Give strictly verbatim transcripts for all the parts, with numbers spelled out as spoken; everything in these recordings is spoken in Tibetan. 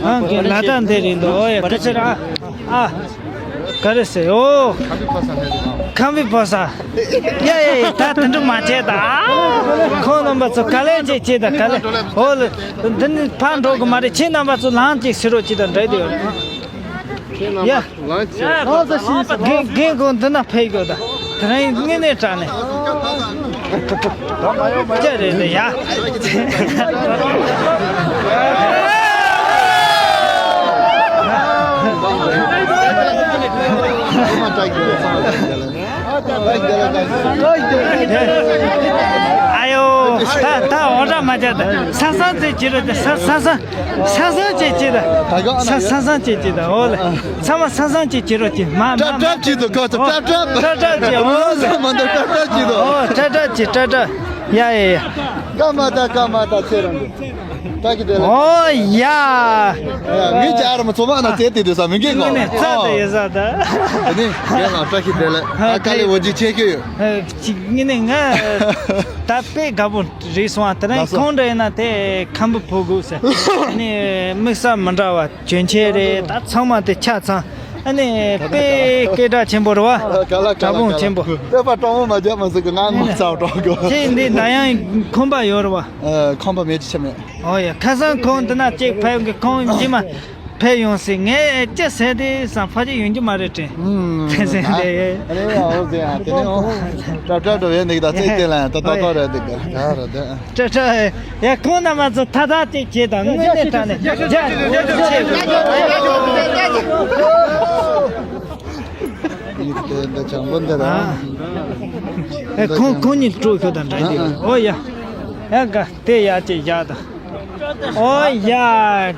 ཨང་གི་ལ་དྭགས་འདི་རེད་འདུག་ཨོ་ཡ་ག་ཚོད་ར། ཨ། ག་རེ་ཟེར། ཨོ། ཁམས་པའི་ཕོ་གསར། ཡ་ཡ་ཡ་ད་དེ་འདྲ་མ་བྱེད་ད། ཁོང་རྣམ་པ་ཚོ་ག་ལེ་ཅིག་བྱེད་ད་ག་ལེ། ཨོ་ལེ། འདི་ནི་ཕར་འགྲོ་གི་མ་རེད། ཁྱེད་རྣམ་པ་ཚོ་ལངས་ཅིག་ཟེར་རོགས་ཅིག་དང་འདྲ་དེ་ཡོད་རེད། ཡ། ལངས་ཅིག་རྒན་རྒན་ཁོང་འདི་ན་ཕེབས་དགོས་ད། དེ་རིང་དངོས་གནས་དྲང་གནས། ཅི་རེད་འདི་ཡ། ཨ་ཡོ། ད་ད་འོ་འདྲ་མ་བྱ་ད། ས་སང་ཚེ་ཅི་རེད་ད། ས་ས་སང་། ས་སང་ཅིག་ཅིག་ད། ད་ག་ཨ་ན་ས་ཡོད། ས་སང་ཅིག་ཅིག་ད། འོ་ལེ། ཚང་མ་ས་སང་ཅིག་ཅིག་རོགས་ཅིག་མ་མ་ཀྲབ་ཀྲབ་ཅིག་ད། ག་ཚོད་ཀྲབ་ཀྲབ། ཀྲབ་ཀྲབ་ཅིག་འོ་ལེ། ས་མ་ད་ཀྲབ་ཀྲབ་ཅིག་ད། འོ་ཀྲབ་ཀྲབ་ཅིག་ཀྲབ་ཀྲབ། ཡ་ཡ་ཡ། ཀ་མ་ད་ཀ་མ་ད་ཚེ་རང་གི། ད་གི་དེ་ལ། འོ་ཡ། ཡ་ངས་ཅག་ར་མ་ཚོ་མ་ན་ཚེ་དེ་དུས་ས་མི་འགས་གོ། ངས་ནས་ཚ་དེ་ཡ་ས་ད། དེ་ནི་རྒན་ལགས་བཀྲ་ཤིས་བདེ་ལེགས། ཨ་དཀའ་ལས་འོ་ཇི་ཆེ་ཤོས་ཡོད། ཅིག་ངས་ནས་ང་ད་དཔེ་དགའ་པོ། རེད་སོང་ཨ། དེ་རིང་ལགས་སོ། ཁོང་འདྲ་ཡིན་ན་དེ་ཁམས་པ་ཕོ་དགོས་ཟེར། ཨ་ནི་དམིགས་བསལ་མི་འདྲ་བ་གྱོན་ཆས་རེད། ད་ཚང་མ་དེ་ཆ་ཚང་། ཨ་ནི་དཔེ་སྐད་གྲགས་ཆེན་པོ་རེད་བ། ག་ལ་ག་ལ་དྲག་དཔུང་ག་ལ་ཆེན་པོ། དཔེ་པ་སྤྲང་བོ་མ་རྒྱབ་མ་ཟིག་གི་ང་ངོ་ཚ་བ་སྤྲང་གོ། ཁྱེད་འདི་ད་ཡང་ཁོམ་པ་ཡོད་རེད་བ། ཨ་ཁོམ་པ་མེད་ཅི་ཆ་མེད། ཨོ་ཡ་ཁ་སང་ཁོང་འདི་ན་གཅིག་ཕེབས་གི་ཁོང་ཇི་མ། ཕེབས་ཡོང་སྲིད། ངས་ཅི་ཟེར་དེ་བསམ་ཕལ་ཆེར་ཡོང་རྒྱུ་མ་རེད་དྲན། ཨུམ། དེ་ཟེར་དེ། ཨ་རེ་ཨོ་ཟེར་ཡ་དེ་ནས་ཨོ། ཏྲ་ཏྲ་འགྲོ་ཡས་འདུག་ད་ཚིག་དེ་ལ་ཡང་ཏོག་ཏོག་ཏོག་རེད་འདུག་ག་ད་རེད་དེ། ཏྲ་ཏྲ་ཡ་ཁོང་རྣམ་པ་ཚོ་ཐ་ཐ་ཅིག་བྱེད་དང་དངོས་གནས་དྲང་གནས་རྒྱ་རྒྱ་ཆེ། ཡིག་དེ་འདི་བྱང་པོ་འདི་ར། ཨ། ཨེ་ཁོང་ཁོང་གཉིས་སྤྲོ་ཤོག་དང་འདྲ་འདུག་ཨོ་ཡ། ཡ་ག་དེ་ཡ་ཅིག་བཞག་དང་། ཨོ་ཡ།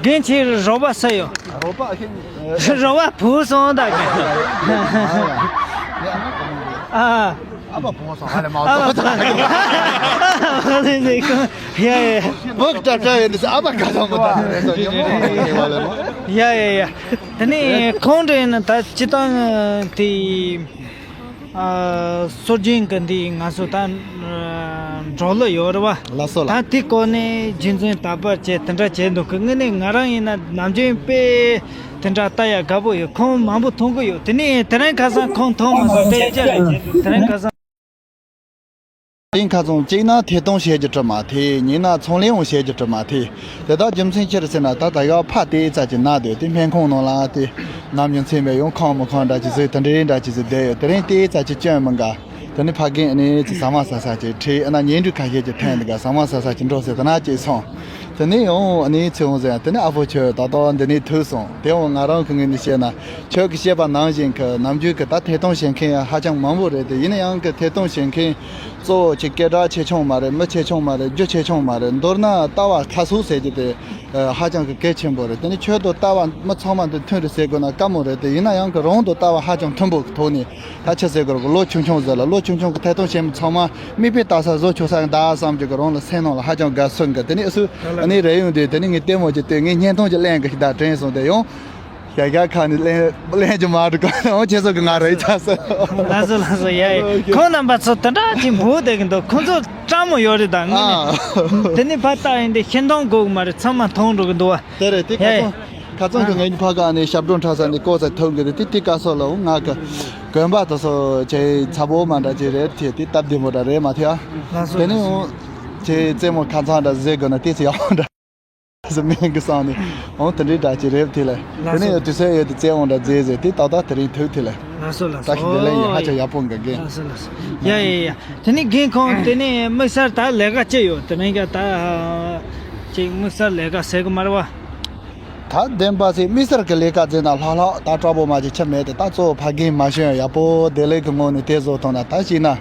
རྒན་ཁྱེད་རོགས་པ་ས་ཡོད། རོགས་པ་ཨ་ཁྱེད། རོགས་པ་བུ་སོང་ད་ག་ཨ། ཨ་མ་བུ་སོང་ཨ་ལེ་མ་ཨ་སོང་ད། ཡ་ཡ། བུ་ཀྲ་ཀྲ་ཡོད་ནི་ཨ་མ་ག་སོང་མོ་ད། ཡ་ཡ་ཡ། དེ་ནས་ཁོང་འདྲ་ཡིན་ན་ད་སྤྱི་བཏང་དེ། ཨ། སྲོལ་རྒྱུན་གྱི་འདི་ང་ཚོ་ད་འགྲོ་ལུགས་ཡོད་རེད་བ། ལགས་སོ་ལགས། ད་དེ་སྐོར་ནས་རྒྱུན་འཛིན་དར་སྤེལ་བྱས་དེ་འདྲ་བྱས་འདུག་གི། དངོས་གནས་ང་རང་ཡིན་ན་ནམ་རྒྱུན་དཔེ་དེ་འདྲ་ལྟ་ཡ་དགའ་པོ་ཡོད། ཁོང་མང་པོ་མཐོང་གི་ཡོད། དེ་ནས་དེ་རིང་ཁ་སང་ཁོང་མཐོང་མ་སོང་། དེ་ཅི་རེད། དེ་རིང་ཁ་སང་། དེ་ཁ་སང་གཅིག་ན་ཐད་གཏོང་བྱེད་རྒྱུ་གྲུབ་མ་ཐེ། གཉིས་ན་ཚོང་ལས་འོང་བྱེད་རྒྱུ་གྲུབ་མ་ཐེ། དེ་དག་རྒྱུ་མཚན་ཅི་རེད་ཟེར་ན། ད་ད་ཡག་ཕ་དེ་ཙ་ཅིག་ན་སྡོད་དེ་སྨན་ཁང་ནང་ལ་དེ་ནམ་རྒྱུན་མཚན་པའི་ཡང་ཁང་མི་ཁང་འདྲ་ཅིག་བཟོས། དེ་འདྲའི་འདྲ་ཅིག་བཟོས་བསྡད་ཡོད། དེ་རིང་དེ་ཙ་ཅིག་སྐྱོན་མི་འགའ། དེ་ནི་ཕ་རྒན་ཨ་ནི་ཅིག་ཟ་མ་ཟ་ས་ཅིག་ཁྲིད་ཨ་ན་ཉལ་འདྲུ་ཁ་ཤས་ཀྱི་ཐོན་འདུག་ག་ཟ་མ་ཟ་ས་ཅིག་འགྲོ་ཟེར་དེ་ན་ཅིག་སོང་། དེ་ནས་ཡང་ཨ་ནི་ཚེ་དབང་ཟེར་ཡང་དེ་ནི་ཨ་ཕོ་ཁྱོད་ད་ལྟ་འདི་ནས་ཐུག་སོང་། དེ་འོང་ང་རང་གི་ངོས་ནས་བཤད་ན་ཁྱོད་ཀྱིས་བཤད་པ་ནང་བཞིན་གྱི་ནམ་རྒྱུན་གྱི་ད་ཐད་གཏོང་བྱེད་མཁན་ཡང་ཧ་ཅང་མང་པོ་རེད་དེ། ཡིན་ན་ཡང་གི་ཐད་གཏོང་བྱེད་མཁན་གཙོ་བོ་ཅིག་སྐད་གྲགས་ཆེ་ཆུང་མ་རེད། མི་ཆེ་ཆུང་མ་རེད། རྒྱུ་ཆེ་ཆུང་མ་རེད། མདོར་ན་ལྟ་བ་ཁ་གསོ་ཟེར་རྒྱུ་དེ་ཧ་ཅང་གི་གལ་ཆེན་པོ་རེད། དེ་ནི་ཁྱོད་དང་ལྟ་བ་མི་ཚང་མ་འདི་མཐུན་རེད་ཟེར་དགོས་ན་དཀའ་མོ་རེད་དེ། ཡིན་ན་ཡང་གི་རང་དང་ལྟ་བ་ཧ་ཅང་མཐུན་པོ་གི་ཐོག་ནས། ད་ཆི་ཟེར་དགོས་རེད་གོ། ལོ་ཆུང་ཆུང་ཟེར་ལ། ལོ་ཆུང་ཆུང་གི་ཐད་གཏོང་བྱེད་མི་ཚང་མ་མིག་དཔེ་ལྟ་ས་བཟོ་ཆོག་ས་གི་འདུག་བསམ་རྒྱུ་གི་རང་ལ་སེམས་ནང་ལ་ཧ་ཅང་དགའ་སོ་གི། དེ་ནི་ཨ་སུ་ཨ་ནི་རེ་ཡོང་དུས་དེ་ནི་ངས་ལྟད་མོ་ཅིག་ལྟོས། ངས་བརྙན་ཐུང་ཅིག་ལེན་གི་ཞིག་ད་དྲན་སོང་། དེ་ཡང་ཞག་ཞག་ཁ་ནས་ལེན་ལེན་རྒྱུ་མ་རེད་གོ། འོ་ཁྱེད་ཚོ་གི་ང་རེ་ཆགས་སོ། ལགས་སོ་ལགས་སོ། ཡ་ཡ། ཁོང་རྣམ་པ་ཚོ་དེ་འདྲ་ཅིག་འབུ་བསྡད་གི་འདུག་ཁོང་ཚོ་སྤྲང་མོ་ཡོད་རེད་ད་དངོས་གནས། ཨ། དེ་ནི་ཕར་ལྟ་ཡིན་དེ་ཤེས་མཐོང་དགོས་གི་མ་རེད། ཚང་མ་མཐོང་འགྲོ་གི་འདུག་བ། དེ་རེད། དེ་ཁ་ཡ་ཡ། སང་ཁ་སང་གི་ཨ། ངའི་ཕ་ག་ནས་ཞབས་བྲོ་འཁྲབ་ས་ནས་ལྐོག་ཟ་ཐོན་གི་རེད། དེ་དེ་སྐབས་སོགས་ལ་འོ་ང་གི་གོན་པ་དེ་ཚོ་ཇེ་ཚ་པོ་མ་འདྲ་ཅིག་རེད་དེ། དེ་སྟབས་བདེ་མོ་འདྲ་རེད་མ་ཐེ་ཨ། ལགས་སོ་དེ་ནས་ལགས་སོ། འོ་ཇེ་རྩེད་མོ་ཁ་ཚང་འདྲ་བཟོས་དགོས་ན་དེ་ཚོ་ཡག་པོ་འདྲ་ཟེར་མིན་གི་བསམ་ནས། འོ་དེ་འདྲའི་འདྲ་ཅིག་རེད་དེ་ལ། དེ་ལགས་ནས་སོ། ཡོད་དུས་ཚོད་ཡོད་དུས་རྩེད་མོ་འདྲ་མཛད་ཟེར་དེ་ཏག་ཏག་དེ་རིང་ཐུག་དེ་ལ། ལགས་སོ་ལགས་སོ། བཀྲ་ཤིས་བདེ་ལེགས་ཡིན། ཧ་ཅང་ཡག་པོ་འགའ་རྒན། ལགས་སོ་ལགས་སོ། ཡ་ཡ་ཡ། དེ་ནས་རྒན་ཁོང་དེ་ནས་དམིགས་བསལ་ད་ལས་ཀ་ཅི་ཡོད། དེ་རིང་ག་ད་ཅིག་དམིགས་བསལ་ལས་ཀ་ཟེར་གི་མ་རེད་བ། ད་བདེན་པ་ཟེར་དམིགས་བསལ་གྱི་ལས་ཀ་ཟེར་ན་ལྷག་ལྷག་ད་སྤྲང་པོ་མ་ཅིག་ཆ་མེད་དེ། ད་གཙོ་བོ་ཕ་རྒན་མ་བྱོན་ཡག་པོ་བདེ་ལེགས་ཀྱི་ངང་ནས་དེ་བཟོ་ཐུབ་ན། ད་ཅིག་ན་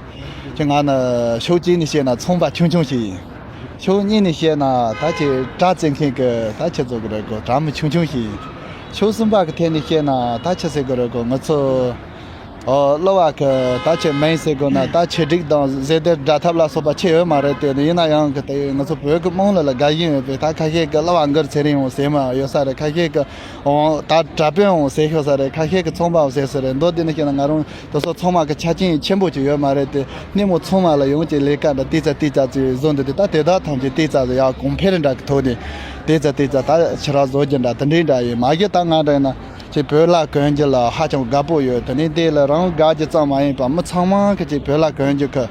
ཅིག་ང་ནི་ཕྱོགས་གཅིག་ནས་བཤད་ན་ཚོང་པ་ཆུང་ཆུང་ཞིག་ཡིན། ཕྱོགས་གཉིས་ནས་བཤད་ན་ད་ཅིག་དྲ་བཙལ་མཁན་གྱི་ད་ཆི་ཟེར་དགོས་རེད་གོ། དྲ་མི་ཆུང་ཆུང་ཞིག་ཡིན། ཕྱོགས་གསུམ་པ་གི་ཐད་ནས་བཤད་ན་ད་ཆི་ཟེར་དགོས་རེད་གོ། ང་ཚོ་ ཨོ། གླུ་བ་གི་ད་ཆེ་མིང་ཟེར་དགོས་ན་ད་ཆེད་སྒྲིག་དང་ཟེར་དེ་སྒྲ་ཐབས་ལ་སོགས་པ་ཆེ་ཡོད་མ་རེད་དེ། ཡིན་ན་ཡང་གི་དེ་ང་ཚོ་བོད་ཀྱི་དམངས་གླུ་ལ་དགའ་ཞེན་ཡོད་པས། ད་ཁ་ཤས་ཀྱི་གླུ་བ་འགར་ཚེ་རིང་འོང་ཟེར་མ་ཡོད་ས་རེད། ཁ་ཤས་ཀྱི་འོང་ད་དྲ་དཔོན་འོང་ཟེར་ཤོད་ས་རེད། ཁ་ཤས་ཀྱི་ཚོང་པ་འོང་ཟེར་ས་རེད། མདོར་བསྡུས་ན་བཤད་ན་ང་རང་དེ་ཚོ་ཚང་མ་གི་ཆ་རྐྱེན་ཆེན་པོ་ཅིག་ཡོད་མ་རེད་དེ། སྣེ་མོ་ཚང་མ་ལ་ཡོང་ཅིག་ལས་ཀ་འདྲ་ཏི་ཙ་ཏི་ཙ་ཅིག་བཟོ་འདུག་དེ་ད་དེ་དག་ཐམས་ཅད་ཏི་ཙ་ཟེར་ཡག་གོང་འཕེལ་འདྲ་གི་ཐོག་ནས་ཏི་ཙ་ཏི་ཙ་ད་ཕྱི་ར་བཟོ་རྒྱུ་འདྲ་དེ་འདྲའི་འདྲ་ཡིན། མ་གཞི་ད་ང་འདྲ་ཡིན་ན། ཅིག་བོད་ལྭ་གོན་རྒྱུ་ལ་ཧ་ཅང་དགའ་པོ་ཡོད། དེ་ནས་དེ་ལ་རང་དགའ་རྒྱུ་ཙམ་མ་ཡིན་པར་མི་ཚང་མ་གི་ཅིག་བོད་ལྭ་གོན་རྒྱུ་གི་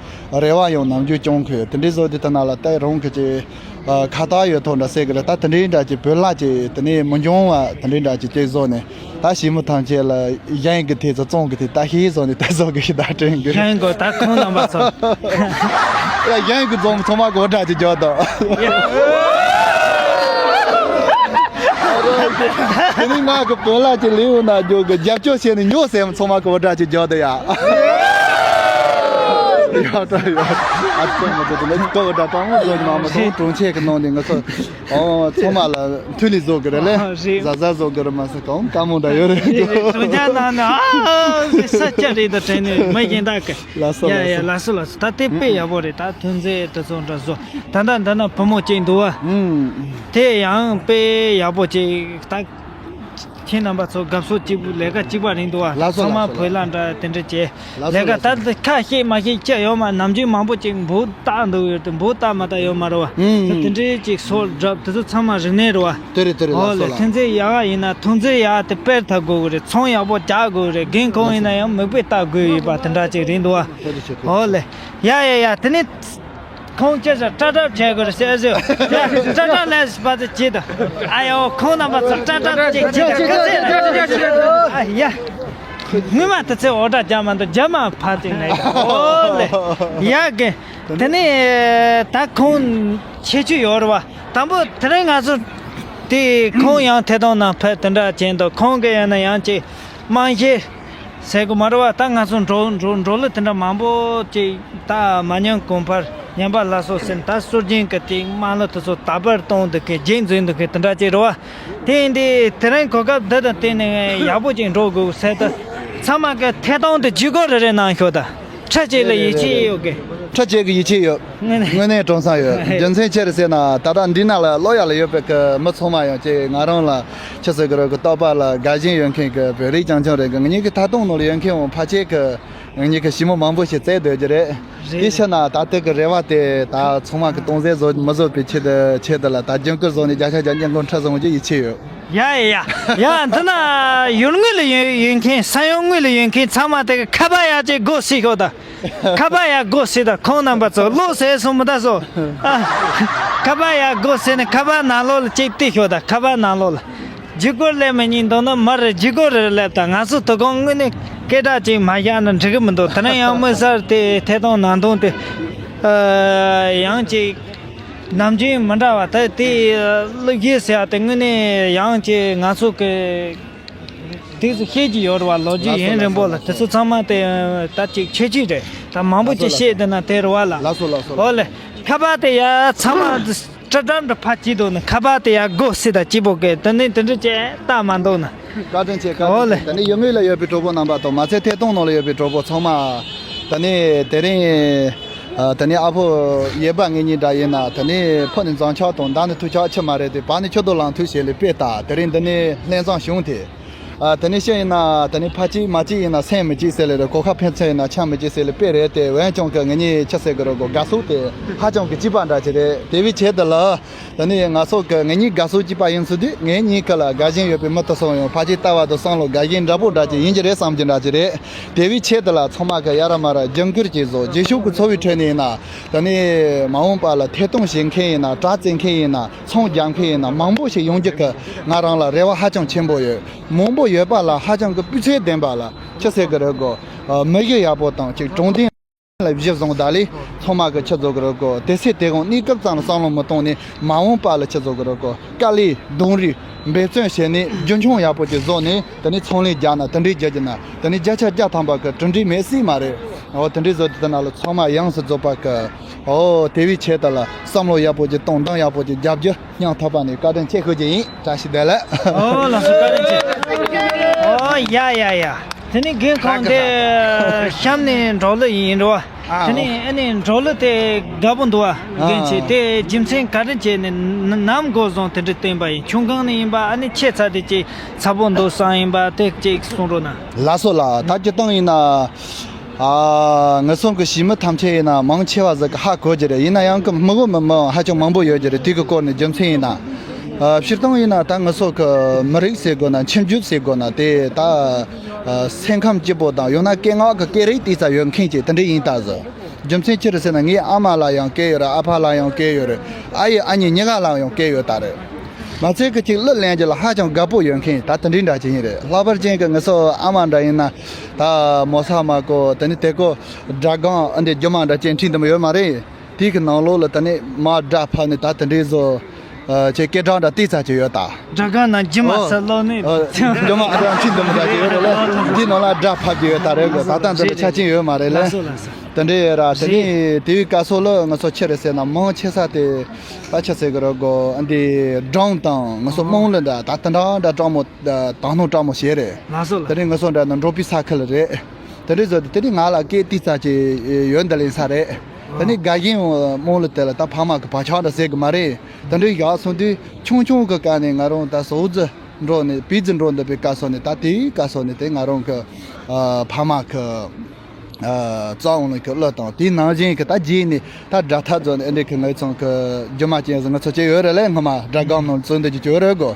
རེ་བ་ཡང་ནམ་རྒྱུན་བཅང་གི་ཡོད། དེ་འདྲའི་བཟོ་དུས་དེ་ན་ལ་ད་རང་གི་ཅིག་ཁ་བཏགས་ཡོད་ཐོག་འདྲ་ཟེར་གི་རེད། ད་དེ་འདྲའི་འདྲ་ཅིག་བོད་ལྭ་ཅིག་དེ་ནས་མི་འབྱུང་བ་དེ་འདྲའི་འདྲ་ཅིག་ཅིག་བཟོ་ནས་ད་ཞི་མི་ཐམས་ཅད་ལ་གཞན་གི་དེ་ཚོ་བཙོང་གི་དེ་ད་ཤེས་བཟོ་ནས་ད་བཟོ་གི་ཞིག་ད་དྲན་གི་གཞན་གོ་ད་ཁོང་རྣམ་པ་ཚོ། ཡ་གཞན་གི་བཙོང་ཚང་མ་གོ་འདྲ་ཅིག་འཇོག་དང་། དེ་ནི་ང་གི་བོད་ལྭ་ཅིག་ལེའུ་ན་འཇོག་གི་རྒྱབ་སྐྱོར་བྱས་ནས་ཉོ་ཟེར་ཚང་མ་གི་འོ་འདྲ་ཅིག་རྒྱག་དུ་ཡ། ཡ་ད་ཡ། ཨ་ཙི་མ་ཙི་ནི་གི་འོ་འདྲ་དང་མོ་བཟོ་ནི་མ་མ་སོང་གྲོང་ཁྱེར་གི་ནང་ནས་ང་ཚོ་ཨོ་ཚང་མ་ལ་མཐུན་ནས་བཟོ་གི་རེད་ལེ། ཨ་རེད། ཟ་ཟ་བཟོ་གི་རེད་མ་ཟ་གང་དཀའ་མོ་འདྲ་ཡོད་རེད། རེད་རེད། གྲོང་ཁྱེར་ནང་ནས་ཨ་ས་སྐྱ་རེད་ད་དྲན་ནས་མི་གཞན་དག་གི་ལ་སོ་ཡ་ལ་ཡ་སོ། ལ་སོ་ད་དེ་དཔེ་ཡག་པོ་རེད། ད་ཐོན་རྫས་དེ་ཚོ་འདྲ་བཟོ། ད་ལྟ་འདི་ན་བུ་མོ་གཅིག་འདུག་བ། ཨུམ། དེ་ཡང་དཔེ་ཡག་པོ་ཅིག་ད། ཁྱེད་རྣམ་པ་ཚོ་དགའ་བསུ་གཅིག་པུ་ལས་ཀ་གཅིག་པ་རེད་འདུག་བ། ལགས་སོ། ཚང་མ་ལགས་སོ། བོད་ལྭ་འདྲ་དེ་འདྲ་བྱས། ལགས་སོ། ལས་ཀ་ལགས་སོ། ད་ཁ་ཤས་མ་ཤས་ཅི་ཡོད་མ། ནམ་རྒྱུན་མང་པོ་ཅིག་འབུ་བཏགས་འདུག་ཡོད་དེ་འབུ་བཏགས་མ་བཏགས་ཡོད་མ་རེད་བ། ཨུམ། དེ་འདྲའི་ཅིག་སོ་སྒྲབ་དེ་ཚོ་ཚང་མ་རིག་གནས་རེད་བ། དེ་རེད་དེ་རེད། ལགས་སོ། ཨོ་ལེ། ལགས་སོ། ཐོན་རྫས་ཡག་ཡིན་ན་ཐོན་རྫས་ཡག་དེ་སྤེལ་ཐབས་དགོས་གི་རེད། ཚོང་ཡག་པོ་རྒྱག་དགོས་གི་རེད། རྒན་ཁོང་ཡིན་ན་ཡང་མིག་དཔེ་ལྟ་དགོས་ཡོད་པ་དེ་འདྲ་ཅིག་རེད་འདུག་བ། དེ་རེད་ཆོག་གི། ཨོ་ལེ། ཡ་ཡ་ཡ། དེ་ནི། ཁོང་ཅི་ཟེར་སྐྲ་གྲབས་བྱས་དགོས་རེད་ཟེར་ཟེར། ཡ་སྐྲ་གྲབས་ལས་པ་ཚོ་བྱེད་དོ། ཨ་ཡོ་ཁོང་རྣམ་པ་ཚོ་སྐྲ་གྲབས་ཅིག་བྱེད་དོ། ཨ་ཡ། སྔོན་མ་དེ་ཚོས་འོ་སྐྲ་རྒྱག་མ་འདུག་རྒྱབ་མ་ཕར་ཅིག་ནས། ཨོ་ལེ། ཡ་གི། དེ་ནས་ད་ཁོང་ཁྱད་ཆོས་ཡོད་རེད་བ། དང་པོ་དེ་རིང་ང་ཚོ་དེ་ཁོང་ཡང་ཐད་གཏོང་ནང་ཕེབས་དེ་འདྲ་བྱས་འདུག་ཁོང་གི་ཡང་ན་ཡང་ཅིག་རྨང་གཞི། ཟེར་གི་མ་རེད་བ། ད་ང་ཚོ་འགྲོ་འགྲོ་འགྲོ་ལུགས་དེ་འདྲ་མང་པོ་ཅིག་ད་མ་ཉམས་གོང་འཕེལ་ཉམས་པ་སླར་གསོ་ཟེར་ད་སྲོལ་རྒྱུན་གི་དེ་དམངས་གླུ་དེ་ཚོ་དར་སྤེལ་གཏོང་འདུག་གི་རྒྱུན་འཛིན་འདུག་གི་དེ་འདྲ་ཅིག་རེད་བ། དེ་ཡིན་དུས་དེ་རིང་གོ་སྐབས་འདི་དང་བསྟུན་ནས་ཡག་པོ་ཅིག་འགྲོ་དགོས་ཟེར་ད་ཚང་མ་གི་ཐད་གཏོང་དེ་ཇུས་འགོད་རེ་རེ་གནང་ཤོག་ད་ཁྲ་ཅིག་ལ་ཡིད་ཆེས་ཡོད་གི་ཁྲ་ཅིག་གི་ཡིད་ཆེས་ཡོད། དངོས་གནས། དངོས་གནས་དྲང་བསམ་ཡོད། རྒྱུ་མཚན་ཅི་རེད་ཟེར་ན་ད་ལྟ་འདི་ན་ལ་ལོ་ཡག་ལ་ཡོད་པའི་གི་མི་ཚང་མ་ཡང་ཅིག་ང་རང་ལ། ཆི་ཟེར་གི་རེད་གི་རྟོགས་པ་ལ་དགའ་ཞེན་ཡོད་མཁན་གི་བོད་རིགས་རྐྱང་རྐྱང་རེད་གི་ངེད་གཉིས་ཀྱི་ཐད་གཏོང་ནང་ལ་ཡོད་མཁན་འོང་ཕལ་ཆེར་གི་ངེད་གཉིས་ཀྱི་ཞི་མོ་མང་པོ་ཞིག་བཙལ་སྡོད་རྒྱུ་རེད། རེད། དེ་ཕྱིར་ན་ད་ལྟ་གི་རེ་བ་དེ་ད་ཚང་མ་གི་སྟོང་ཟད་བཟོ་མི་བཟོ་པའི་ཆེད་དུ་ཆེད་དུ་ལ་ད་རྒྱུན་བསྐུལ་བཟོ་ནས་བརྒྱ་ཆ་བརྒྱ་སྙན་གོང་ཁྲི་བཟུང་རྒྱུ་ཡིད་ཆེས་ཡོད། ཡ་ཡ་ཡ། ཡ་འདི་ན་ཡུལ་དངོས་ལ་ཡོད་ཡོད་མཁན་ས་ཡོམ་དངོས་ལ་ཡོད་མཁན་ཚང་མ་དེ་གི་ཁ་པར་ཡག་ཅིག་སྒོ་ཕྱེ་ཤོག་ད། ཁ་པར་ཡག་སྒོ་ཕྱེ་ད་ཁོང་རྣམ་པ་ཚོ་བློ་ཟད་སོང་མི་ད་སོ། ཨ། ཁ་པར་ཡག་སྒོ་ཕྱེ་ནས་ཁ་པར་ནང་ལོགས་ལ་ཅིག་བལྟས་ཤོག་ད་ཁ་པར་ནང་ལོགས་ལ། ཇུས་འགོད་སླེབས་མི་ཉན་འདུག་ན་མར་རེ་ཇུས་འགོད་རེ་སླེབས་ད་ང་ཚོ་དོ་དགོང་དངོས་གནས་སྐད་གྲགས་ཅིག་མ་བཞག་ན་འགྲིག་གི་མི་འདུག་དེ་ནས་ཡང་དམིགས་བསལ་དེ་ཐད་གཏོང་ནང་དོན་དེ། ཨ། ཡང་ཅིག་ནམ་རྒྱུན་མི་འདྲ་བ་ད་དེ་གླུ་གཞས་ཟེར་ཡ་དེ་དངོས་གནས་ཡང་ཅིག་ང་ཚོ་གི་དེ་ཚོ་ཤེས་ཀྱི་ཡོད་རེད་བ། ལོ་རྒྱུས་ཡུན་རིང་པོ་ལ་དེ་ཚོ་ཚང་མ་དེ་ད་ཅིག་ཁྱད་ཆོས་རེད། ད་མང་པོ་ཅིག་ཤེས་དེ་ན་དེ་རེད་བ་ལ། ལགས་སོ་ལགས་སོ། ཨོ་ལེ། ཁ་པར་དེ་ཡ་ཚང་མ་སྤྲ་སྤྲ་འདྲ་ཕ་གཅིག་འདུག་ནི་ཁ་པར་དེ་ཡ་སྒོ་ཕྱེ་ད་གཅིག་པོ་གས་དེ་ནི་དེ་འདྲ་བྱས་ལྟ་མ་འདུག་ན། བཀའ་དྲིན་ཆེ་བཀའ་ཨོ་དྲིན་ལེ། ཆེ། ད་ནི་ཡུལ་དངོས་ལ་ཡོད་པའི་གྲོགས་པོ་རྣམ་པ་དང་མ་ཚད་ཐད་གཏོང་ནང་ལ་ཡོད་པའི་གྲོགས་པོ་ཚང་མ། ད་ནི་དེ་རིང་། ཨ། ད་ནི་ཨ་ཕོ་ཡེ་པ་ངེད་གཉིས་འདྲ་ཡིན་ན་ད་ནི་ཕོ་ནི་འཛིན་ཆགས་དང་མདའ་ནི་མཐུ་ཆགས་ཆི་མ་རེད་དེ་བ་ནི་ཁྱོད་དོ་ལང་མཐུ་བྱེད་ལས་དཔེ་ལྟ་དེ་རིང་འདི་ནི་ལྷན་བཟང་བྱུང་དེ། ཨ། ད་ནི་ཤི་ཡིན་ན་ད་ནི་ཕ་གཅིག་མ་གཅིག་ཡིན་ན་སེམས་མི་གཅིག་ཟེར་ལེ་རེད། གོ་ཁ་ཕན་ཚུན་ཡིན་ན་ཆ་མི་གཅིག་ཟེར་ལེ་དཔེ་རེད་དེ་འོན་ཀྱང་གི་ངེད་གཉིས་ཆི་ཟེར་གི་རེད་གོ་དགའ་ཕྱོགས་དེ་ཧ་ཅང་གི་གཅིག་པ་འདྲ་ཅིག་རེད། དེ་བས་ཆེད་དུ་ལ། ད་ནི་ང་ཚོ་གི་ངེད་གཉིས་དགའ་ཕྱོགས་གཅིག་པ་ཡིན་ཚུལ་དུས་ངེད་གཉིས་ཀ་ལ་དགའ་ཞེན་ཡོད་པའི་མི་དེ་སོང་ཡང་ཕལ་ཆེར་ལྟ་བ་དང་བསམ་བློ་དགའ་ཞེན་འདྲ་པོ་འདྲ་ཅིག་ཡིན་གྱི་རེད་བསམ་གྱི་འདྲ་ཅིག་རེད། དེ་བས་ཆེད་དུ་ལ་ཚང་མ་གི་ཡ་ར་མ་ར་རྒྱབ་སྐྱོར་གྱིས་བཟོ་རྗེས་ཕྱོགས་ཀྱི་འཚོ་བའི་ཁྲོད་ནས་ཡིན་ན་ད་ནི་མ་འོངས་པ་ལ་ཐད་གཏོང་བྱེད་མཁན་ཡིན་ན་དྲ་བཙལ་མཁན་ཡིན་ན་ཚོང་རྒྱག་མཁན་ཡིན་ན་མང་པོ་ཞིག་ཡོང་རྒྱུ་གི་ང་རང་ལ་རེ་བ་ཧ་ཅང་ཆེན་པོ་ཡོད། མང་པོ་ཡོད་པ་ལ་ཧ་ཅང་གི་སྤུས་ཚད་ལྡན་པ་ལ་ཆི་ཟེར་གི་རེད་གོ། མི་གཞི་ཡག་པོ་དང་ཅིག་དྲང་བདེན། ལ་གཞི་བཟུང་ད་ལས་ཚང་མ་གི་ཆི་བཟོ་གི་རེད་གོ། དེ་སྲིད་དེ་གོང་གནས་སྐབས་ཙམ་ལ་བསམ་བློ་མི་གཏོང་ནས་མ་འོངས་པ་ལ་ཆི་བཟོ་གི་རེད་གོ། དཀའ་ལས་གདོང་རིས་འབད་བརྩོན་བྱས་ནས་རྒྱུན་འཁྱོངས་ཡག་པོ་ཅིག་བཟོ་ནས་དེ་ནས་ཚོང་ལས་རྒྱག་ན་དེ་འདྲའི་རྒྱག་རྒྱུ་ན་དེ་ནས་བརྒྱ་ཆ་བརྒྱ་ཐམ་པ་གི་གྲུབ་འབྲས་མེད་སྲིད་མ་རེད། འོ་དེ་འདྲའི་བཟོ་དེ་དེ་ན་ལ་ཚང་མ་ཡོངས་སུ་རྫོགས་པ་གི། འོ་དེ་བས་ཆེད་དུ་ལ་བསམ་བློ་ཡག་པོ་ཅིག་གཏོང་འདང་ཡག་པོ་ཅིག་རྒྱབ་རྒྱུ་སྙིང་ཐག་པ་ནས་བཀའ་དྲིན་ཆེ་ཞུ་རྒྱུ་ཡིན། བཀྲ་ཤིས་བདེ་ལེགས། ཨོ་ལགས་སོ་བཀའ་དྲིན་ཆེ། ཨོ་ཡ་ཡ་ཡ། དེ་ནས་རྒན་ཁོང་དེ་གཤམ་ནས་འབྲོག་གླུ་ཡིན་འགྲོ་བ། ཨ། དེ་ནས་ཨ་ནི་འབྲོག་གླུ་དེ་དགའ་པོ་འདུག་བ། ཨ། རྒན་ཁྱེད་དེ་རྒྱུ་མཚན་ག་རེ་བྱས་ནས་ནམ་འགོ་བཟུང་དེ་འདྲ་བསྟན་པ་ཡིན། ཁྱུང་གང་ནས་ཡིན་པ། ཨ་ནི་ཁྱེད་ཚ་དེ་ཅིག་ཚ་པོ་འདུག་བསམ་ཡིན་པ་དེ་ཅིག་གསུང་རོགས་གནང་། ལགས་སོ་ལགས། ད་སྤྱིར་བཏང་ཡིན་ན། ཨ། ངེད་ཚང་གི་གཞིས་མི་ཐམས་ཅད་ཡིན་ན་མང་ཆེ་བ་ཟིག་གི་ཧ་གོ་གི་རེད། ཡིན་ན་ཡང་གི་མི་གོ་མི་མི་ཧ་ཅང་མང་པོ་ཡོད་ཀྱི་རེད། དེ་གི་སྐོར་ནས་རྒྱུ་མཚན་ཡིན་ན། ཨ། སྤྱིར་བཏང་ཡིན་ན་ད་ངེད་ཚང་གི་མི་རིགས་ཟེར་དགོས་ན། ཁྱིམ་རྒྱུད་ཟེར་དགོས་ན། དེ་ད། ཨ། སེམས་ཁམས་སྐྱིད་པོ་དང་ཡང་ན་སྐད་ངག་གི་སྐད་རིགས་དེ་ཙམ་ཡོད་མཁན་ཅིག་དེ་འདྲ་ཡིན་ད་ཟེར། རྒྱུ་མཚན་ཅི་རེད་ཟེར་ན། ངའི་ཨ་མ་ལ་ཡང་སྐད་ཡོད་རེད། ཨ་ཕ་ལ་ཡང་སྐད་ཡོད་རེད། ཨ་ཡེ་ཨ་མྱེས་གཉིས་ཀ་ལ་ཡང་སྐད་ཡོད་ད་རེད། མ་ཚད་གི་ཅིག་གླུ་ལེན་རྒྱུ་ལ་ཧ་ཅང་དགའ་པོ་ཡོད་མཁན་ད་དེ་འདྲའི་འདྲ་ཅིག་ཡིན་རེད། ལྷག་པར་ཅན་གི་ངེད་ཚང་ཨ་མ་འདྲ་ཡིན་ན། ད་མོ་ས་མ་ཀོ་དེ་ནི་དེ་ཀོ་སྒྲ་སྒམ་འདི་རྒྱུ་མ་འདྲ་ཅན་ཁྲིད་འདི་མ་ཡོད་མ་རེད། དེ་གི་ནང་ལོགས་ལ་དེ་ནི་མ་སྒྲ་ཕབ་ནས་ད་དེ་འདྲའི་བཟོ། ཨ། ཆེ་སྐད་གྲགས་འདྲ་ཏིག་ཙམ་ཅིག་ཡོད་ད། སྒྲ་སྒམ་ནང་རྒྱུ་མ་ཨོ། ཟེར་ལོ་ནི། ཨོ། རྒྱུ་མ་ཨ་འདྲ་ཁྲིད་འདི་མ་འདྲ་ཅིག་ཡོད་རེད་ལ། འདི་ནང་ལ་སྒྲ་ཕབ་ཀྱི་ཡོད་ད་རེད་གོ། ད་ལྟ་འདི་འདྲ་ཆ་རྐྱེན་ཡོད་མ་རེད་ལ། ལགས་སོ་ལགས་སོ། དེ་འདྲ་ཡོད་ར། དེ་ནི་དེ་བའི་སྐབས་སུ་ལ་ང་ཚོ་ཆི་རེད་ཟེར་ན། མང་ཆེ་ས་དེ་ད་ཆི་ཟེར་གི་རེད་གོ། འདི་སྒྲུང་དང་ང་ཚོ་རྨོངས་གླུ་འདྲ་ད་དེ་འདྲ་འདྲ་སྤྲང་མོ་དང་སྣང་སྤྲང་མོ་བྱས་རེད། ལགས་སོ་ལགས། དེ་ནི་ང་ཚོ་འདྲ་ན་འབྲོག་པའི་ས་ཁུལ་རེད། དེ་འདྲའི་བཟོ་དེ་དེ་ནི་ང་ལ་སྐད་ཏིག་ཙམ་ཅིག་ཡོད་འདི་ལེན་ས་རེད། དེ་ནི་དགའ་ཞེན་རྨོངས་གླུ་དེ་ལ་ད་ཕ་མ་གི་བག་ཆགས་འདྲ་ཟེར་གི་མ་རེད། དེ་འདྲའི་བཞག་སོང་དུས་ཆུང་ཆུང་གི་སྐབས་ནས་ང་རང་ད་ཟོག་རྫི་འགྲོ་ནས་བེ་རྫི་འགྲོ་འདི་པའི་སྐབས་སོ་ནས། ད་དེའི་སྐབས་སོ་ནས་དེ་ང་རང་གི་ཨ་ཕ་མ་གི་ཨ་རྩ་འོང་ལ་གི་གླུ་དང་དེའི་ནང་བཞིན་གི་ད་རྗེས་ནས་ད་སྒྲ་ཐག་རྫོགས་ནས་ཨ་འདྲ་གི་ངའི་ཚང་གི་རྒྱུ་མ་ཅན་ཟིག་ང་ཚོ་ཅི་ཡོད་རེད་ལས། སྔོན་མ་སྒྲ་སྒམ་ནང་ཚོན་འདི་ཅི་ཅི་ཡོད་རེད་གོ།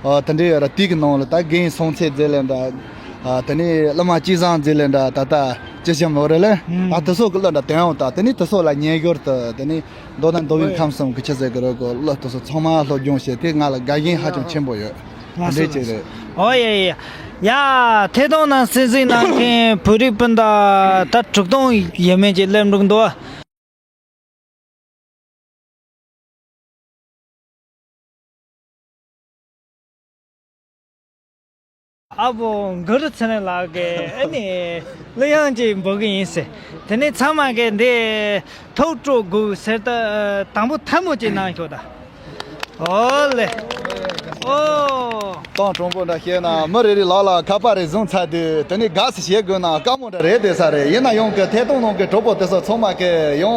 ཨ། དེ་འདྲའི་ཡོད་ར། དེ་གི་ནང་ལ་ད་རྒན་སྲོང་བཙན་རྗེ་ལེན་འདྲ། ཨ། དེ་ནས་གླུ་མ་སྐྱིད་བཟང་རྗེ་ལེན་འདྲ། ད་ལྟ་ཅི་བྱམས་ལོ་རེད་ལེ། ཨ། དེ་ཚོ་གི་གླུ་འདྲ་དོན་འོང་ད། དེ་ནས་དེ་ཚོ་ལ་ཉན་ཞོར་དུ་དེ་ནས་མདོར་ན་མདོ་དབུས་ཁམས་གསུམ་གི་ཆི་ཟེར་གི་རེད་གོ། གླུ་དེ་ཚོ་ཚང་མ་སློབ་སྦྱོང་བྱས་ཏེ་ང་ལ་དགའ་ཞེན་ཧ་ཅང་ཆེན་པོ་ཡོད། ལགས་སོ། འདྲ་ཅིག་རེད། ཨོ་ཡ་ཡ་ཡ། ཡ། ཐད་གཏོང་ནང་གསན་གཟིགས་གནང་མཁན་བོད་རིགས་སྤུན་ཟླ་ད་དྲུག་སྟོང་ཡས་མས་ཅིག་སླེབས་འགྲོ་གི་འདུག། ཨ་བོ་གུ་རུ་ཚེ་རིང་ལགས་ཀྱིས་ཨ་ནི་གླུ་དབྱངས་ཅིག་འབུལ་གི་ཡིན་ཟེར། དེ་ནས་ཚང་མ་གིས་འདི་ཐུགས་སྤྲོ་དགོས་ཟེར་ད། དང་པོ་ཐལ་མོ་ཅིག་གནང་ཤོག་ད། ཨོ་ལེ། ཨོ། ཏང་དྲང་པོ་འདྲ་བཤད་ན་མི་རེ་རེ་ལག་ལ་ཁ་པར་རེ་བཟུང་ཚར་དུས་དེ་ནས་དགའ་བསུ་བྱེད་དགོས་ན་དཀའ་མོ་འདྲ་རེད་བསྡད་ས་རེད། ཡིན་ན་ཡང་གི་ཐད་གཏོང་ནང་གི་གྲོགས་པོ་དེ་ཚོ་ཚང་མ་གིས་ཡང་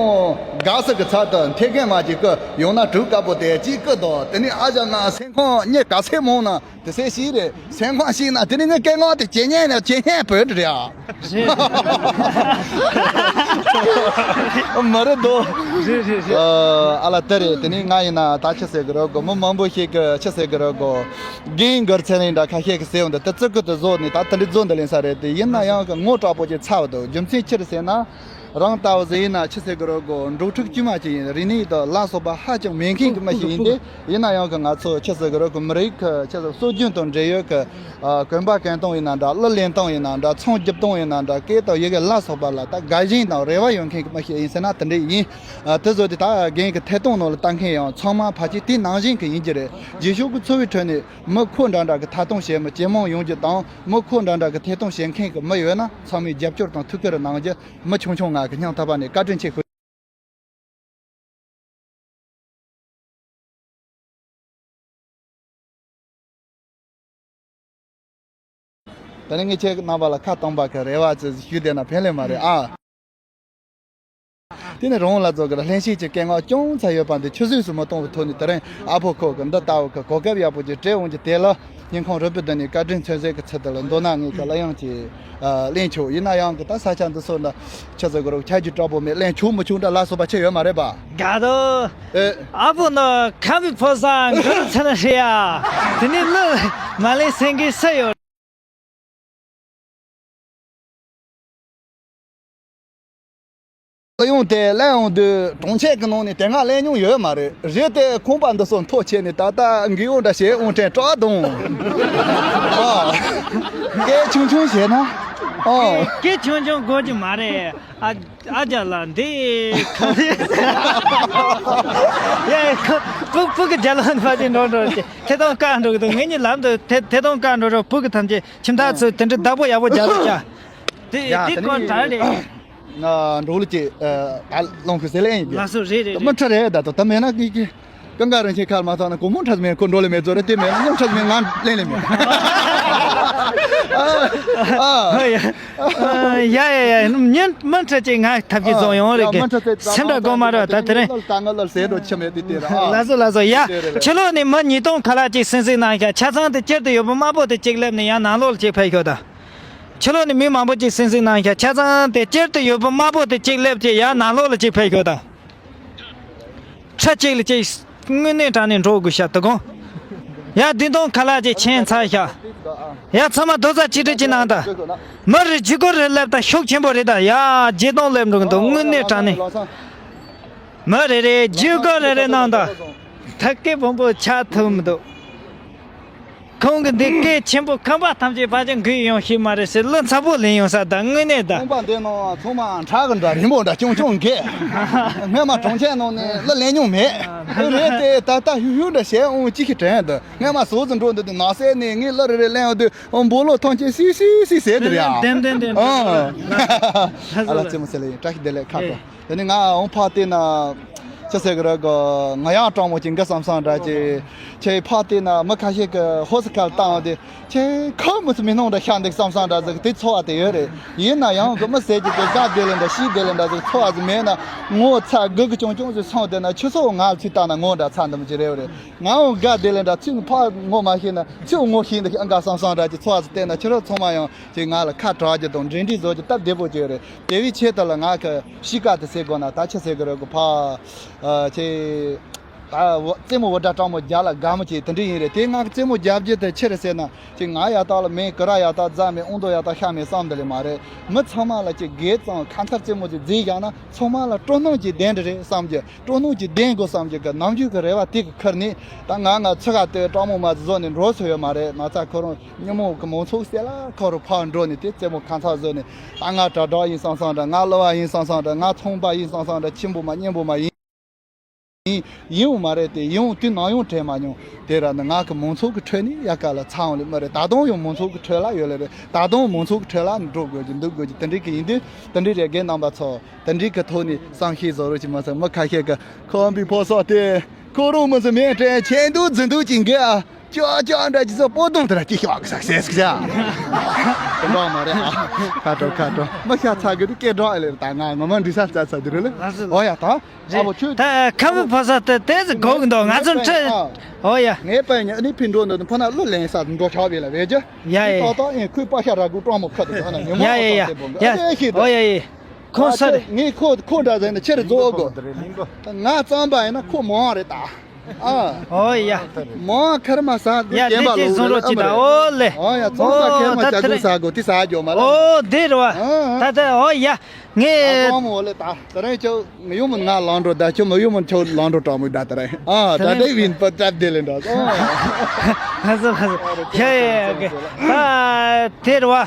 དགའ་བསུ་གི་ཚབ་ཏུ་འཐེན་མཁན་མ་ཅིག་གི་ཡང་ན་གྲུ་དཀར་པོ་དེ་གཅིག་གི་དང་། དེ་ནས་ཨ་ཅག་ང་སེམས་ཁོང་གཉིད་ག་ཚད་མང་ན་དེ་ཚད་ཞིག་རེད། སེམས་ཁོང་ཞིག་ན་དེ་ནས་ངའི་སྐད་ངག་དེ་ཇེ་སྙན་ནས་ཇེ་སྙན་བོད་རེད་ཨ། རེད། མ་རེད་དོ། རེད་རེད་རེད། ཨ་ལ་དེ་རེད། དེ་ནས་ང་ཡིན་ན་ད་ཆི་ཟེར་གི་རེད་གོ། མི་མང་པོ་ཞིག་གི་ཆི་ཟེར་གི་རེད་གོ། རྒན་གུ་རུ་ཚེ་རིང་འདྲ་ཁ་ཤས་ཀྱི་ཟེར་འོང་དུས་དེ་ཙི་ཀུ་དེ་བཟོ་ནས་ད་དེ་འདྲའི་བཟོ་འདི་ལེན་ས་རེད་དེ། ཡིན་ན་ཡང་གི་ངོ་དྲག་པོ་ཅིག་ཚ་བ་འདུག། རྒྱུ་མཚན་ཅི་རེད་ཟེར་ན། རང་ལྟ་བུ་ཟིག་ཡིན་ན་ཆི་ཟེར་གི་རེད་གོ། འབྲོག་ཕྲུག་དཀྱུས་མ་ཅིག་ཡིན། རིག་གནས་དང་ལ་སོགས་པ་ཧ་ཅང་མེད་མཁན་གྱི་མི་ཞིག་ཡིན་ཏེ། ཡིན་ན་ཡང་གི་ང་ཚོ་ཆི་ཟེར་གི་རེད་གོ། མི་རིགས་ཀྱི་ཆི་ཟེར་སྲོལ་རྒྱུན་དང་འབྲེལ་ཡོད་ཀྱི། ཨ། གོན་པ་གྱོན་སྟངས་ཡིན་ན་འདྲ། གླུ་ལེན་སྟངས་ཡིན་ན་འདྲ། ཚོང་རྒྱབ་སྟངས་ཡིན་ན་འདྲ། སྐད་དང་ཡི་གེ་ལ་སོགས་པ་ལ་ད་དགའ་ཞེན་དང་རེ་བ་ཡོད་མཁན་གྱི་མི་ཞིག་ཡིན་ཟེར་ན་དེ་འདྲ་ཡིན། ཨ། དེ་བཟོ་དེ་ད་རྒན་གྱི་ཐད་གཏོང་ནང་ལ་ལྟ་མཁན་ཡང་ཚང་མ་ཕལ་ཆེར་དེ་ནང་བཞིན་གྱི་ཡིན་གྱི་རེད། རྗེས་ཕྱོགས་ཀྱི་འཚོ་བའི་ཁྲོད་ནས་མི་ཁོ་འདྲ་འདྲ་གི་ཐད་གཏོང་བྱེད་མི་ཇེ་མང་ཡོང་རྒྱུ་དང་། མི་ཁོ་འདྲ་འདྲ་གི་ཐད་གཏོང་བྱེད་མཁན་གྱི་མི་ཡོད་ན་ཚང་མས་རྒྱབ་སྐྱོར་དང་ཐུགས་ཁུར་གནང་རྒྱུ། མི་ཆུང་ཆུང་ང་གི་སྙིང་ཐག་པ་ནས་བཀའ་དྲིན་ཆེ་ཞུ། ད་ནི་ངས་ཁྱེད་རྣམ་པ་ལ་ཁ་སྟོང་པ་གི་རེ་བ་ཅིག་ཞུས་བསྡད་ན་ཕན་ལེ་མ་རེད་ཨ། དེ་ནས་རང་ལ་ཚོ་གི་ལྷན་སྐྱེས་ཀྱི་སྐད་ངག་ཅུང་ཙམ་ཡོད་པ་འདི་ཆུད་ཟོས་སུ་མི་གཏོང་བའི་ཐོག་ནས། དེ་རིང་ཨ་ཕོ་ཁོ་གི་འདི་ལྟ་བུ་གི་གོ་སྐབས་ཡག་པོ་ཅིག་སྤྲད་འོང་གི་དེ་ལ། སྙིང་ཁོང་རུས་པའི་གཏིང་ནས་བཀའ་དྲིན་ཆེ་ཟེར་གི་ཚུལ་དུ་ལ། མདོར་ན་ངས་ཀྱི་གླུ་དབྱངས་ཀྱི་ཨ་ལེན་ཆོག། ཡིན་ན་ཡང་གི་ད་ས་ཆ་འདི་ཚོ་འདྲ་ཆི་ཟེར་གི་རོགས། ཆ་རྒྱུས་དྲག་པོ་མེད། ལེན་ཆོག་མི་ཆོག་འདྲ་ལ་སོགས་པ་ཆེ་ཡོད་མ་རེད་པ། དགའ་དོ། ཨེ། ཨ་ཕོ་ནི་ཁམས་པའི་ཕོ་བཟང་གུ་རུ་ཚེ་རིང་རེད་ཡ། དེ་ནས་གླུ་མ་ལེན་སེང་གེ་སུ་ཡོད། གླུ་དབྱངས་དེ་ལེན་འོང་དུས་གྲོང་ཁྱེར་གྱི་ནང་ནས་དེ་སྔ་ལེན་མྱོང་ཡོད་མ་རེད། རེད་དེ་ཁང་པ་འདི་ཚོ་མཐོ་ཆེ་ནས་ད་ལྟ་འགས་འོང་འདྲ་བྱེད་འོང་དྲན་སྐྲག་དང་། ཨ། སྐད་ཆུང་ཆུང་བྱས་ན། ཨ། སྐད་ཆུང་ཆུང་དགོས་ཀྱི་མ་རེད། ཨ། ཨ་ཅག་ལགས་འདི་ག་རེ། ཡ། སྤུ་སྤུ་གི་རྒྱ་ལོ་ཕ་ཅིག་འགྲོ་འགྲོ་ཅིག་ཐད་གཏོང་བཀག་འགྲོ་གི་འདུག། ངེད་གཉིས་ལམ་དུ་ཐད་ཐད་གཏོང་བཀག་འགྲོ་རོགས། སྤུ་གི་ཐམས་ཅད་ཁྱིམ་བདག་ཚོས་དེ་འདྲའི་བདག་པོ་ཡག་པོ་རྒྱག་རོགས་བྱ། དེ་ཡ་དེ་དེ་ནི་ཀོ་དྲག་རེད། ང་འགྲོ་ལུགས་ཀྱི་ཨ་ལོང་ཁུ་ཟེར་ལེ་ཡིན་གྱི། ལགས་སོ། རེད་རེད་མི་རེད། ཁྲི་རེད་ད་དོ་ད་མེད་ན་ཀི་ཀི། ཀང་ཀ་རིན་ཆེན་ཁ་མ་ཐོག་ན་གོ་མོ་ཁྲ་མེད་ཁོ་འགྲོ་ལེ་མེད་ཚོ་རེད། དེ་མེད་ན་ཉམ་ཁྲ་མེད་ང་ལེན་ལེ་མེད། ཨ། ཨ། ཡ་ཡ་ཡ། མི་མི་ཁྲི་གཅིག་ང་ཐབས་ཀྱིས་བཟུང་ཡོང་རེད་གི། སེམས་ཁྲལ་དགོས་མ་རེད། ད་དེ་རིང་ལ་ད་ང་ལ་ཟས་འགྲོ་ཆི་མེད་དེ་དེ་ར། ལགས་སོ་ལགས་སོ། ཡ། ཕྱི་ལོགས་ནས་མི་ཉིས་སྟོང་ཁ་ལག་ཅིག་གསན་གཟིགས་གནང་ཤག་ཆ་ཚང་དེ་སྤྱིར་དུ་ཡོད་པ་དམར་པོ་དེ་གཅིག་སླེབས་ནས་ཡང་ནང་ལོགས་ལ་གཅིག་ཕེབས་ཤོག་ད། ཕྱི་ལོགས་ནས་མི་མང་པོ་ཅིག་གསན་གཟིགས་གནང་ཤག་ཆ་ཚང་དེ་སྤྱིར་དུ་ཡོད་པ་དམར་པོ་དེ་གཅིག་སླེབས་ཀྱི་ཡང་ནང་ལོགས་ལ་གཅིག་ཕེབས་ཤོག་ད། ཁྲི་གཅིག་ལ་གཅིག་དངོས་གནས་དྲང་གནས་འགྲོ་དགོས་ཤག་དོ་དགོང་། ཡ། བདུན་སྟོང་ཁ་ལག་ཅིག་ཕྱིན་ཚར་ཤག་ཡ། ཚང་མ་རྡོག་རྩ་གཅིག་སྒྲིལ་གྱིས་གནང་དང་། མི་རེ་བརྒྱུད་སྐུར་རེ་སླེབས་དང་། ཤུགས་ཆེན་པོ་རེད་དང་། ཡ། བརྒྱད་སྟོང་སླེབས་འགྲོ་གི་འདུག་དངོས་གནས་དྲང་གནས། མི་རེ་རེ་བརྒྱུད་སྐུར་རེ་རེ་གནང་དང་། ད་སྐད་བོན་པོ་ཆགས་ཐུབ་མི་འདུག་ཁོང་གི་འདི་སྐད་ཆེན་པོ་ཁམས་པ་ཐམས་ཅད་ཕལ་ཆེར་འགུལ་ཡོང་ཤེས་མ་རེད་ཟེར། བློ་འཚབ་པོ་ལེན་ཡོང་ས་ད་དངོས་གནས་ད། ཁང་པ་འདི་ནང་ཚང་མ་ཁྲག་གི་འདྲ་རིང་པོ་འདྲ་ཅུང་ཅུང་འགས། སྔོན་མ་གྲོང་ཁྱེར་ནང་ནས་གླུ་ལེན་མྱོང་མེད། དེ་རེད་དེ་ད་ལྟ་ཧུ་ཧུ་འདྲ་བྱས་འོང་ཅི་ཞིག་དྲན་འདུག་སྔོན་མ་ཟོག་ཙམ་འགྲོ་འདུག་དུས་ནགས་གསེབ་ནས་ངས་གླུ་རེ་རེ་ལེན་འོང་དུས་འབོ་ལོ་ཐང་ཆེན་སི་སི་སི་ཟེར་དེ་རེད་ཨ། ལྡེམ་ལྡེམ་ལྡེམ། ཨ་ལ་རྩེད་མོ་ཟེར་ལ་ཡིན། བཀྲ་ཤིས་བདེ་ལེགས། ཁ་དྲོ། དེ་ནས་ང་འོང་ཕར་བལྟས་ན། ཅི་ཟེར་གི་རེད་གོ། ང་ཡང་སྤྲང་མོ་ཅིག་འགའ་བསམ་བསམ་འདྲ་ཅིག་ཁྱེད་ཕར་བལྟས་ན་མི་ཁ་ཤས་ཀྱི་ཧོ་སི་ཁལ་བཏང་བ་དེ། ཁྱེད་ཁོ་མི་ཚོ་མི་སྣང་འདྲ་ཤ་འདུག་བསམ་བསམ་འདྲ་ཟིག་དེ་ཚོར་བ་དེ་ཡོད་རེད། ཡིན་ན་ཡང་གི་མི་ཟེར་གྱི་དེ་དགའ་བདེ་ལེ་འདྲ་ཤི་བདེ་ལེ་འདྲ་ཟིག་ཚོར་བ་ཟིག་མེད་ན། ངོ་ཚ་སྒུག་གི་ཅུང་ཅུང་ཟིག་སོང་བསྡད་ན། ཁྱོད་ཚོ་ང་ལ་ཚུར་བལྟས་ན་ངོ་འདྲ་ཚ་འདི་མོ་ཅིག་རེད་རེད། ང་འོང་དགའ་བདེ་ལེ་འདྲ་ཚུར་ཕར་ངོ་མ་ཤེས་ན་ཚུར་ངོ་ཤེས་འདི་ཤི་ཨང་དགའ་བསམ་བསམ་འདྲ་ཅིག་ཚོར་བ་ཟིག་བལྟས་ན། ཁྱེད་རང་ཚང་མ་ཡང་ཅིག་ང་ལ་ཁ་གྲག་རྒྱུ་དང་འབྲེལ་འདྲིས་བཟོ་རྒྱུ་སྟབས་བདེ་པོ་ཅིག་རེད། དེ་བས་ཆེད་དུ་ལ་ང་གི་གཤིས་ཀ་དེ་ཟེར་དགོས་ན། ད་ཆི་ཟེར་གི་རེད་གོ། ཕ་ཨ་ཆེ་ད་འོ་རྩེད་མོ་འུར་སྒྲ་སྤྲང་མོ་རྒྱབ་ལ་དགའ་མོ་ཅིག་དེ་འདྲ་ཡིན་རེད། དེ་ང་གི་རྩེད་མོ་རྒྱབ་རྒྱུ་དེ་ཆི་རེད་ཟེར་ན། ཅིག་ང་ཡག་ཐག་ལ་མེད། ཀི་ར་ཡག་ཐག་རྫ་མེད། ཨོང་རྡོ་ཡག་ཐག་ཤ་མེད་བསམ་འདི་ལས་མ་རེད། མི་ཚང་མ་ལ་ཅིག་དགེ་གཙང་ཁ་མཚར་རྩེད་མོ་ཅིག་མཛད་བཞག་ན། ཚང་མ་ལ་སྤྲོ་སྣང་ཅིག་ལྡན་འདྲ་རེད་བསམ་གྱི། སྤྲོ་སྣང་ཅིག་ལྡན་དགོས་བསམ་གྱི་གི་ནམ་རྒྱུན་གྱི་རེ་བ་དེ་གི་ཁུར་ནས། ད་ང་ང་ཚོ་ག་དེ་སྤྲང་མོ་མ་བཟོ་ནས་འགྲོ་ཚོད་ཡོད་མ་རེད། མ་ཚད་ཁོ་རང་ཉིན་མོ་གི་མང་ཚོགས་གསལ་ལ་ཁོ་རང་ཕར་འགྲོ་ནས་དེ་རྩེད་མོ་ཁ་མཚར་བཟོས་ནས། ད་ང་དྲ་གྲགས་ཡིན་བསམ་བསམ་འདྲ། ང་གླུ་བ་ཡིན་བསམ་བསམ་འདྲ། ང་ཚོང་པ་ཡིན་བསམ་བསམ་འདྲ། ཆེན་པོ་མ་སྙན་པོ་མ་ཡིན། ཡིན་ཡོང་མ་རེད་དེ། ཡིན་ཡོང་དུས་ནམ་ཡང་དྲན་མ་མྱོང་། དེ་ར་ནི་ང་གི་མང་ཚོགས་ཀྱི་ཁྲོད་ནས་ཡ་ག་ལ་ཚང་ལེ་མ་རེད། ད་དུང་ཡང་མང་ཚོགས་ཀྱི་ཁྲོད་ལ་ཡོད་ལེ་རེད། ད་དུང་མང་ཚོགས་ཀྱི་ཁྲོད་ལ་འགྲོ་དགོས་ཀྱི་འདུག་དགོས་ཀྱི་དེ་འདྲའི་གི་ཡིན་དུས། དེ་འདྲའི་རེ་རྒན་རྣམ་པ་ཚོ། དེ་འདྲའི་གི་ཐོག་ནས་བསམ་ཤེས་བཟོ་རོགས་བྱེད་མ་ཟད། མི་ཁ་ཤས་ཀྱི་ཁམས་པའི་ཕོ་གསར་དེ་ཁོ་རང་མི་ཚེ་མེད་དྲན་ཆེ་འདུག་རྫི་འདུག་ཅིག་འགས་ཨ། ཅོ་ཅོ་འདྲ་ཅིག་ཚོ་པོ་དུང་དེ་ར་ཅིག་ཤོག་ཟག་ཟེར་ཟིག་ཟ། དེ་འདྲ་མ་རེད་ཨ། ཁ་དྲོ་ཁ་དྲོ། མི་ཤ་ཚ་གི་དུ་སྐད་སྒྲོག་ཨེ་ལེ་ད་ང་ངོ་མ་འདྲི་ས་ཙ་ཚ་དེ་རེད་ལེ། ཨོ་ཡ་ད། ཨ་བོ་ཁྱོད། ད་ཁམས་པའི་ཕོ་གསར་དེ་དེ་ཟིག་གོ་གི་འདུག་ང་ཚོ་ཁྲི། ཨོ་ཡ། ངའི་པ་ཡིན་ཨ་ནི་ཕི་འགྲོ་འདུག་ཕ་ན་གླུ་ལེན་ས་འགྲོ་ཆགས་པས་ལ་བས་ཀྱི། ཡ་ཡ་ཡ། ཏག་ཏག་ཨེ་ཁོའི་པ་ཤ་ར་གུ་སྤྲང་མོ་ཁ་དུ་ཁ་ན་ཉོ་མོ་ཡ་ཡ་ཡ་ཡ། ཨོ་ཡ་ཡ། ཁོང་ས་རེད། ངས་ཁོ་ཁོ་འདྲ་ཟེར་ན་ཆེ་རུ་རྫོགས་དགོས། ང་རྩམ་པ་ཡིན་ན་ཁོ་མང་བ་རེད་ད། ཨ། ཨོ་ཡ། མང་ཁར་མ་ཟ་དུས་ཡ་རྒན་པ་ལོ་ཟེར་ཨ་མ་རེད། ཨོ་ལེ། ཨོ་ཡ་རྩམ་པ་ཁར་མ་ད་ཇ་དེ་གུ་རེད། ཟ་དགོས་དེ་ཟ་རྒྱོ་མ་ལ། ཨོ་དེ་རེད་བ། ཨ་ཨ། ད་ད་ཨོ་ཡ། ངས། ཨ་ཀོང་མོ་ལེ་ད། ད་རེས་ཁྱོད་མི་ཡུལ་མོ་ང་ལང་འགྲོ་ད། ཁྱོད་མི་ཡུལ་མོ་ཁྱོད་ལང་འགྲོ་གྲོགས་མོ་ད། ད་རེས་ཨ་ད་རེས་ཡིན་པ་སྟབས་བདེ་ལེ་འདྲ། ཨ། ལྷ་ས་ལྷ་ས། ཡ་ཡ་ཡ། ད་དེ་རེད་བ།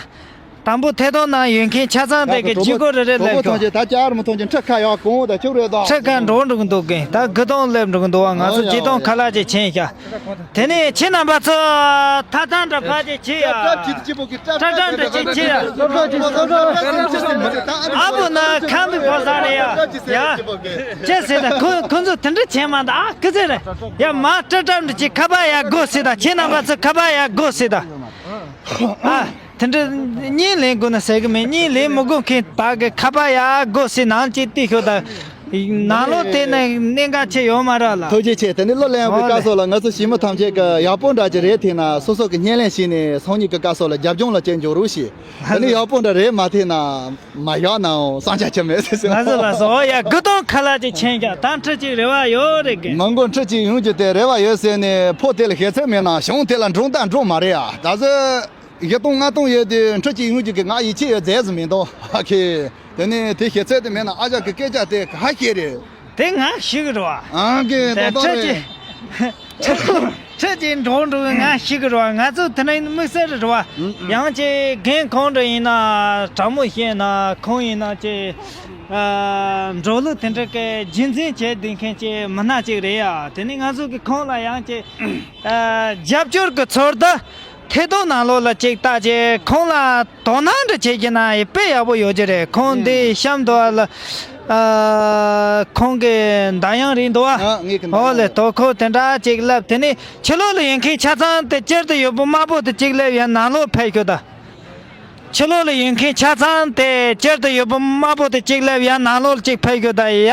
དང་པོ་ཐད་གཏོང་ནང་ཡོད་མཁན་ཆ་ཚང་དེ་གི་ཇུས་འགོད་རེ་རེ་ལེབ་ཤོག་ད་ཅར་མི་ཐོན་ཅིང་ཁྲི་ཁ་ཡག་གོང་འོག་ད་ཁྱོད་རེ་ད། ཁྲི་ཁ་འགྲོ་འགྲོ་གི་འདུག་གིན། ད་དགུ་སྟོང་སླེབས་འགྲོ་གི་འདུག་བ། ང་ཚོ་ཨོ་ཡ་ཆིག་སྟོང་ཨོ་ཡ། ཁ་ལག་ཅིག་ཕྱིན་ཤག་དེ་ནས་ཁྱེད་རྣམ་པ་ཚོ་ཐ་ཐང་འདྲ་ཕ་ཅིག་ཁྱེད་ཡ། ཁྲ་ཁྲ་འདྲ་ཅིག་ཁྱེད་ཡ། ཨ་བུ་ན་ཁམས་པའི་ཕོ་གསར་རེད་ཡ། ཡ། ཅི་ཟེར་ད་ཁོ་ཁོ་ཚོ་དེ་འདྲ་བྱེད་མ་ད། ཨ་ཁི་ཟེར་རེད་ཡ། མ་ཁྲ་ཁྲ་འདྲ་ཅིག་ཁ་པར་ཡ་དགོས་ཟེར་ད། ཁྱེད་རྣམ་པ་ཚོ་ཁ་པར་ཡ་དགོས་ཟེར་ད། ཨ། དེ་འདྲ་གཉིས་ལེན་དགོས་ན་ཟེར་གི་མེད། གཉིས་ལེན་མི་དགོས་མཁན་དག་གི་ཁ་པར་ཡག་དགོས་ཟེར་ནང་གཅིག་བལྟས་ཤོག་ད། ནང་ལོགས་དེ་ནས་གནད་འགག་ཆེ་ཡོད་མ་རེད་ལ། ཐུགས་རྗེ་ཆེ། དེ་ནི་གླུ་ལེན་ཡོང་བའི་སྐབས་སུ་ལ་ང་ཚོ་ཞི་མི་ཐམས་ཅད་ཀྱི་ཡག་པོ་འདྲ་ཅིག་རེད་ཐེ་ན་སོ་སོ་གི་བརྙན་ལེན་བྱས་ནས་སང་ཉིན་གྱི་སྐབས་སུ་ལ་རྒྱབ་ལྗོངས་ལ་ཅིག་འཇོག་རོགས་ཞེས། དེ་ནི་ཡག་པོ་འདྲ་རེད་མ་ཐེ་ན་མ་ཡག་ནའང་བསམ་འཆར་ཅིག་མེད་ཟེར་ཟེར། ལགས་སོ་ལགས་སོ། ཨོ་ཡ། དགུ་སྟོང་ཁ་ལག་ཅིག་ཕྱིན་ཀྱང་ད་ཁྲི་གཅིག་རེ་བ་ཡོད་རེད་གི། མི་མགོ་ཁྲི་གཅིག་ཡོང་རྒྱུ་དེ་རེ་བ་ཡོད་ཟེར་ནས་ཕོ་དེ་ལ་ཞེ་ཚད་མེད་ན་གཞུང་དེ་ལ་འགྲོ་ད་འགྲོ་མ་རེད་ཡ། ད་གཟོད། བཞི་སྟོང་ལྔ་སྟོང་ཡོད་དུས་ཁྲི་གཅིག་ཡོང་རྒྱུ་གི་ང་ཡིད་ཆེས་ཡོད་རྫས་སུ་མི་འདུག་ཨ་ཁེ། དེ་ནས་དེ་ཞེ་ཚད་དེ་མེད་ན་ཨ་ཅག་གི་སྐད་ཆ་དེ་ག་ཤེས་རེད། དེ་ང་ཞིག་རེད་བ། ཨང་ཀེ་ཏོག་ཏོག་རེད། ཁྲི་གཅིག་འགྲོ་འགྲོ་གི་ང་ཞིག་རེད་བ། ང་ཚོ་དེ་ནས་དམིགས་བསལ་རེད་བ། ཡང་ཅིག་རྒན་ཁོང་འདྲ་ཡིན་ན་དྲང་མོ་བཤད་ན་ཁོང་ཡིན་ན་ཅིག་འགྲོ་ལུགས་དེ་འདྲ་གི་རྒྱུན་འཛིན་བྱེད་བསྡད་མཁན་ཅིག་མི་སྣ་ཅིག་རེད་ཡ། དེ་ནས་ང་ཚོ་གི་ཁོང་ལ་ཡང་ཅིག་རྒྱབ་སྐྱོར་གི་ཚོར་འདུ། ཐད་གཏོང་ནང་ལོགས་ལ་ཅིག་ལྟ་རྗེས་ཁོང་ལ་དོ་སྣང་འདྲ་བྱེད་ཀྱི་ན་ཡི་དཔེ་ཡག་པོ་ཡོད་ཀྱི་རེད། ཁོང་འདི་གཤམ་དུ་ལ་ཨ་ཁོང་གི་མདའ་ཡང་རིང་འདུག་ཨ། ཨ་ངས་ཀྱི་མདའ་ཡང་ཨོ་ལེ། དོ་ཁོ་དེ་འདྲ་ཅིག་ལབ། དེ་ནས་ཕྱི་ལོགས་ལ་ཡོད་མཁན་ཆ་ཚང་དེ་སྤྱིར་དུ་ཡོད་པོ་དམར་པོ་དེ་ཅིག་ལབ་ཡ་ནང་ལོགས་ཕེབས་ཤོག་ད། ཕྱི་ལོགས་ལ་ཡོད་མཁན་ཆ་ཚང་དེ་སྤྱིར་དུ་ཡོད་པ་དམར་པོ་དེ་གཅིག་སླེབས་ཡ། ནང་ལོགས་ལ་གཅིག་ཕེབས་རྒྱུ་ད་ཡ།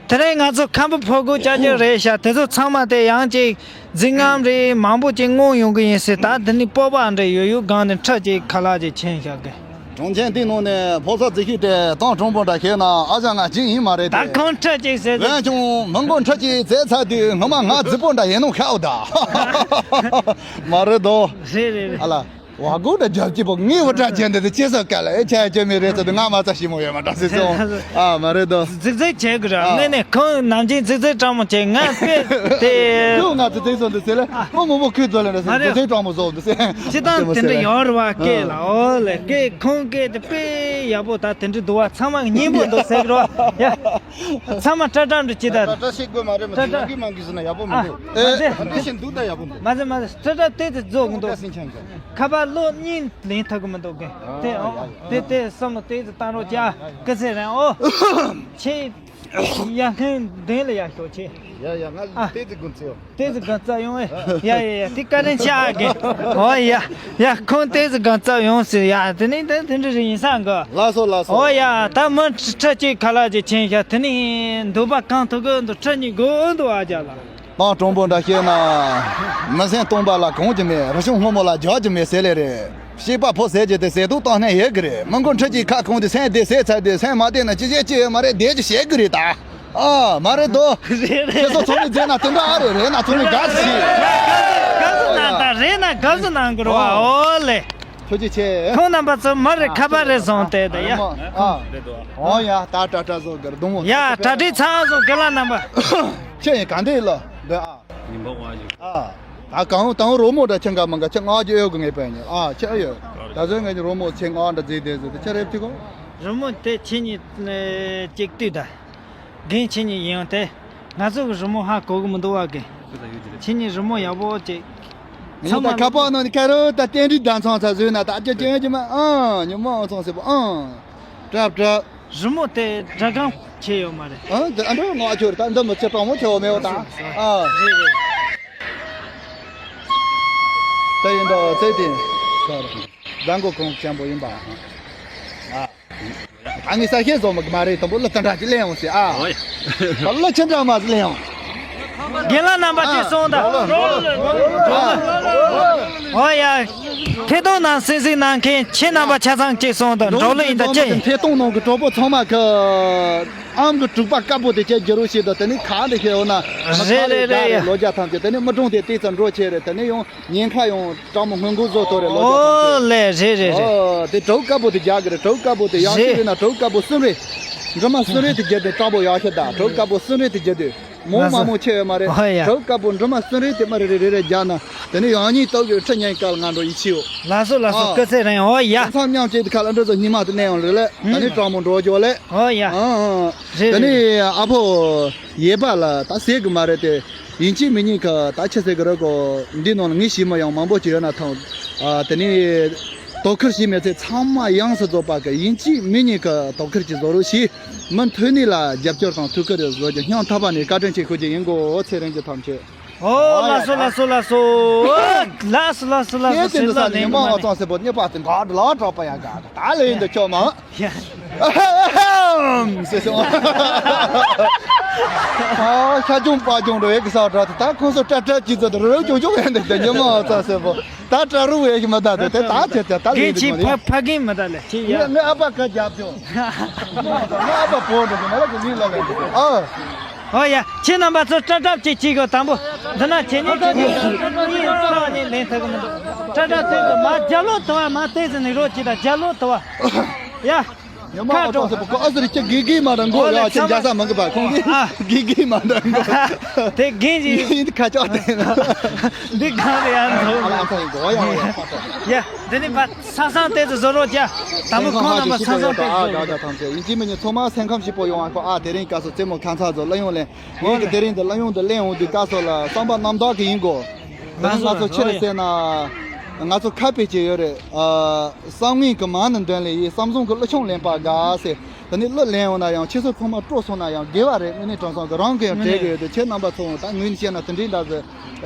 དེ་རིང་ང་ཚོ་ཁམས་པ་ཕོ་རྒོད་ཅག་ཅིག་རེད་ཤག་དེ་ཚོ་ཚང་མ་དེ་ཡང་ཅིག་རྫིག་རྔམ་རེད། མང་པོ་ཅིག་བསྔོགས་ཡོང་གི་ཡིན་ཟེར། ད་འདི་ནི་སྤོབས་པ་འདྲ་ཡོད་ཡོད་སྒང་ནས་ཁྲི་གཅིག་ཁ་ལག་ཅིག་ཁྱེར་བཞག་གི། གྲོང་ཁྱེར་འདི་ནང་ནས་ཕོ་གསར་རྫིག་ཤོས་དེ་ཏང་གྲོང་པོ་འདྲ་ཤེས་ན་ཨ་ཅག་ང་ཅིག་ཡིན་མ་རེད་དེ། ད་ཁོང་ཁྲི་གཅིག་ཟེར་ཟེར། འོན་ཀྱང་མི་མགོ་ཁྲི་གཅིག་བཙལ་ཚར་དུས་ངོ་མ་ང་རྫིག་པོ་འདྲ་ཡིན་ནོ་ཤག་ད། མ་རེད་དོ། རེད་རེད་རེད། ཨ་ལ། བ་གོ་ད་རྒྱབ་ཀྱི་པོ་ངའི་བུ་དྲག་ཅན་དེ་དེ་ཅི་ཟེར་ག་ལ་ཨེ་ཆ་ཅི་མི་རེད་ཟེར་དུས་ང་མ་རྩ་ཞིམ་མོ་ཡོད་མ་འདྲ་ཟེར་སོང་། ཨ་མ་རེད་དོ། རྫིག་རྫིག་བྱེད་དགོས་ར། ཨ། དངོས་གནས་ཁོང་ནམ་རྒྱུན་རྫིག་རྫིག་སྤྲང་མོ་བྱེད། ང་དཔེ་དེ། ཁྱོད་ང་ཚོ་དེ་སོང་འདུག་ཟེར་ལ་མོ་མོ་མོ་ཁོས་ཚོ་ལ་འདྲ་ཟེར་མ་རེད། རྫིག་རྫིག་སྤྲང་མོ་བཟོ་འདུག་ཟེར། སྤྱི་བཏང་དེ་འདྲ་ཡོད་རེད་བ། སྐད་ལ་ཨོ་ལེ་སྐད་ཁོང་སྐད་དེ་དཔེ་ཡག་པོ། ད་དེ་འདྲ་འདུག་བ། ཚང་མ་སྙན་པོ་འདུག་ཟེར་གི་རེད་བ། ཡ། ཚང་མ་སྐྲ་སྐྲ་འདྲ་ཅི་ད། སྐྲ་སྐྲ་ཞིག་དགོས་མ་རེད། མ་སྐྲ་སྐྲ་ཞིག་མང་གི་ཟེར་ན་ཡག་པོ་མི་འདུག་ཨ་མ་ཟེ། ཨ་འདི་བཞིན་འདུག་ད་ཡག་པོ་འདུག་མ་ཟེ་མ་ཟེ། སྐྲ་སྐྲ་དེ་དེ་རྫོགས་གི་འདུག་སྐྲ་སེང་ཆེན་གི། ཁ་པར་ལོ་གཉིས་ལེན་ཐུབ་གི་མི་འདུག་གི། ཨ་དེ་ཨོ། ཡ་ཡ། དེ་དེ་བསམ་བློ་དེ་ཚོ་བཏང་རོགས་བྱ། སྐུ་ཚེ་རིང་ཨོ། ཁྱེད་ཡ་ཧན་མདུན་ལ་ཡ་ཤོག་ཁྱེད། ཡ་ཡ། ང་ཨ། དེ་ཚོ་དགོངས་ཚེ་ཨོ། དེ་ཚོ་གང་རྩ་ཡོང་ཨེ། ཡ་ཡ་ཡ། དེ་བཀའ་དྲིན་ཆེ་གི། ཨོ་ཡ། ཡ་ཁོང་དེ་ཚོ་གང་རྩ་ཡོང་ཟེར་ཡ། དེ་ནི་དེ་དེ་འདྲ་རེ་ཡིན་ས་གི། ལགས་སོ་ལགས་སོ། ཨོ་ཡ། ད་མི་ཁྲི་གཅིག་ཁ་ལག་ཅིག་ཁྱེར་ཤག་དེ་ནི་འདོད་པ་གང་ཐུབ་གི་འདུག་ཁྲི་གཉིས་དགོས་འདུག་ཨ་ཅག་ལགས། ཏང་དྲང་པོ་འདྲ་བཤད་ན། མི་སེམས་སྟོང་པ་ལ་གང་རྒྱུ་མེད། རི་ཆུང་སྔོན་མོ་ལ་རྒྱག་རྒྱུ་མེད་ཟེར་ལེ་རེད། བཤད་པ་ཕོ་ཟེར་རྒྱུ་དེ་ཟེར་དུས་གཏོང་སྣེ་ཡོད་གི་རེད། མི་མགོ་ཁྲི་གཅིག་ཁ་གང་དུས་སེམས་བདེ་ཟེར་ཚར་དུས་སེམས་མ་བདེ་ན་ཅི་བྱེད་ཅི་ཡོད་མ་རེད། བདེ་རྒྱུ་བཤད་གི་རེད་ད། ཨ་མ་རེད་དོ། རེད་རེད། ཁྱེད་ཚོ་ཚོགས་མི་མཛད་ན་དེ་འདྲ་ཨ་རེད། རེད་ན་ཚོགས་མི་དགའ་ཞིག་དགའ་བསུ་གནང་དང་། རེད་ན་དགའ་བསུ་གནང་དགོས་རེད་བ། ཨོ་ལེ། ཐུགས་རྗེ་ཆེ། ཁོང་རྣམ་པ་ཚོ་མི་རེ་ཁ་པར་རེ་བཟུང་སྟེ་ད་ཡ། ཨ། ཨོ་ཡ། ད་ཏྲ་ཏྲ་བཟོ་གི་རེད་དུང་། ཡ་གྲ་སྒྲིག་ཚར་སོང་། རྒན་ལགས་རྣམ་པ། ཁྱེད་ཡིན་ག་འདྲ་ཡིན་ལོ་འདི་ཨ། ཉིན་པ་ང་ཞིག་ཨ། ད་གང་དང་རོ་མོ་འདྲ་ཁྱེད་འགའ་མ་འགའ་ཁྱེད་ང་རྒྱུ་ཨེ་གི་ངེས་པ་ཡིན། ཨ་ཁྱེད་ཨེ་ཡོད། ད་གཟོད་ངས་རོ་མོ་ཁྱེད་ང་འདྲ་བརྫིས་བསྡད་ཟེར་དུས་ཁྱེད་རེབ་ཅིག་གོ། རོ་མོ་དེ་ཁྱེད་གཉིས་གཅིག་ལྟོས་ད། རྒན་ཁྱེད་གཉིས་ཡིན་དེ། ང་ཚོ་གི་རི་མོ་ཧ་གོ་གི་མི་འདུག་བ་གི། ཁྱེད་གཉིས་རི་མོ་ཡག་པོ་ཅིག་ངས་ཚང་མ་ད་ཁ་པར་ནང་ནས་ཁ་རོ་ད་རྟེན་འབྲེལ་ཟླ་ཚང་ཚ་བཟོས་ན་ད་ཅི་ཅི་ཅི་མ་ཨང་ཉི་མ་ཨང་ཚང་ཟེར་པོ་ཨང་། གྲབ་གྲབ། རི་མོ་དེ་སྒྲ་གང་ཆེ་ཡོད་མ་རེད། ཨང་དེ་ཨ་འདྲ་ང་ཁྱོད་ད་འདི་མི་ཚེ་དྲང་མོ་ཆེ་བ་མེད་བ་ད། ཨ། རེད་རེད། ད་ཡིན་ད་ཚེ་དེ། ཟ་མགོ་གོང་ཆེན་པོ་ཡིན་པ། ཨ། ད་ངས་ས་ཤེས་བཟོ་མི་གི་མ་རེད། དང་པོ་གླུ་ཙི་འདྲ་ཅིག་ལེན་འོང་ཟེར་ཨ། ཨོ་ཡ། ད་གླུ་ཅི་འདྲ་མ་ཟིག་ལེན་འོང་། རྒན་ལགས་རྣམ་པ་ཅིག་སོང་དང་། ཨོ་ཡ། ཐད་གཏོང་ནང་གསན་གཟིགས་གནང་མཁན་ཁྱེད་རྣམ་པ་ཆ་ཚང་ཅིག་སོང་དང་། འགྲོ་ལུགས་ཡིན་ད་ཅི་ཡིན། ཐད་གཏོང་ནང་གི་གྲོགས་པོ་ཚང་མ་གི་ཨམ་གི་དྲུག་པ་དཀར་པོ་དེ་ཁྱེད་རྒྱུ་རུ་ཞིག་དང་། དེ་ནི་གང་དེ་ཁྱེད་འོ་ན་རེད་རེད་རེད། ལོ་རྒྱ་ཐམས་ཅད་དེ་ནི་མི་གྲོང་དེ་ཏིག་ཙམ་འགྲོ་ཆེ་རེད། དེ་ནི་ཡང་ཉེན་ཁ་ཡང་། སྤྲང་མོ་སྔོན་འགོག་བཟོ་ཐོ་རེ་ལོ་རྒྱ་ཐམས་ཅད། ཨོ་ལེ་རེད་རེད་རེད། ཨོ་དེ་གྲོགས་དཀར་པོ་དེ་རྒྱག་གི་རེད། གྲོགས་དཀར་པོ་དེ་ཡག་ཤོས་རེད་ན་གྲོགས་དཀར་པོ་གསུམ་རེད། འབྲུ་མ་གསུམ་རེ་དེ་རྒྱག་དེ་སྤྲང་པོ་ཡག་ཤོས་ད། གྲོགས་དཀར་པོ་གསུམ་རེ་དེ་རྒྱག་དེ་མོ་མ་མོ་ཆེ་ཡོད་མ་རེད། ཨོ་ཡ། གྲོགས་དཀར་པོ་འབྲུ་མ་གསུམ་རེ་དེ་མ་རེ་རེ་རེ་རེ་རྒྱག་ན་དེ་ནི་ཡང་སྙིང་སྟོབས་ཀྱི་ཁྲི་ཉན་སྐལ་ང་འགྲོ་ཡིད་ཆེས་ཡོད། ལགས་སོ་ལགས་སོ། ཨ། སྐུ་ཚེ་རིང་། ཨོ་ཡ། མཚམས་མཉམ་བཅད་དེ་ཁ་ལ་འདྲ་ཚོ་སྙིང་མ་དེ་གནས་ཡོང་རེད་ལེ། ཨ་ནི་སྤྲང་མོ་འགྲོ་རྒྱུ་ལེ། ཨོ་ཡ། ཨ་ཨ། རེད་དེ་ནི་རེད། ཨ་ཕོ། ཡས་པ་ལ་ད་ཟེར་གི་མ་རེད་དེ། ཡིན་གཅིག་མིན་གཉིས་ཀ་ད་ཆི་ཟེར་གི་རེད་གོ། འདི་ནང་ལ་ངའི་ཞི་མི་ཡང་མང་པོ་ཅིག་ཡོད་ན་ཐང་། ཨ་དེ་ནི། དོ་ཁུར་ཞིག་མེད་ཚེ་ཚང་མ་ཡོངས་སུ་རྫོགས་པ་གི། ཡིན་གཅིག་མིན་གཉིས་ཀ་དོ་ཁུར་གྱིས་བཟོ་རོགས་ཞིག་མི་མཐུན་ནི་ལ་རྒྱབ་སྐྱོར་དང་ཐུགས་ཁུར་བཟོ་རྒྱུ་སྙིང་ཐག་པ་ནས་བཀའ་དྲིན་ཆེ་ཞུ་རྒྱུ་ཡིན་གོ། ཚེ་རིང་གི་ཐམས་ཅད། ཨོ་ལགས་སོ་ལགས་སོ་ལགས་སོ། ལགས་སོ་ལགས་སོ་ལགས་སོ། ཁྱེད་ཚོ་འདི་ས་ནས་མ་བ་ཙང་སེ་པོ་ནི་པ་དེ་འགག་ལ་གྲགས་པ་ཡ་ག་ད་ལེ་འདི་ཁྱོད་མ། ཨ་ཧམ་ཟེར་སོང་། ཨ་ཤ་ཅུང་པ་ཅུང་འགྲོ་ཡས་ཀྱི་ས་འདྲ་དེ་ད་ཁོང་ཚོ་སྐྲ་སྐྲ་གྱིས་ཚོ་རུ་རུ་ཅུང་ཅུང་ཡན་དེ་དེ་ཉི་མ་ཙ་སེ་པོ་ད་སྐྲ་རུ་བས་ཤི་མ་ད་དེ་དེ་ད་དེ་དེ་ད་ལེ་གན་དེ་ཆི་མ་ཕ་ཡ། ཕ་གིན་མ་ད་ལེ་ཆི་ཡ། ངའི་ངའི་ཨ་ཕ་ཁ་རྒྱབ་ཅུང་། ངའི་ཨ་ཕ་བོ་འགྲོ་གི་མ་ལ་གི་ལིང་ལ་ལེ་ཨ། ཨོ་ཡ། ཁྱེད་རྣམ་པ་ཚོ་སྐྲ་སྐྲ་ཅིག་གྱིས་གོ། དང་པོ་འདི་ན་ཁྱེད་གཉིས་ཁྱེད་གཉིས་གཉིས་ས་ནས་ལེན་ཐུབ་གི་མི་འདུག་སྐྲ་སྐྲ་ཚོས་གི་མ་རྒྱ་ལོ་དུ་བ་མ་བལྟས་ཟིན་ནས་རོགས་གྱིས་དང་རྒྱ་ལོ་དུ་བ། ཡ། ཉི་མ་ཁ་ཨོ་ཏོ་སེ་པོ་ཁོ་ཨ་ཟེར་ཁྱེད་དགེ་དགེ་མ་རང་གོ་ཡ་ཁྱེད་རྒྱ་ས་མང་གི་པ་ཁོང་གིས་ཨ། དགེ་དགེ་མ་རང་གོ། དེ་རྒན་གྱི་ཡིན་ཁ་ཅོག་དེ་ན། འདི་གང་རེད་ཨ་ནི། ཨ་ལ་ཨ་ཁ་ཡིན་གོ་ཡ་ཡ་ཡ། ཡ། འདི་ནི་བ་ས་སང་དེ་ཚོ་བཟོ་རོགས་བྱ། དང་པོ་ཁོང་རྣམ་པ་ས་སང་དེ་ཚོ་བཟོ་རོགས། ཨ་ག་ག་ཐམས་ཅད་ཡིན་གཅིག་མིན་གཉིས་ཚང་མ་སེམས་ཁམས་སྐྱིད་པོ་ཡོང་ཨ་ཁོ། ཨ་དེ་རིང་སྐབས་སུ་རྩེད་མོ་ཁ་མཚར་ཚོ་གླུ་དབྱངས་ལེན། ངས་ཀྱི་དེ་རིང་འདི་གླུ་དབྱངས་འདི་གླེང་འོང་དུས་སྐབས་སུ་ལ་བསམ་པ་རྣམ་དག་གི་ཡིན་གོ། དེ་རིང་ང་ཚོ་ཕྱིར་ཟེར་ན། ང་ཚོ་ཁ་དཔེ་ཅིག་ཡོད་རེད། ཨ། བསམ་ངན་གྱི་མ་ཎི་འདོན་ལེ་ཡིས། བསམ་བཟང་གི་གླུ་ཆུང་ལེན་པ་དགའ་ཟེར། དེ་ནས་གླུ་ལེན་འོང་ན་ཡང་ཁྱེད་ཚོ་ཚང་མ་སྤྲོ་སོང་ན་ཡང་དགེ་བ་རེད། དངོས་གནས་དྲང་སང་གི་རང་གི་ཡང་དྲན་གི་ཡོད་དེ། ཁྱེད་རྣམ་པ་ཚོ་ད་ངོས་ནས་བཤད་ན་དེ་འདྲའི་འདྲ་ཟེར།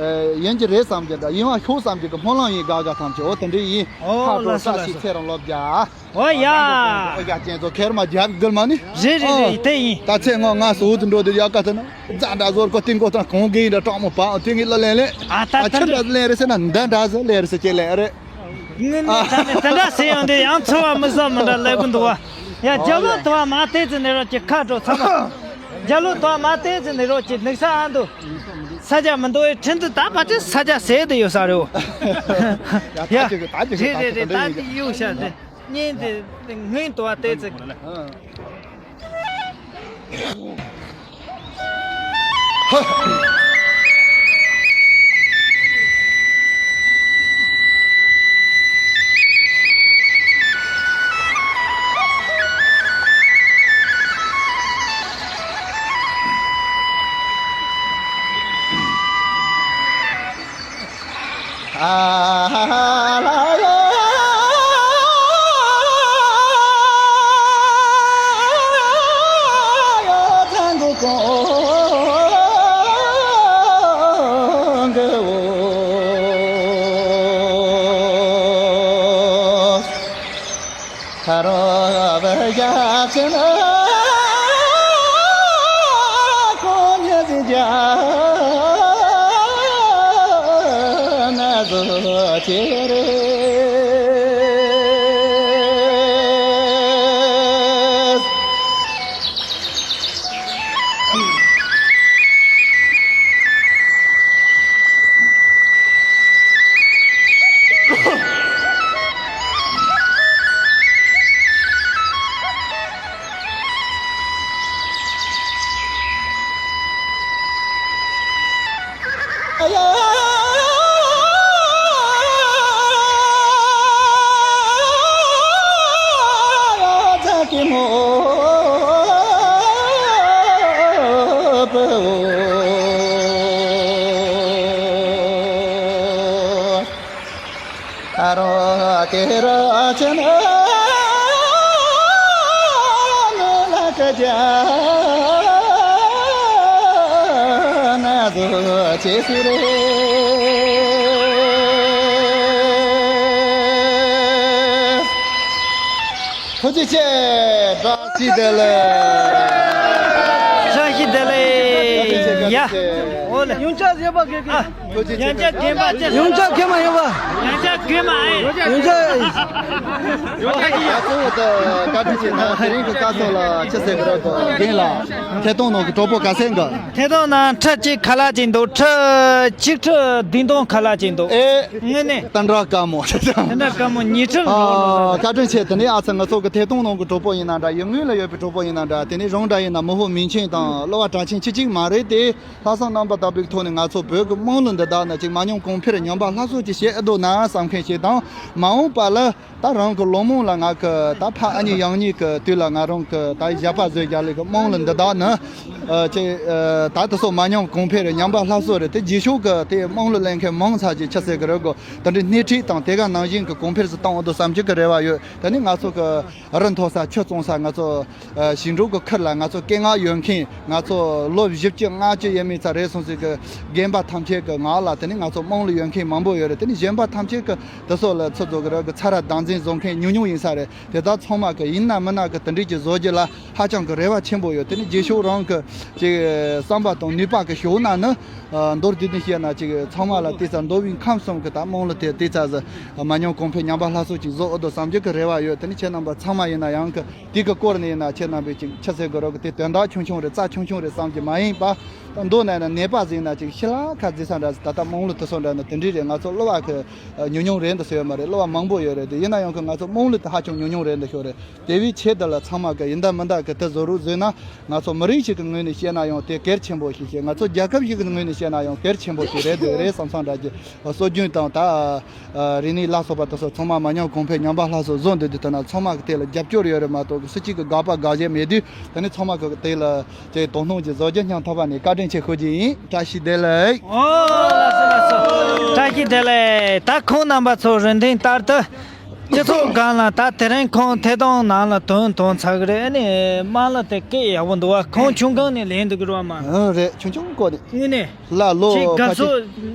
ཡིན་གྱི་རེད་བསམ་གྱི་འདྲ། ཡིན་བ་ཤོག་བསམ་གྱི་གི་སྨོན་ལམ་ཡིན། དགའ་དགའ་ཐམས་ཅད། འོ་དེ་འདྲའི་ཡིན། ཨོ་ཁ་དྲོ་ལགས་སོ་ས་ལགས་ཞིག་སོ། ཚེ་རིང་ལོ་བརྒྱ། ཨོ་ཡ། ཨོ་ཡ་ཅན་ཚོ་ཁེར་མ་རྒྱབ་དགོས་མ་ནི། རེད་རེད་རེད། དེ་ཡིན། ད་ཚེ་སྔོན་ང་སུ་དུ་འགྲོ་དུ་ཡག་ག་ཚེ་ན་རྫ་འདྲ་ཟོར་གོ་ཏིང་གོ་ཐང་གོང་གི་ཡིན་འདྲ་གྲོགས་མོ་པའང་དེ་ངའི་གླུ་ལེན་ལེན། ཨ་ད་ཨ་ད་ཁྱེད་འདྲ་ལེན་རེད་ཟེར་ན་འདི་འདྲ་ཟེར་ལེན་རེད་ཟེར་ཅེས་ལེན་རེད། ངས་ནི་ད་ནི་དེ་འདྲ་ཟེར་ཡོང་དུས་ཡང་ཚོར་བ་མི་བཟང་མི་འདྲ་ལབ་གི་འདུག་བ། ཡ་རྒྱ་ལོ་དུ་བ་མ་བལྟས་ཚེ་ནི་རོགས་ཀྱི་ཁ་དྲོ་ཚ་བ། རྒྱ་ལོ་དུ་བ་མ་བལྟས་ཚེ་ནི་རོགས་ཀྱི་ནུག་ས་ཨ་འདུག་ས་ཆ་མི་འདུག་ཨེ་ཁྲིན་དུ་ད་ཕ་ཏི་ས་ཆ་ཟེར་དུ་ཡོད་ས་རེད་བ། ཡ་ད་ཅིག་ད་ཅིག་རེད་རེད་རེད། ད་ཅིག་ཡོད་ཤག་རེད། གཉེན་དེ་ངའི་དུ་བ་བལྟས་ཚེ། ཐུགས་རྗེ་ཆེ། བཀྲ་ཤིས་བདེ་ལེགས། བཀྲ་ཤིས་བདེ་ལེགས། ཡ། འོ་ལེ། ཡོན་ཆབ་ཡོད་པ་གེ་གེ། ཨ། ཡོན་ཆབ་རྒན་པ་ཅན། ཡོན་ཆབ་རྒན་མ་ཡོད་པ། ཡོན་ཆབ་རྒན་མ་ཨེ། ཡོན་ཆབ། ཡོན་ཆབ་ཡ། གཙོ་བོ་དེ་བཀའ་དྲིན་ཆེ་ན་དེ་རིང་གི་བཀའ་ཚོགས་ལ་ཅི་ཟེར་གི་རེད་གོ། རྒན་ལགས། ཐད་གཏོང་ནང་གི་གྲོགས་པོ་ག་ཚད་འགའ། ཐད་གཏོང་ནང་ཁྲི་གཅིག་ཁ་ལག་ཅིག་འདུག་ཁྲི་གཅིག་ཁྲི་བདུན་སྟོང་ཁ་ལག་ཅིག་འདུག་ཨེ། དངོས་གནས། དན་ར་དཀར་མོ། དན་ར་དཀར་མོ་ཉི་ཁྲི་ལོ་ལོ། ཨ། བཀའ་དྲིན་ཆེ། དེ་ནས་ཨ་ཚ་ང་ཚོ་གི་ཐད་གཏོང་ནང་གི་གྲོགས་པོ་ཡིན་ན་འདྲ། ཡུལ་དངོས་ལ་ཡོད་པའི་གྲོགས་པོ་ཡིན་ན་འདྲ། དེ་ནས་རང་འདྲ་ཡིན་ན་མི་ཧོ་མིང་ཆེན་དང་གླུ་བ་གྲགས་ཆེན་ཁྱི་གཅིག་མ་རེད་དེ། ལྷག་བསམ་རྣམ་པ་དག་པའི་ཐོག་ནས་ང་ཚོ་བོད་ཀྱི་དམངས་གླུ་འདི་དག་ནི་ཅིག་མ་ཉམས་གོང་འཕེལ་ཉམས་པ་སླར་གསོ་ཅིག་བྱེད་ཨེ་འདུག་ན་བསམ་མཁན་ཞིག་དང་། མ་འོངས་པ་ལ་ད་རང་གི་ལོ་མང་ལ་ང་གི་ད་ཕ་ཨ་མྱེས་ཡང་མྱེས་ཀྱི་དུས་ལ་ང་རང་གི་ད་ཞབས་པ་བཟོས་རྒྱ་ལས་ཀྱི་དམངས་གླུ་འདི་དག་ནི་ཨ་ཅིག་ཨ་ད་དེ་ཚོ་མ་ཉམས་གོང་འཕེལ་ཉམས་པ་སླར་གསོ་རེད་དེ། རྗེས་ཕྱོགས་ཀྱི་དེ་དམངས་གླུ་ལེན་མཁན་མང་ཚར་ཅིག་ཆི་ཟེར་གི་རེད་གོ། དེ་འདྲའི་སྣེ་ཁྲིད་དང་དེ་ག་ནང་བཞིན་གྱི་གོང་འཕེལ་སུ་བཏང་འོ་དོ་བསམ་གྱི་གི་རེ་བ་ཡོད། དེ་ནི་ང་ཚོ་གི་རི་མཐོ་ས་ཆུ་གཙང་ས་ང་ཚོ་ཨ་ཞིང་འབྲོག་གི་ཁུལ་ལ་ང་ཚོ་སྐད་ངག་ཡོད་མཁན། ང་ཚོ་ལོ་བཞི་བཅུ་ལྔ་བཅུ་ཡས་མས་ཚ་རེད་སོང་ཟིག་གི་རྒན་པ་ཐམས་ཅད་ཀྱི་ངག་ལ་དེ་ནི་ང་ཚོ་དམངས་གླུ་ཡོད་མཁན་མང་པོ་ཡོད་རེད། དེ་ནི་གཞོན་པ་ཐམས་ཅད་ཀྱི་དེ་ཚོ་ལ་ཚོ་ཚོ་གི་ར་གི་ཚ་ར་བདག་འཛིན་བཟོ་མཁན་ཉུང་ཉུང་ཡིན་ས་རེད། དེ་དག་ཚང་མ་གི་ཡིན་ན་མིན་ན་གི་དེ་འདྲས་ཀྱི་བཟོ་རྒྱུ་ལ་ཧ་ཅང་གི་རེ་བ་ཆེན་པོ་ཡོད། དེ་ནི་རྗེས་ཕྱོགས་རང་གི་ཅིག་བསམ་པ་དང་ནུས་པ་གི་ཕྱོགས་ན་ནི་ཨ་མདོར་བསྡུས་ནས་བཤད་ན་ཅིག་ཚང་མ་ལ་དེ་ཚ་མདོ་དབུས་ཁམས་གསུམ་གི་ད་དམངས་གླུ་དེ་དེ་ཚ་ཟི་མ་ཉམས་གོང་འཕེལ་ཉམས་པ་སླར་གསོ་ཅིག་བཟོ་ཨེ་འདུག་བསམ་རྒྱུ་གི་རེ་བ་ཡོད། དེ་ནི་ཁྱེད་རྣམ་པ་ཚང་མ་ཡིན་ན་ཡང་གི་དེ་གི་སྐོར་ནས་ཡིན་ན་ཁྱེད་རྣམ་པས་ཅིག་ཆི་ཟེར་དགོས་རོགས་གི་དེ་དོན་དག་ཆུང་ཆུང་རེད། རྩ་ཆུང་ཆུང་རེད་བསམ་གྱི་མ་ཡིན་པ། ད་མདོར་ན་ཡིན་ན་ནད་པ་ཟིག་ཡིན་ན་ཅིག་ཤི་ལ་ཁ་རྫི་ས་འདྲ་ཟིག་ད་ལྟ་དམངས་གླུ་དེ་ཚོ་འདྲ་ན་དེ་འདྲས་རེད། ང་ཚོ་གླུ་བ་གི་ཉུང་ཉུང་རེད་འདུག་ཟེར་ཡོད་མ་རེད། གླུ་བ་མང་པོ་ཡོད་རེད་དེ། ཡིན་ན་ཡང་གི་ང་ཚོ་དམངས་གླུ་དེ་ཧ་ཅང་ཉུང་ཉུང་རེད་འདུག་ཤོད་རེད། དེ་བས་ཆེད་དུ་ལ་ཚང་མ་གི་ཡིན་ད་མིན་ད་གི་དེ་བཟོ་རོགས་བཟོས་ན་ང་ཚོ་མི་རིགས་ཤིག་གི་ངོས་ནས་བཤད་ན་ཡང་དེ་གལ་ཆེན་པོ་ཞིག་བྱེད། ང་ཚོ་རྒྱལ་ཁབ་ཞིག་གི་ངོས་ནས་བཤད་ན་ཡང་གལ་ཆེན་པོ་ཞིག་རེད་འདུག་རེད་བསམ་བསམ་འདྲ་གི་སྲོལ་རྒྱུན་དང་ད་རིག་གནས་ལ་སོགས་པ་དེ་ཚོ་ཚང་མ་མ་ཉམས་གོང་འཕེལ་ཉམས་པ་སླར་གསོ་བཟོ་འདོད་དུས་ད་ན་ཚང་མ་གི་དེ་ལ་རྒྱབ་སྐྱོར་ཡོད་རེད་མ་གཏོགས་གི་སུ་གཅིག་གི་དགག་པ་དགག་བྱ་མེད་དུས་དེ་ནི་ཚང་མ་གི་དེ་ལ་དེ་དོ་སྣང་གི་བཟོ་རྒྱུ་སྙིང་ཐག་པ་ནས་བཀའ་དྲིན་ཆེ་ཞུ་རྒྱུ་ཡིན། བཀྲ་ཤིས་བདེ་ལེགས། ཨོ་ལགས་སོ་ལགས་སོ། བཀྲ་ཤིས་བདེ་ལེགས། ད་ཁོང་རྣམ་པ་ཚོ་རིན་ཐང་ལྟར་དུ། སྤྱི་ཚོགས་སྒང་ལ་ད་དེ་རིང་ཁོང་ཐད་གཏོང་ནང་ལ་དོན་དོན་ཚར་གི་རེད། ཨ་ནི་དམངས་གླུ་དེ་སྐད་ཡག་པོ་འདུག་བ། ཁོང་ཆུང་སྒང་ནས་ལེན་འདུག་གི་རེད་བ། མ་ཨ་རེད། ཆུང་ཆུང་སྒང་ནས། དངོས་གནས། ལ་ལོ་ཁྱེད་དགའ་ཕལ་ཆེར་ཕྱོགས་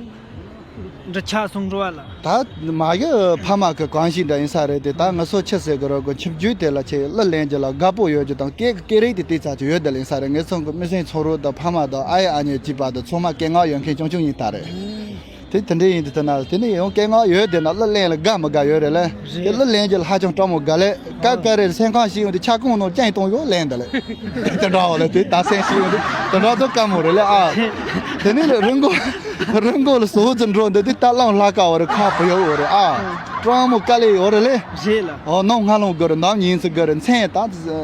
འདྲ་ཆགས་སོང་འགྲོ་བ་ལ། ད་མ་གི་ཕ་མ་གི་གང་ཞིག་འདྲ་ཡིན་ས་རེད་དེ། ད་ང་ཚོ་ཆི་ཟེར་གི་རོ་གི་ཁྱིམ་རྒྱུད་དེ་ལ་ཆེ་གླུ་ལེན་རྒྱུ་ལ་དགའ་པོ་ཡོད་རྒྱུ་དང་། སྐད་གི་སྐད་རིགས་དེ་དེ་ཚ་ཆུ་ཡོད་དེ་ལེན་ས་རེད། ངེད་ཚང་གི་མི་སེམས་ཚོ་རོ་དང་ཕ་མ་དང་ཨ་ཡེ་ཨ་མྱེས་གཅིག་པ་དང་ཚང་མ་སྐད་ངག་ཡོད་མཁན་ཆུང་ཆུང་ཡིན་ད་རེད། དེ་དེ་འདྲ་ཡིན་དུས་ད་ན་དེ་ནས་ཡང་སྐད་ངག་ཡོད་དེ་ན་གླུ་ལེན་ལ་དགའ་མི་དགའ་ཡོད་རེད་ལ། རེད། དེ་གླུ་ལེན་རྒྱུ་ལ་ཧ་ཅང་སྤྲང་མོ་དགའ་ལེ། སྐབས་འགའ་རེར་སེམས་ཁམས་ཤིག་ཡོང་དུས་ཆ་ཀོང་ནང་ཅན་གཏོང་ཡོད་ལེན་ད་ལེ། དེ་འདྲ་བ་ལ་དེ་ད་སེམས་ཤིག་ཡོང་དུས་དེ་འདྲ་ཚོ་དཀའ་མོ་རེད་ལེ་ཨ། དེ་ནས་ལ་རི་མགོ་རི་མགོ་ལ་ཟོག་ཙི་འགྲོ་འདི་དེ་ད་ལང་ལྷ་ཀ་བ་རེད། ཁ་བུ་ཡོད་བ་རེད་ཨ། སྤྲང་མོ་དཀའ་ལས་ཡོད་རེད་ལེ། རེད་ལ། ཨོ་ནམ་སྔ་ལོང་དགོས་རེད། ནམ་ཉིན་ཚེ་དགོས་རེད། མཚན་ད་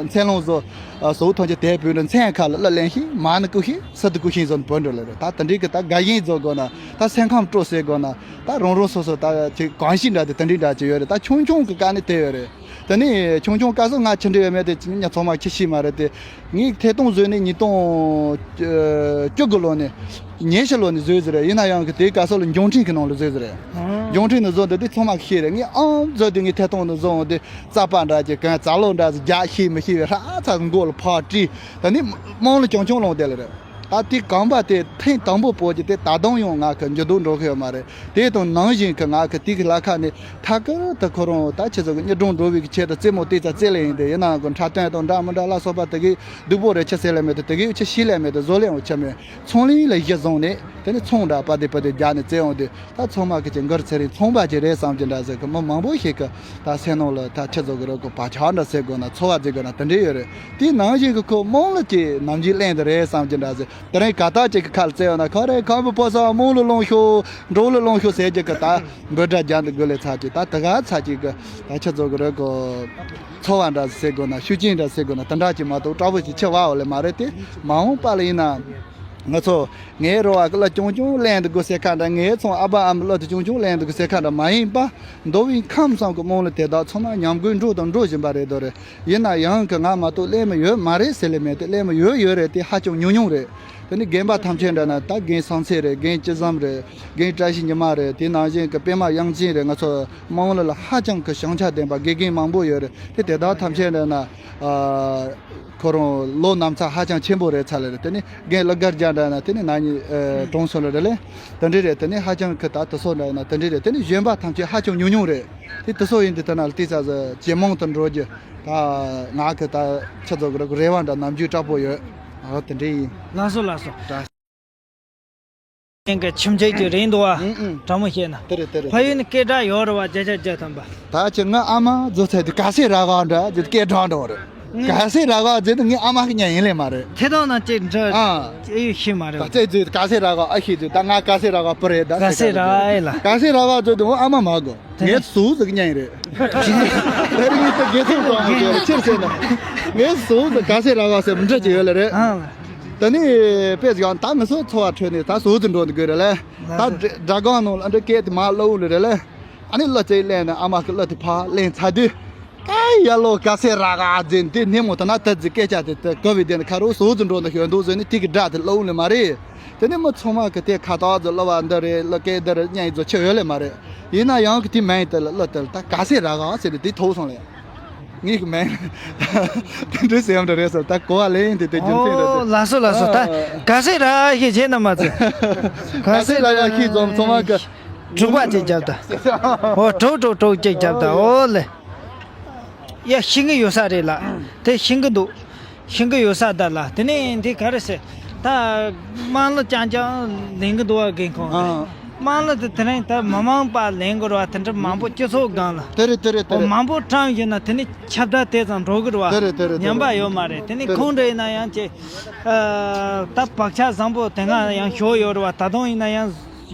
མཚན་ལོང་བཟོ། ཨ་ཟོག་ཐོན་གྱི་དེ་བུད་ནས་མཚན་ཁ་ལ་གླུ་ལེན་ཤིང་མ་ནི་ཀུ་ཤིང་ས་དུ་ཀུ་ཤིང་བཟོ་ནས་བུད་འགྲོ་ལེ་རེད། ད་དེ་འདྲའི་གི་ད་དགའ་ཞེན་བཟོ་དགོས་ན། ད་སེམས་ཁམས་སྤྲོ་སེ་དགོས་ན། ད་རང་རང་སོ་སོ་ད་ཅིག་གང་ཞིག་འདྲ་དེ་དེ་འདྲའི་འདྲ་ཅིག་ཡོད་རེད། ད་ཆུང་ཆུང་གི་སྐབས་ནས་དེ་ཡོད་རེད། དེ་ནས་ཆུང་ཆུང་སྐབས་སུ་ང་ཆི་འདྲ་ཡོད་མེད་དེ་ཉ་ཚང་མ་ཁྱི་ཤི་མ་རེད་དེ། ངས་ཐད་གཏོང་བཟོས་ནས་ཉིས་སྟོང་བཅུ་དགུ་ལོ་ནས། ཉི་ཤུ་ལོ་ནས་བཟོས་ཟེར་རེད། ཡིན་ན་ཡང་གི་དེའི་སྐབས་སུ་ལ་འབྱུང་འཕྲིན་གི་ནང་ལ་བཟོས་ཟེར་རེད། ཨང་། འབྱུང་འཕྲིན་ནས་བཟོ་འདི་དེ་ཚང་མ་ཤེས་རེད། ངས་ཨང་བཟོས་དུས་ངས་ཐད་གཏོང་ནས་བཟོ་འོང་དུས་རྩ་པ་འདྲ་ཅིག་གང་ཙག་ལོ་འདྲ་ཟིག་རྒྱག་ཤེས་མི་ཤེས་པའི་ཧྲ་ཚ་མགོ་ལ་ཕར་དཀྲིས། ད་ནི་རྨོངས་ལ་ཆུང་ཆུང་ལོང་དེ་ལ་རེད། ད་དེ་གོམ་པ་དེ་ཐེངས་དང་པོ་བོར་གྱི་དེ་ད་དུང་ཡང་ང་གི་འགྱུར་ལྡོག་འགྲོ་གི་ཡོད་མ་རེད། དེ་དང་ནང་བཞིན་གི་ང་གི་དེ་གི་ལ་ཁ་ནས་ཐད་ཀར་དུ་ཁོ་རང་ད་ཆི་ཟེར་གི་གཉིས་སྒྲུང་འགྲོ་བའི་གི་ཆེད་དུ་རྩེད་མོ་རྩེ་ཙ་རྩེ་ལེ་ཡིན་ཏེ། ཡིན་ནའང་གི་འཁྲབ་སྟོན་དང་འདྲ་མི་འདྲ་ལ་སོགས་པ་དེ་གི་སྡུག་པོ་རེད། ཆི་ཟེར་ལེ་མེད་དེ་དེ་གི་ཆི་ཤི་ལེ་མེད་དེ་བཟོ་ལེ་ཡང་ཆི་མེད། ཚོང་ལས་ལ་གཞི་བཟུང་ནས་དེ་ནི་ཚོང་འདྲ་པ་དེ་པ་དེ་རྒྱག་ནས་བཙལ་འོང་དུས། ད་ཚང་མ་གི་ཅིག་མགར་ཚེ་རིང་ཚོང་པ་ཅིག་རེད་བསམ་གྱི་འདྲ་ཟེར་གི་མི་མང་པོ་ཞིག་གི་ད་སེམས་ནང་ལ་ད་ཆི་བཟོ་གི་རེད་གོ། བག་ཆགས་འདྲ་ཟེར་དགོས་ན། ཚོར་བ་ཟེར་དགོས་ན་དེ་འདྲ་ཡོད་རེད། དེའི་ནང་བཞིན་གི་ཁོ་རྨོངས་ལ་ཅིག་ནམ་རྒྱུན་གླེང་དེ་རེད་བསམ་གྱི་འདྲ་ཟེར། དེ་རིང་ག་ད་ཅིག་གི་ཁ་ལ་བཙལ་ཡོང་ན་ཁོ་རེ་ཁམས་པའི་ཕོ་སར་རྨོངས་ལ་ལོངས་ཤོག་འགྲོ་ལ་ལོངས་ཤོག་ཟེར་གྱི་གི་ད་འབོད་སྒྲ་རྒྱག་འདི་དགོས་ལས་ཚར་གྱི། ད་དེ་ག་ཚར་གྱི་གི་ད་ཆི་བཟོ་གི་རེད་གོ། ཚོར་བ་འདྲ་ཟེར་དགོས་ན། ཤུགས་རྐྱེན་འདྲ་ཟེར་དགོས་ན། དེ་འདྲ་ཅིག་མ་གཏོགས་དྲག་པོ་ཞིག་ཆེ་བ་འོ་ལེ་མ་རེད་དེ། མ་འོངས་པ་ལ་ཡིན་ན། ང་ཚོ་ངའི་རོ་བ་གི་གླུ་ཆུང་ཆུང་ལེན་འདུག་གོ་ཟེར་ཁ་འདྲ། ངའི་ཚང་ཨ་ཕ་ཨ་མ་གླུ་དེ་ཆུང་ཆུང་ལེན་འདུག་གོ་ཟེར་ཁ་འདྲ་མ་ཡིན་པ། མདོ་དབུས་ཁམས་གསུམ་གི་རྨོངས་ལ་དེ་དག་ཚང་མ་ཉམས་རྒུད་འགྲོ་དང་འགྲོ་བཞིན་པ་རེད་དོ་རེད། ཡིན་ན་ཡང་གི་ང་མ་གཏོགས་ལེན་མི་ཡོད་མ་རེད་ཟེར་ལེ་མེད་དེ། ལེན་མི་ཡོད་ཡོད་རེད་དེ། ཧ་ཅང་ཉུང་ཉུང་རེད། དེ་ནི་རྒན་པ་ཐམས་ཅད་འདྲ་ན། ད་རྒན་སངས་ཚེ་རེད། རྒན་སྐྱིད་བཟང་རེད། རྒན་བཀྲ་ཤིས་ཉི་མ་རེད། དེ་ནང་བཞིན་གི་པད་མ་དབྱངས་ཅན་རེད། ང་ཚོ་རྨོངས་ལ་ལ་ཧ་ཅང་གི་བྱང་ཆ་ལྡན་པ་དགེ་རྒན་མང་པོ་ཡོད་རེད་དེ། དེ་དག་ཐམས་ཅད་འདྲ་ན། ཨ། ཁོ་རང་ལོ་ན་ཚོད་ཧ་ཅང་ཆེན་པོ་རེད་ཚར་ལེ་རེད། དེ་ནི་རྒན་གླུ་གར་རྒྱག་འདྲ་ན་དེ་ནི་ན་ནིང་གྲོངས་སོང་ལེ་རེད་ལེ། དེ་འདྲ་རེད། དེ་ནི་ཧ་ཅང་གི་ད་དེ་ཚོ་འདྲ་ན་དེ་འདྲ་རེད། དེ་ནི་གཞོན་པ་ཐམས་ཅད་ཧ་ཅང་ཉུང་ཉུང་རེད། དེ་དེ་ཚོ་ཡིན་དུས་ད་ན་ལ་དེ་ཚ་ཟ་ཇེ་མང་དུ་འགྲོ་རྒྱུ་ད་ང་གི་ད་ཆི་ཚོ་གི་རེ་བ་འདྲ་ནམ་རྒྱུན་དྲག་པོ་ཡོད། ཨ་དེ་འདྲ་ཡིན། ལགས་སོ་ལགས་སོ། ད། ཡིན་གི་ཁྱིམ་མཚེས་ཀྱི་རེད་འདུག་བ། ཨང་ཨང་། དྲང་མོ་བཤད་ན། དེ་རེད་དེ་རེད། ཕ་ཡུལ་ནས་སྐད་གྲགས་ཡོད་རེད་བ། བརྒྱ་ཆ་བརྒྱ་ཐམ་པ། ད་ཁྱེད་ང་ཨ་མ་བཟོ་ཚད་དེ་ག་སེ་ར་ག་འདྲ་ཅིག་སྐད་གྲགས་འགྲོ་རེད། ཨང་། ག་སེ་ར་ག་ཟེར་དུས་ངའི་ཨ་མ་གི་ཉན་ཡིན་ལེ་མ་རེད། ཐད་གཏོང་ནང་ཅིག་འདྲ། ཨ། ཨེ་ཡོད་ཤེས་མ་རེད་ད་བ། ཚེ་ཟེར་ག་སེ་ར་ག་ཨ་ཤེས་ཟེར། ད་ང་ག་སེ་ར་ག་པུ་རེད་ད། ག་སེ་ར་ཨེ་ལ། ག་སེ་ར་ག་ཟེར་དུས་ཨ་མ་མ་གོ། དེ་ངས་ཟོག་ཟིག་ཉན་རེད། དེ་རིང་ངས་ད་དགེ་ཚོགས་དང་མོ་ཟེར་ཕྱིར་ཟེར་ན། ངས་ཟོག་ཟིག་ག་སེ་ར་ག་ཟེར་མི་འདྲ་ཅིག་ཡོད་ལེ་རེད། ཨང་། ད་ནི་དཔེ་ཟིག་ཡང་ད་ང་ཚོ་འཚོ་བ་ཁྲོད་ནས་ད་ཟོག་ཟིག་འགྲོ་འདུག་དགོས་རེད་ལེ། ད་སྒྲ་སྒྲ་སྒང་ནང་ལ་འདྲ་སྐད་དེ་མ་གློ་བུ་ལེ་རེད་ལེ། ཨ་ནི་གླུ་རྩེ་ལེན་ནས་ཨ་མ་གི་གླུ་དེ་ཕར་ལེན་ཚར་དུས། ཀ་ཡ་ལོ་ག་སེ་ར་ག་ཟེར་དེ་སྣེ་མོ་ད་ན་ད་ཟིག་སྐད་ཆ་དེ་ད་ག་བའི་དེ་ནི་ཁ་རོག་ཟོག་ཟིག་འགྲོ་འདུག་ཤོད་འདུག་ཟེར་ནས་དེ་གི་སྒྲ་དེ་གློ་བུ་ལེ་མ་རེད། དེ་ནས་མི་ཚང་མ་གི་དེ་ཁ་ཐག་ཟོ་གླུ་བ་འདི་རེད། གླུ་སྐད་འདི་རེད་སྙན་ཡིག་ཟོ་ཆེ་ཡོད་ལེ་མ་རེད། ཡིན་ན་ཡང་གི་དེ་མིང་དེ་ལ་གླུ་དེ་ལ་ད་ག་སེ་ར་ག་ཟེར་དེ་དེ་ཐོག་སོང་ལེ། ངའི་གི་མིང་དེ་འདྲའི་སེམས་འདྲ་རེད་ཟེར། ད་གོ་བ་ལེན་དེ་དེ་རྒྱུ་མཚན་རེད་དེ། ཨོ་ལགས་སོ་ལགས་སོ། ད་ཨ་ག་སེ་ར་ག་ཞིག་བྱས་ན་མ་ཚོད། ག་སེ་ར་ག་ཞིག་ཚང་མ་གི་དྲུག་པ་ཅིག་རྒྱབ་ད། ཨོ་དྲུག་དྲུག་དྲུག་ཅིག་རྒྱབ་ད། ཨོ་ལེ། ཡ་ཤེས་ཀྱི་ཡོད་ས་རེད་ལ། དེ་ཤེས་ཀྱི་འདུག་ཤེས་ཀྱི་ཡོད་ས་ད་ལ། དེ་ནས་འདི་ག་རེ་ཟེར། ད་དམངས་གླུ་རྐྱང་རྐྱང་ལེན་གྱི་འདུག་བ་རྒན་ཁོང་། ཨ། དམངས་གླུ་དེ་དེ་རིང་ད་མི་མང་པ་ལེན་དགོས་རེད་བ། དེ་འདྲ་མང་པོ་སྤྱི་ཚོགས་སྒང་ལ། དེ་རེད་དེ་རེད་དེ་རེད། མང་པོ་བཀྲམ་ཡོད་ན་དེ་ནི་ཁྱབ་བརྡལ་དེ་ཙམ་འགྲོ་གི་རེད་བ། དེ་རེད་དེ་རེད་དེ་རེད། ཉམས་པ་ཡོད་མ་རེད། དེ་ནི་དེ་རེད། ཁོང་འདྲ་ཡིན་ན་ཡང་ཅིག་ཨ། ད་བག་ཆགས་བཟང་པོ་དེ་སྔ་ཡང་ཞོག་ཡོད་རེད་བ། ད་དུང་ཡིན་ན་ཡང་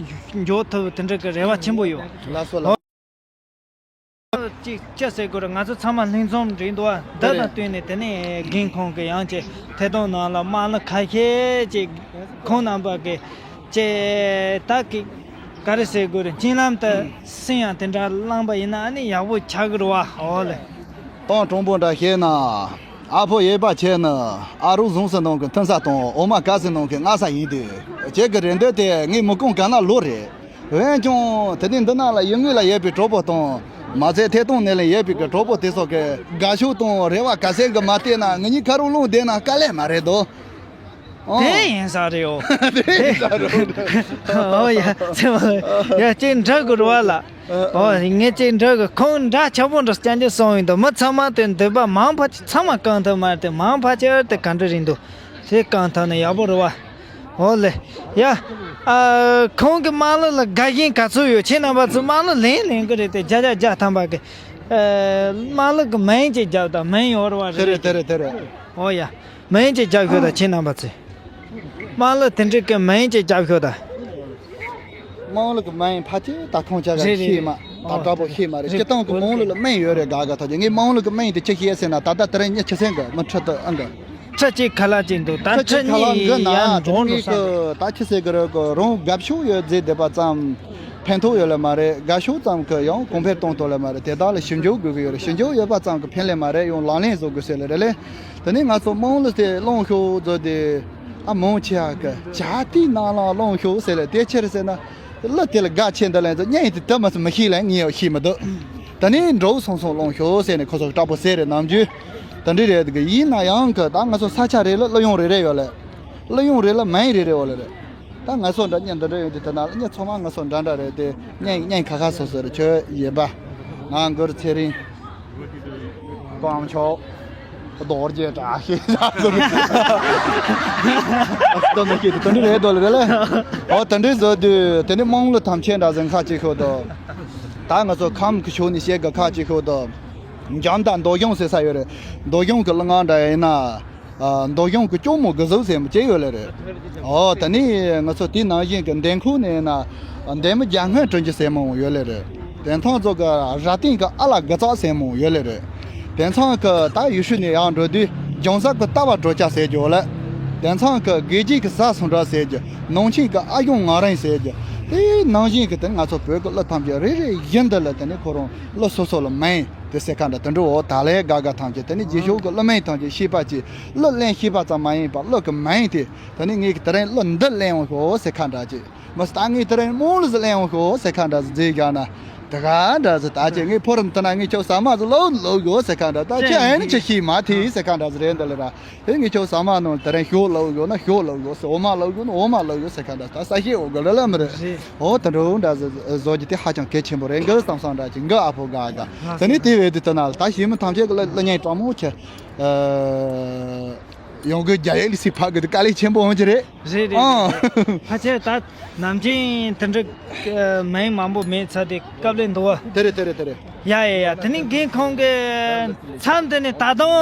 འཇོག་ཐུབ་དེ་འདྲ་གི་རེ་བ་ཆེན་པོ་ཡོད། ལགས་སོ་ལགས། ཅིག་ཅི་ཟེར་དགོས་རེད། ང་ཚོ་ཚང་མ་ལྷན་འཛོམས་རེད་འདུག་བ། འདི་དང་བསྟུན་ནས་དེ་ནས་རྒན་ཁོང་གི་ཡང་ཅིག་ཐད་གཏོང་ནང་ལ་དམངས་གླུ་ཁ་ཤས་ཅིག་ཁོང་རྣམ་པ་གི་ཅིག་ད་གི་ག་རེ་ཟེར་དགོས་རེད། སྤྱན་ལམ་དུ་སེམས་ཡང་དེ་འདྲ་བླངས་པ་ཡིན་ན་ཨ་ནི་ཡག་པོ་ཆགས་ཀྱི་རེད་བ། འོ་ལེ། སྤང་དྲང་པོ་འདྲ་བཤད་ན། ཨ་ཕོ་ཡོད་པ་ཆེ་ནི། ཨ་རུ་ཟུང་ཟིན་ནང་གི་མཐུན་ས་དང་འོ་མ་དཀར་ཟིན་ནང་གི་མངར་ས་ཡིན་དུས། ཁྱེད་ཀྱི་རེ་འདོད་དེ་ངའི་མི་ཀུན་ག་ན་ལོ་རེད། འོན་ཀྱང་དེ་ནས་འདི་ནང་ལ་ཡུལ་དངོས་ལ་ཡོད་པའི་གྲོགས་པོ་དང་ མ་ཚད་ཐད་གཏོང་ནང་ལ་ཡོད་པའི་གི་གྲོགས་པོ་དེ་ཚོ་གི་དགའ་ཕྱོགས་དང་རེ་བ་ག་ཚད་གི་མ་བལྟས་ན་ང་གཉིས་ཁ་རུ་ལོང་བསྡད་ན་དཀའ་ལས་མ་རེད་དོ། ཨོ། དེ་ཡིན་ས་རེད་ཨོ། དེ་ཡིན་ས་རེད། ཨོ་ཡ། ཡ་ཅིག་འདྲ་དགོས་རེད་བ་ལ། ཨོ་ངས་ཅིག་འདྲ་དགོས། ཁོང་འདྲ་ཆགས་པོ་འདྲ་སྐྱང་རྒྱུ་སོང་ཡིན་དོ། མི་ཚང་མ་དེ་འདོད་པ་མང་ཕལ་ཆེར་ཚང་མ་བསྐང་ཐུབ་མ་རེད་དེ། མང་ཕལ་ཆེར་དེ་ག་འདྲ་རེད་འདུག་དེ་བསྐང་ཐུབ་ན་ཡག་པོ་རེད་བ། ཨོ་ལེ། ཡ། ཨ། ཁོང་གི་དམངས་གླུ་ལ་དགའ་ཞེན་ག་ཚོད་ཡོད། ཁྱེད་རྣམ་པ་ཚོས་དམངས་གླུ་ལེན་ལེན་གི་རེད་དེ། བརྒྱ་ཆ་བརྒྱ་ཐམ་པ་གི། ཨ། དམངས་གླུ་གི་མིང་ཅིག་རྒྱབ་དང་། མིང་ཡོད་རེད་བ། དེ་རེད་དེ་རེད་དེ་རེད། ཨོ་ཡ། མིང་ཅིག་རྒྱབ་ཤོག་དང་ཁྱེད་རྣམ་པ་ཚོས། དམངས་གླུ་དེ་འདྲའི་གི་མིང་ཅིག་རྒྱབ་ཤོག་དང་། དམངས་གླུ་གི་མིང་ཕལ་ཆེར་ད་ཐོང་ཅག་ག་རེད་རེད་ཤེས་མ། ད་ཨོ་དྲག་པོ་ཤེས་མ་རེད། རེད། སྤྱིར་བཏང་གི་དམངས་གླུ་ལ་མིང་ཡོད་རེད། དགའ་དགའ་ཐག་ཆོད། ངས་དམངས་གླུ་གི་མིང་དེ་ཅི་ཤེས་ཟེར་ན། ད་ལྟ་དེ་རིང་མི་ཆི་ཟེར་གི་མི་ཁྲི་དུ་ཨང་གི། ཁྲི་གཅིག་ཁ་ལག་ཅིག་འདུག་ད་ཁྲི་ཁྲི་གཅིག་ཁ་ལག་གི་གཉིས་ཡར་ནང་འགྲོ་འགྲོ་ས་འདུག་ད་ཆི་ཟེར་གི་རེད་གོ། རང་དགའ་ཕྱོགས་ཡོད་རྫས་བསྡད་པ་ཙམ་ཕན་ཐོགས་ཡོད་ལེ་མ་རེད། དགའ་ཕྱོགས་ཙམ་གི་ཡང་གོང་འཕེལ་གཏོང་ཐུབ་ལེ་མ་རེད། དེ་དག་ལ་ཞིབ་འཇུག་དགོས་ཀྱི་ཡོད་རེད། ཞིབ་འཇུག་ཡོད་པ་ཙམ་གི་ཕན་ལེ་མ་རེད། ཡང་ལག་ལེན་བཟོ་དགོས་ཟེར་ལེ་རེད་ལེ། དེ་ནས་ང་ཚོ་དམངས་གླུ་དེ་བླངས་ཤོག་བཟོ་དེ། ཨ། མང་ཆེ་བ་གི་ཇ་ཏི་ནང་ལ་བླངས་ཤོག་ཟེར་ལེ། དེ་ཕྱིར་ཟེར་ན། གླུ་དེ་ལ་དགའ་ཆེ་འདི་ལན་ཚོ་སྙན་དེ་དུ་མ་སུ་མི་ཤེས་ལན་ངས་ཡང་ཤེས་མི་འདུག་ད་ནི་འགྲོ་སོང་སོང་སློང་ཤོག་ཟེར་ནས་ཁོ་ཚོ་དྲག་པོ་ཟེར་རེད། ནམ་རྒྱུན་དེ་འདྲ་རེད་གི། ཡིན་ན་ཡང་གི་ད་ང་ཚོ་ས་ཆ་རེ་ལ་གླུ་དབྱངས་རེ་རེ་ཡོད་ལེ། གླུ་དབྱངས་རེ་ལ་མིང་རེ་རེ་ཡོད་ལེ་རེད། ད་ང་ཚོ་འདྲ་མི་འདི་འདྲ་ཡོད་དེ། དེ་ན་མི་ཚང་མ་ང་ཚོ་འདྲ་འདྲ་རེད་དེ། སྙན་སྙན་ཁ་ཁ་སོ་སོ་རེད། ཁྱོད་ཡིན་པ། ང་མགུར་ཚེ་རིང་། དཀོན་མཆོག་རྡོ་རྗེ་བཀྲ་ཤིས་ལ་སོགས། ཨ། སྟོན་པ་ཁྱེད་དེ་དོན་འགྲུབ་རེད་དོ་ལེ་རེད་ལེ། ཨོ་དེ་འདྲའི་བཟོ་དུས་དེ་ནི་དམངས་གླུ་ཐམས་ཅད་འདྲ་ཟིན་ཁ་ཅིག་ཤོད་དོ། ད་ང་ཚོ་ཁམས་ཀྱི་ཕྱོགས་ནས་བཤད་གི་ཁ་ཅིག་ཤོད་དོ། འཇམ་དང་མདོ་གཞུང་ཟེར་ས་ཡོད་རེད། མདོ་གཞུང་གི་གླུ་ངག་འདྲ་ཡིན་ན། ཨ། མདོ་གཞུང་གི་སྐྱོར་མོ་དགུ་ཟུག་ཟེར་མོ་ཅིག་ཡོད་ལེ་རེད། ཨོ་དེ་ནི་ང་ཚོ་དེ་ནང་བཞིན་གི་འདན་ཁུག་ནས་ན་འདན་མ་རྒྱ་སྔོན་དྲུང་ཆེ་ཟེར་མོ་ཡོད་ལེ་རེད། དེ་ཚང་ཚོ་གི་ར་སྟེང་གི་ཨ་ལ་དགུ་ཚག་ཟེར་མོ་ཡོད་ལེ་རེད། དེ་ཚང་གི་ད་ཡུལ་ཤུལ་ནས་ཡར་འགྲོ་དུས་ལྗོངས་གསར་གི་ལྟ་བ་གྲོས་ཆ་ཟེར་རྒྱུ་ལེ། དེ་ཚང་གི་དགེ་རྒྱས་ཀྱི་ས་སུ་འགྲོ་ཟེར་རྒྱུ། ནང་ཆེན་གི་ཨ་གཞུང་ངག་རིང་ཟེར་རྒྱུ། དེ་ནང་བཞིན་གི་དེ་ང་ཚོ་བོད་ཀྱི་གླུ་ཐམས་ཅད་རེ་རེ་བཞིན་དུ་ལ་དེ་ནི་ཁོ་རང་གླུ་སོ་སོ་ལ་མིང་དེ་ཟེར་ཁ་འདྲ་དེ་འགྲོ་འོ། ད་ལས་དགའ་དགའ་ཐམས་ཅད་དེ་ནི་རྗེས་ཕྱོགས་ཀྱི་གླུ་མིང་ཐམས་ཅད་ཤེས་པ་ཅིག་གླུ་ལེན་ཤེས་པ་ཙམ་མ་ཡིན་པར་གླུ་གི་མིང་དེ། དེ་ནི་ངས་ཀྱི་དེ་རིང་གླུ་འདི་ལེན་འོང་ཤོག་ཟེར་ཁ་འདྲ་ཅིག་མ་ཟད་ད་ངས་དེ་རིང་དམངས་གླུ་ཟིག་ལེན་འོང་ཤོག་ཟེར་ཁ་འདྲ་ཟིག་མཛད་བཞག་ན། དེ་ག་འདྲ་ཟིག་ད་ཅི་ངས་ཕོ་རིམ་དེ་ན་ངས་ཁྱོད་ཟ་མ་ཟིག་ལོ་ལོ་ཡོད་ཟེར་ཁ་འདྲ། ད་ཁྱོད་ཨེ་ནི་ཅི་ཤེས་མ་ཐེ་ཟེར་ཁ་འདྲ་ཟིག་རེད་འདི་ལ་ར། ཨེ་ངས་ཁྱོད་ཟ་མ་ནང་དེ་རིང་ཞོ་ལོ་ཡོད་ན་ཞོ་ལོ་ཡོད་ཟེར། འོ་མ་ལོ་ཡོད་ན་འོ་མ་ལོ་ཡོད་ཟེར་ཁ་འདྲ། ད་ས་ཤེས་འོ་གི་ལ་ལ་མི་རེད། འོ་དེ་འདྲ་འདྲ་ཟིག་བཟོ་རྒྱུ་དེ་ཧ་ཅང་གལ་ཆེན་པོ་རེད། འགི་བསམ་བསམ་འདྲ་ཅིག་འགི་ཨ་ཕོ་དགའ་དགའ། དེ་ནས་དེ་བས་དེ་དེ་ན་ད་ཞིག་མི་ཐམས་ཅད་གི་ལ་ལ་ཉན་དྲང་མོ་ཆེ། ཨ། ཡོང་གི་རྒྱ་ཡིག་ལ་སི་ཕ་གི་དེ་དཀའ་ལས་ཆེན་པོ་འོང་གི་རེད། རེད་རེད། ཨང་། ཕལ་ཆེར་ད་ནམ་རྒྱུན་དེ་འདྲ་མིང་མང་པོ་མེད་ཚར་དེ་སྐབས་ལས་འདུག་བ། དེ་རེད་དེ་རེད་དེ་རེད། ཡ་ཡ་ཡ། དེ་ནི་རྒན་ཁོང་གི་མཚམས་དེ་ནས་ད་དུང་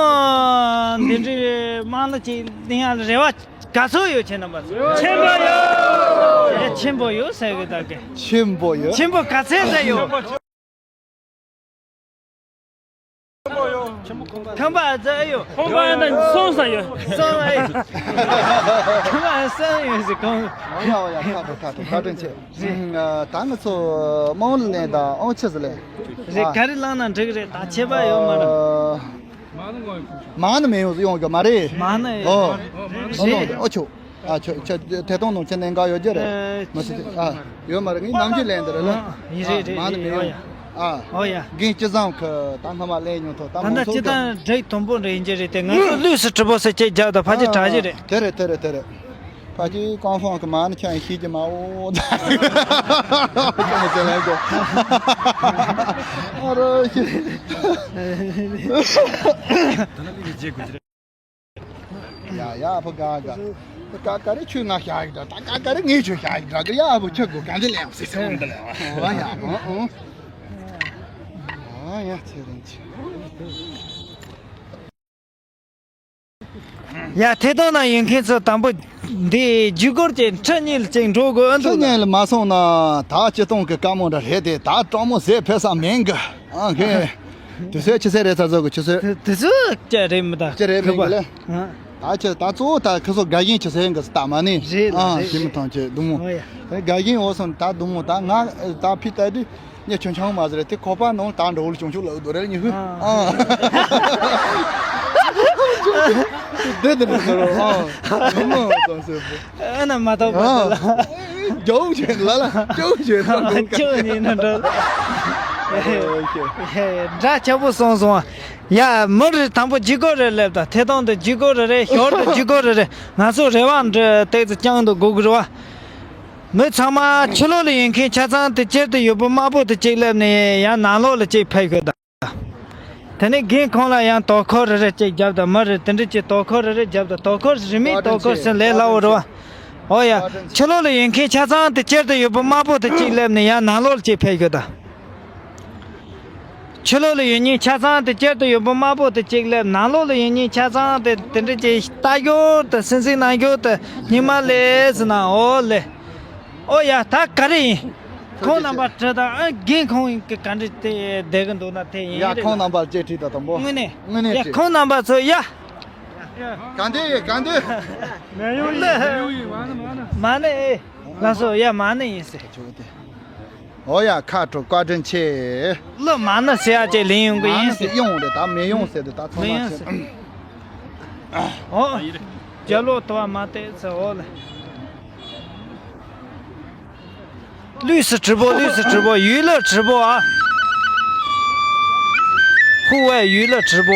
འདི་འདྲའི་དམངས་གླུ་ཅིག་ལེན་ཡ་རེ་བ་ག་ཚོད་ཡོད། ཁྱེད་རྣམ་པ་ཚོ། ཆེན་པོ་ཡོད། ཡ་ཆེན་པོ་ཡོད་ཟེར་གི་ད་གི། ཆེན་པོ་ཡོད། ཆེན་པོ་ག་ཚད་ཟེར་ཡོད། ཁང་པ་ཨ་ཙི་ཨ་ཡོ། ཁང་པ་ཨ་ནི་སོང་ས་ཡོད། སོང་ཨེ། ཁང་པ་ཨ་སོང་ཡོད་ཟེར་ཁང་། ཡ་ཡ། ཁ་ཐོ་ཁ་ཐོ་བཀའ་དྲིན་ཆེ། ཨ། ད་ང་ཚོ་དམངས་གླུ་ལེན་དང་ཨང་ཆི་ཟིག་ལེན། རེད། ཨ། ག་རེ་བླངས་ན་འགྲིག་རེད། ད་ཁྱད་པར་ཡོད་མ་རེད། ཨ། མང་ནི་མེད་ཡོང་གི་མ་རེད། མང་ནི། ཨོ། རེད། ཨོ་ཆོ། ཨ། ཁྱོད་ཁྱོད་ཐད་གཏོང་ནང་ཁྱེད་གནད་འགག་ཡོད་རྒྱུ་རེད། ཨ། མ་གཞི། ཨ། ཡོད་མ་རེད། ངས་ནམ་རྒྱུན་ལེན་འདི་རེད་ལ། ཨ། ཡིན། རེད་རེད། མང་ནི་མི་ཡོང་། ཨ། ཨོ་ཡ། རྒན་སྐྱིད་བཟང་གི་ད་སྔ་མ་ལེན་མྱོང་ཐོག་ད་ད་མང་ལྟ་ཚོགས་སྤྱི་ཀྱང་། དང་འགྲིག་དུམ་བུ་འདྲ་ཡིན་གྱི་རེད་དེ། ང་ཚོ་ལུས་སུ་གྲུབ་པོ་ཟེར་ཁྱེད་རྒྱག་དང་ཕ་ཅི་དྲག་གི་རེད། དེ་རེད་དེ་རེད་དེ་རེད། ཕ་ཅི་ཀོང་ཧྥང་གི་མ་ནི་ཁྱང་ཤེས་ཀྱི་མ་འོ། ད་ཁྱོད་མི་ཚེ་ལེན་གོ། ཨ་རོ་ཤི། ཡ་ཡ་ཕོ་ག་ག། ད་ག་ག་རེ་ཁྱོད་ང་ཤ་ཡི་འདྲ། ད་ག་ག་རེ་ངས་ཁྱོད་ཤ་ཡི་འདྲ་གི། ཡ་ཕོ་ཁྱོད་གོ་ག་འདི་ལེན་ཟེར་ཟེར་འོང་འདི་ལེན། ཨོ་ཡ། ཨོ་ཨོ། ཨོ་ཡ་ཚེ་རིང་ཆེ། ཡ་ཐད་གཏོང་ན་ཡོད་མཁན་ཚོ་དང་པོ་འདི་བརྒྱུད་སྐོར་གྱི་ཁྲི་གཉིས་ལ་ཅིག་འགྲོ་དགོས་ཨ་འདུག་ཁྲི་གཉིས་ལ་མ་སོང་ན་ད་སྤྱི་གཏོང་གི་བཀའ་མོལ་འདྲ་རེད་དེ། ད་སྤྲང་མོ་ཟས་ཕེ་ས་མེད་གི། ཨ་ཁེ། དུས་ཚོད་ཆུ་ཚོད་རེད་ཚ་ཚོད་གི་ཆུ་ཚོད། དུས་ཚོད་ཅི་རེད་མི་ད། ཅི་རེད་མིན་གི་ལེ། ཨ། ད་ཁྱེད་ད་གཙོ་བོ་ད་ཁི་ཚོ་དགའ་ཞེན་ཆུ་ཚོད་གི་ད་མ་ནི། རེད་ལ། ཨ། རེད། ཞི་མི་ཐང་ཆེ་དུ་མོ། ཨོ་ཡ། དགའ་ཞེན་འོ་སོང་ད་དུ་མོ་ད་ང་ད་ཕི་ད་དུ་ཉེ་ཆུང་ཆུང་མ་ཟེར་དེ་ཁོ་པ་ནང་ད་འགྲོ་བོ་ལ་ཅུང་ཆུང་ལ་འུ་དོ་རེ་ཉི་ཧུ། ཨ། ཨ། དེ་དེ་ནི་ཟེར་རོ། ཨ། དུ་མོ་སོང་ཟེར་བོ། ཨ་ན་མ་ཐོག་པ་ལ། ཇོ་ཆེན་ལ་ལ་ཇོ་ཆེན་ལ་ལ་ཇོ་ཉིན་ན་འགྲོ། འདྲ་ཆགས་པོ་སོང་སོང་། ཡ། མི་རེ་དང་པོ་ལྗིད་ཁོག་རེ་སླེབས་དང་། ཐད་གཏོང་དུ་ལྗིད་ཁོག་རེ་རེད། ཞོར་དུ་ལྗིད་ཁོག་རེ་རེད། ང་ཚོ་རེ་བ་འདྲ་ཏོག་ཙམ་བཅང་དུ་དགོས་ཀྱི་རེད་བ། མི་ཚང་མ་ཕྱི་ལོགས་ལ་ཡོད་མཁན་ཆ་ཚང་དེ་སྤྱིར་དུ་ཡོད་པོ་དམར་པོ་དེ་གཅིག་སླེབས་ནས་ཡང་ནང་ལོགས་ལ་གཅིག་ཕེབས་ཤོག་དང་། དེ་ནས་རྒན་ཁོང་ལ་ཡང་དོ་ཁུར་རེ་རེ་གཅིག་རྒྱབ་དང་། མི་རེ་དེ་འདྲ་གཅིག་དོ་ཁུར་རེ་རེ་རྒྱབ་དང་། དོ་ཁུར་རིན་མེད་དོ་ཁུར་ཟེར་ལས་སླ་བོ་རེད་བ། ཨོ་ཡ། ཕྱི་ལོགས་ལ་ཡོད་མཁན་ཆ་ཚང་དེ་སྤྱིར་དུ་ཡོད་པོ་དམར་པོ་དེ་གཅིག་སླེབས་ནས་ཡང་ནང་ལོགས་ལ་གཅིག་ཕེབས་ཤོག་དང་། ཕྱི་ལོགས་ལ་ཡོད་མཁན་ཆ་ཚང་དེ་སྤྱིར་དུ་ཡོད་པོ་དམར་པོ་དེ་གཅིག་སླེབས། ནང་ལོགས་ལ་ཡོད་མཁན་ཆ་ཚང་དེ་དེ་འདྲ་གཅིག་ལྟ་ཤོག་དང་། སེམས་གསིག་གནང་ཤོག་དང་། སྙིང་མ་ལས་ཟེར་ན། ཨོ་ལེ། ཨོ་ཡ། ད་ག་རེ་ཡིན། ཁོང་རྣམ་པ་དྲི་དང་། ཨ། རྒན་ཁོང་གི་ག་འདྲ་དེ་བསྡད་གི་འདུག་ན། དེ་ཡིན་ཡ། རེད་ཁོང་ལ། རྣམ་པར་ཅེས་དྲིས་དང་། དང་པོ་དངོས་གནས། དངོས་གནས་ཡ། ཅེས། ཁོང་རྣམ་པ་ཚོ་ཡ། ག་འདི་ཡིན། ག་འདི། མེ་ཡོང་ཡིན། མེ་ཡོང་ཡིན། མ་ནི། མ་ནི། ཨེ། ལགས་སོ། ཡ། མ་ནི་ཡིན་ཟེར། ཨོ་ཡ། ཁ་དྲོ། བཀའ་དྲིན་ཆེ། ལོ། མ་ནི་ཟེར་ཡ་ཅིག་ལེན་ཡོང་གི་ཡིན་ཟེར། མ་ནི་ཟེར་ཡོང་རེད། ད་མེ་ཡོང་ཟེར་དེ། ད་ཚང་མ་མེ་ཡོང་ཟེར། ཨོ། རྒྱ་ལོ་དོ་བ་མ་བལྟས་ཚེ། ཨོ་ལེ།绿色直播，绿色直播，娱乐直播啊！户外娱乐直播。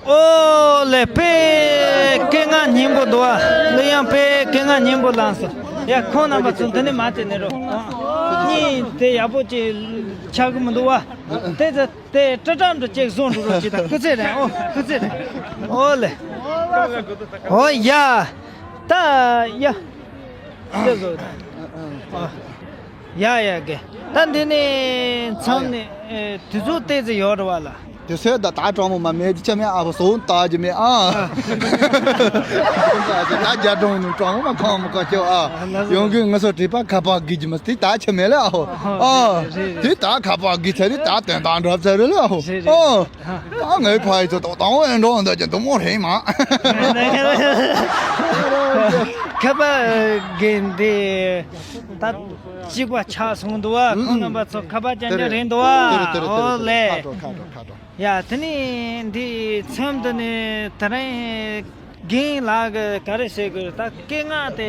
ཨོ་ལེ། དཔེ་སྐད་ངག་སྙན་པོ་འདུག་བ། གླུ་དབྱངས་དཔེ་སྐད་ངག་སྙན་པོ་བླངས་སོང་། ཡ། ཁོང་རྣམ་པ་ཚོ་འདི་ནས་མ་བལྟས་ནས་རོ། གཉིས་དེ་ཡག་པོ་ཅིག་ཆགས་གི་མི་འདུག་བ། དེ་ཚོ་དེ་ཀྲ་ཀྲ་འདྲ་ཅིག་བཟོ་འགྲོ་རོགས་གྱིས་དང་། སྐུ་ཚེ་རིང་། ཨོ། སྐུ་ཚེ་རིང་། ཨོ་ལེ། ཨོ་ཡ། ད་ཡ། ཨོ་ཡ་ཡ། གེ། ད་འདི་ནས་མཚམས་ནས། ཨེ། དུས་ཚོད་ཏོག་ཙམ་ཡོད་རེད་བ་ལ། དེ་སོས་ད་ད་གྲོགས་མོ་མ་མེད་ཀྱི་ཆ་མེད་ཨ་ཕོ་སོ་ད་ཀྱི་མེད་ཨ། ད་རྒྱ་གྲོང་ནས་གྲོགས་མོ་མ་ཁོང་མ་ཁོ་ཁྱོད་ཨ། ཡོང་གི་ང་སོ་དྲིས་པ་ཁ་པར་དགོས་ཀྱི་མ་དེ་ད་ཆ་མེད་ལ་ཨ་ཕོ་ཨ། དེ་ད་ཁ་པར་དགོས་ཚར་རེད། ད་དོན་དག་འགྲུབ་ཚར་རེད་ལ་ཨ་ཕོ་ཨ། ད་ངའི་ཕ་ཡི་ཚོ་ཏོག་ཏང་བོ་ཨེ་འགྲོ་འདོད་ཀྱི་འདུག་མོ་རེད་མ། ཁ་པར་དགོས་འདི་ད་གཅིག་པ་ཆགས་སོང་འདུག་བ། ཁོང་རྣམ་པ་ཚོ་ཁ་པར་ཅན་ཅན་རེད་འདུག་བ། ཨོ་ལེ། ཁ་དྲོ་ཁ་དྲོ་ཁ་དྲོ། ཡ་དེ་ནས་འདི་མཚམས་འདི་ནས་དེ་རིང་རྒན་ལགས་ཀྱིས་ག་རེ་ཟེར་དགོས་ད་སྐད་ངག་དེ་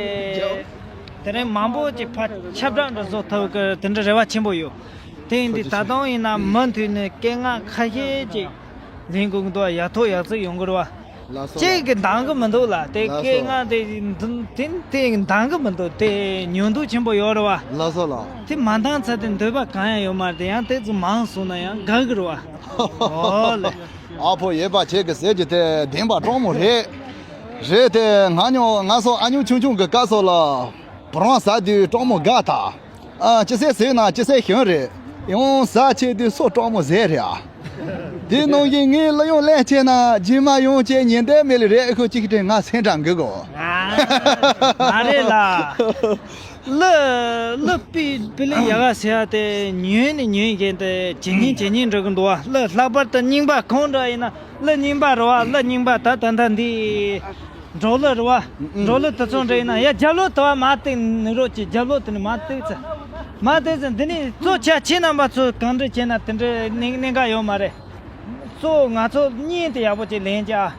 དེ་རིང་མང་པོ་ཅིག་ཕར་ཁྱབ་བསྒྲགས་འདྲ་བཟོ་ཐུབ་ཀྱི་དེ་འདྲ་རེ་བ་ཆེན་པོ་ཡོད། དེ་ཡིན་དུས་ད་དུང་ཡིན་ན་མུ་མཐུད་ནས་སྐད་ངག་ཁ་ཤས་ཅིག་ལེན་དགོས་ཀྱི་འདུག་ཡག་ཐོག་ཡག་བརྩེགས་ཡོང་གི་རེད་བ། ལགས་སོ། ཅིག་གི་འདང་གི་མི་འདུག་ལ་དེ་ལགས་སོ། སྐད་ངག་དེ་དེ་དེ་འདང་གི་མི་འདུག་དེ་ཉོན་འདུག་ཆེན་པོ་ཡོད་རེད་བ། ལགས་སོ་ལགས། དེ་མ་འདང་ཚར་དེ་འདོད་པ་གང་ཡང་ཡོད་མ་རེད། དེ་ཡང་དེ་ཚོ་མང་སོང་ན་ཡང་དགའ་གི་རེད་བ། ཨོ་ལེ། ཨ་ཕོ་ཡོད་པ་ཁྱེད་ཀྱི་ཟེར་གྱི་དེ་བདེན་པ་སྤྲང་མོ་རེད། རེད་དེ་ང་ཉོ་ང་སོ་ཨ་ཉོ་ཆུང་ཆུང་གི་སྐབས་སོ་ལ་བུ་རང་ཟ་དུས་སྤྲང་མོ་དགའ་ད། ཨ་ཅི་ཟེར་ཟེར་ན་ཅི་ཟེར་ཞིམ་རེད། ཡང་ཟ་ཆེ་དུས་སོ་སྤྲང་མོ་ཟེར་རེད་ཨ། དེ་ནང་བཞིན་ངའི་གླུ་དབྱངས་ལེན་ཆེ་ན་རྗེས་མ་ཡང་ཅེ་ཉན་དེ་མེད་ལེ་རེད་ཁོ་གཅིག་དྲན་ང་སེམས་དྲང་གི་གོ། མ་རེད་ལ། གླུ་གླུ་པི་པི་ལི་ཡ་ག་ཟེར་ཡ་དེ་ཉོན་ནས་ཉོན་བཞིན་དེ་ཇེ་ཉིན་ཇེ་ཉིན་འགྲོ་གི་འདུག་བ། གླུ་ལྷག་པར་དུ་རྙིང་པ་གང་འདྲ་ཡིན་ན་གླུ་རྙིང་པ་རེད་བ། གླུ་རྙིང་པ་ད་ད་ད་འདི། འབྲོག་གླུ་རེད་བ། འབྲོག་གླུ་དེ་ཚོ་འདྲ་ཡིན་ན་ཡ་རྒྱབ་ལོག་དུ་བ་མ་བཏེག་ནི་རོགས་ཀྱི་རྒྱབ་ལོག་དེ་ནི་མ་བཏེག་ཚེ། མ་བཏེག་ཚེ་འདི་ནི་གཙོ་ཆ་ཁྱེད་རྣམ་པ་ཚོ་གང་འདྲ་བྱས་ན་དེ་འདྲ་གནད་གནད་འགག་ཡོད་མ་རེད། གཙོ་ང་ཚོ་བརྙན་དེ་ཡག་པོ་ཅིག་ལེན་ཅིག་ཨ།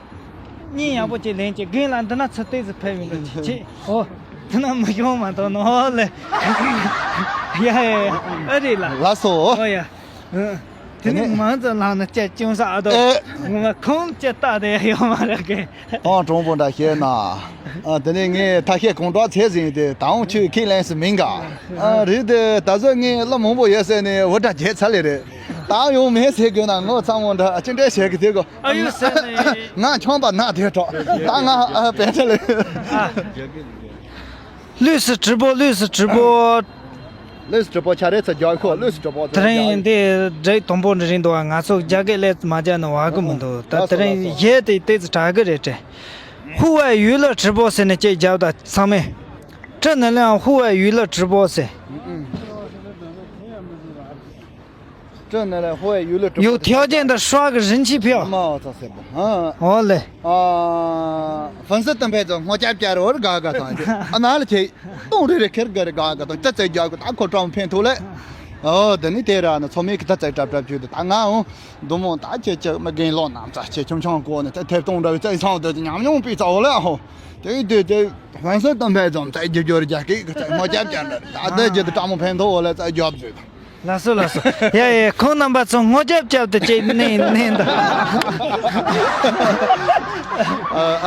བརྙན་ཡག་པོ་ཅིག་ལེན་ཅིག་རྒན་ལགས་འདི་ན་ཚུར་བཏེག་ཚེ་ཕེབས་ཡིན་འགྲོ་ཅིག་ཅིག་ཨོ། དེ་ན་མི་ཤོང་མ་གཏོགས་ནོ་ལེ། ཡ་ཡ་ཡ་ཨ་རེད་ལ། ལགས་སོ། ཨོ་ཡ། དེ་ནི་མང་ཙམ་ལངས་ན་ཅེ་ཅུང་ས་ཨ་དོ། ཨེ། ངོ་མ་ཁོང་ཅེ་ལྟ་དེ་ཡོད་མ་རེད་གི། ཏང་ཀྲུང་པོ་འདྲ་བཤད་ན། ཨ་དེ་ནི་ངས་ཐ་ཤལ་གང་དྲག་ཚད་ཟིན་ཏེ་ད་འོང་ཆུ་ཁས་ལེན་སུ་མིན་ག་ཨ་རེད་དེ་ད་གཟོད་ངས་གླུ་མང་པོ་ཡོད་ཟེར་ནས་འུར་སྒྲ་བརྒྱབ་ཚར་ལེ་རེད། ད་ཡོང་མེད་ཟེར་དགོས་ན་ངོ་ཚ་མོ་འདྲ་ཅི་འདྲ་བྱེད་གི་དེ་གོ། ཨ་ཡོད་ཟེར་ནས། ང་ཆང་པ་ན་དེ་གྲོགས་ད་ང་ཨ་བེད་ལེ། ཨ། 绿色直播，绿色直播。 ལུས་སུ་གྲུབ་པོ་ཆ་རེ་ཚ་རྒྱག་ཁོ་ལུས་སུ་གྲུབ་པོ་ཚ་དེ་རིང་རྒྱག་འདི་འབྲེག་དང་པོ་འདི་རིང་འདུག་ང་ཚོ་རྒྱ་སྐད་ལས་མ་རྒྱག་ན་བ་གི་མི་འདུག་ད་དེ་རིང་གཞས་དེ་ཏོག་ཙམ་དྲག་གི་རེད་དྲན། 户外娱乐直播ཟེར་ནས་ཅིག་རྒྱབ་ད་ཚང་མས། 正能量户外娱乐直播ཟེར། 正能量户外娱乐直播 有条件的刷个人气票。 མ་ཚ་སེ་པོ། ཨོ་ལེ། ཨ། 粉丝登ཕན་ཚུན་སྔོ་སྐྱབས་བསྐྱར་བར་དགའ་དགའ་དང་། ཨ་ན་ལ་ཆེ། གཏོང་རེ་རེ་ཁེར་དགའ་རེ་དགའ་དགའ་དང་ད་ཚེ་རྒྱག་གི་ད་ཁོ་ཀྲང་ཕན་ཐོགས་ལེ། ཨོ་དེ་ནི་དེ་ར་ན་ཚོ་མེད་གི་ད་ཚེ་གྲབ་གྲབ་བྱུས་དུ་ད་ང་འོང་། འདུ་མོ་ད་ཆེ་ཆེ་མི་རྒན་ལོ་ནམ་ཚ་ཆེ་ཆུང་ཆུང་གོ་ནི་ད་ཐེབས་གཏོང་འདྲ་བའི་ཚེ་སང་དུ་ཉམས་མྱོང་པི་ཚ་འོ་ལེ་ཧོ། དེ་དེ་དེ་ཧོན་སོན་གཏམ་ཕན་ཙམ་ཚེ་རྒྱུ་རྒྱུར་རྒྱ་སྐད་གི་ཚེ་སྔོ་སྐྱབས་བསྐྱར་འདྲ་ད་དེ་རྒྱུ་དུ་ཀྲང་མོ་ཕན་ཐོགས་འོ་ལེ་ཚེ་རྒྱབ་བཟོས་དང་། ལགས་སོ་ལགས་སོ། ཡ་ཡ་ཁོང་རྣམ་པ་ཚོ་སྔོ་སྐྱབས་བསྐྱབས་ཏེ་ཅིག་ནས་ནས་འདུག་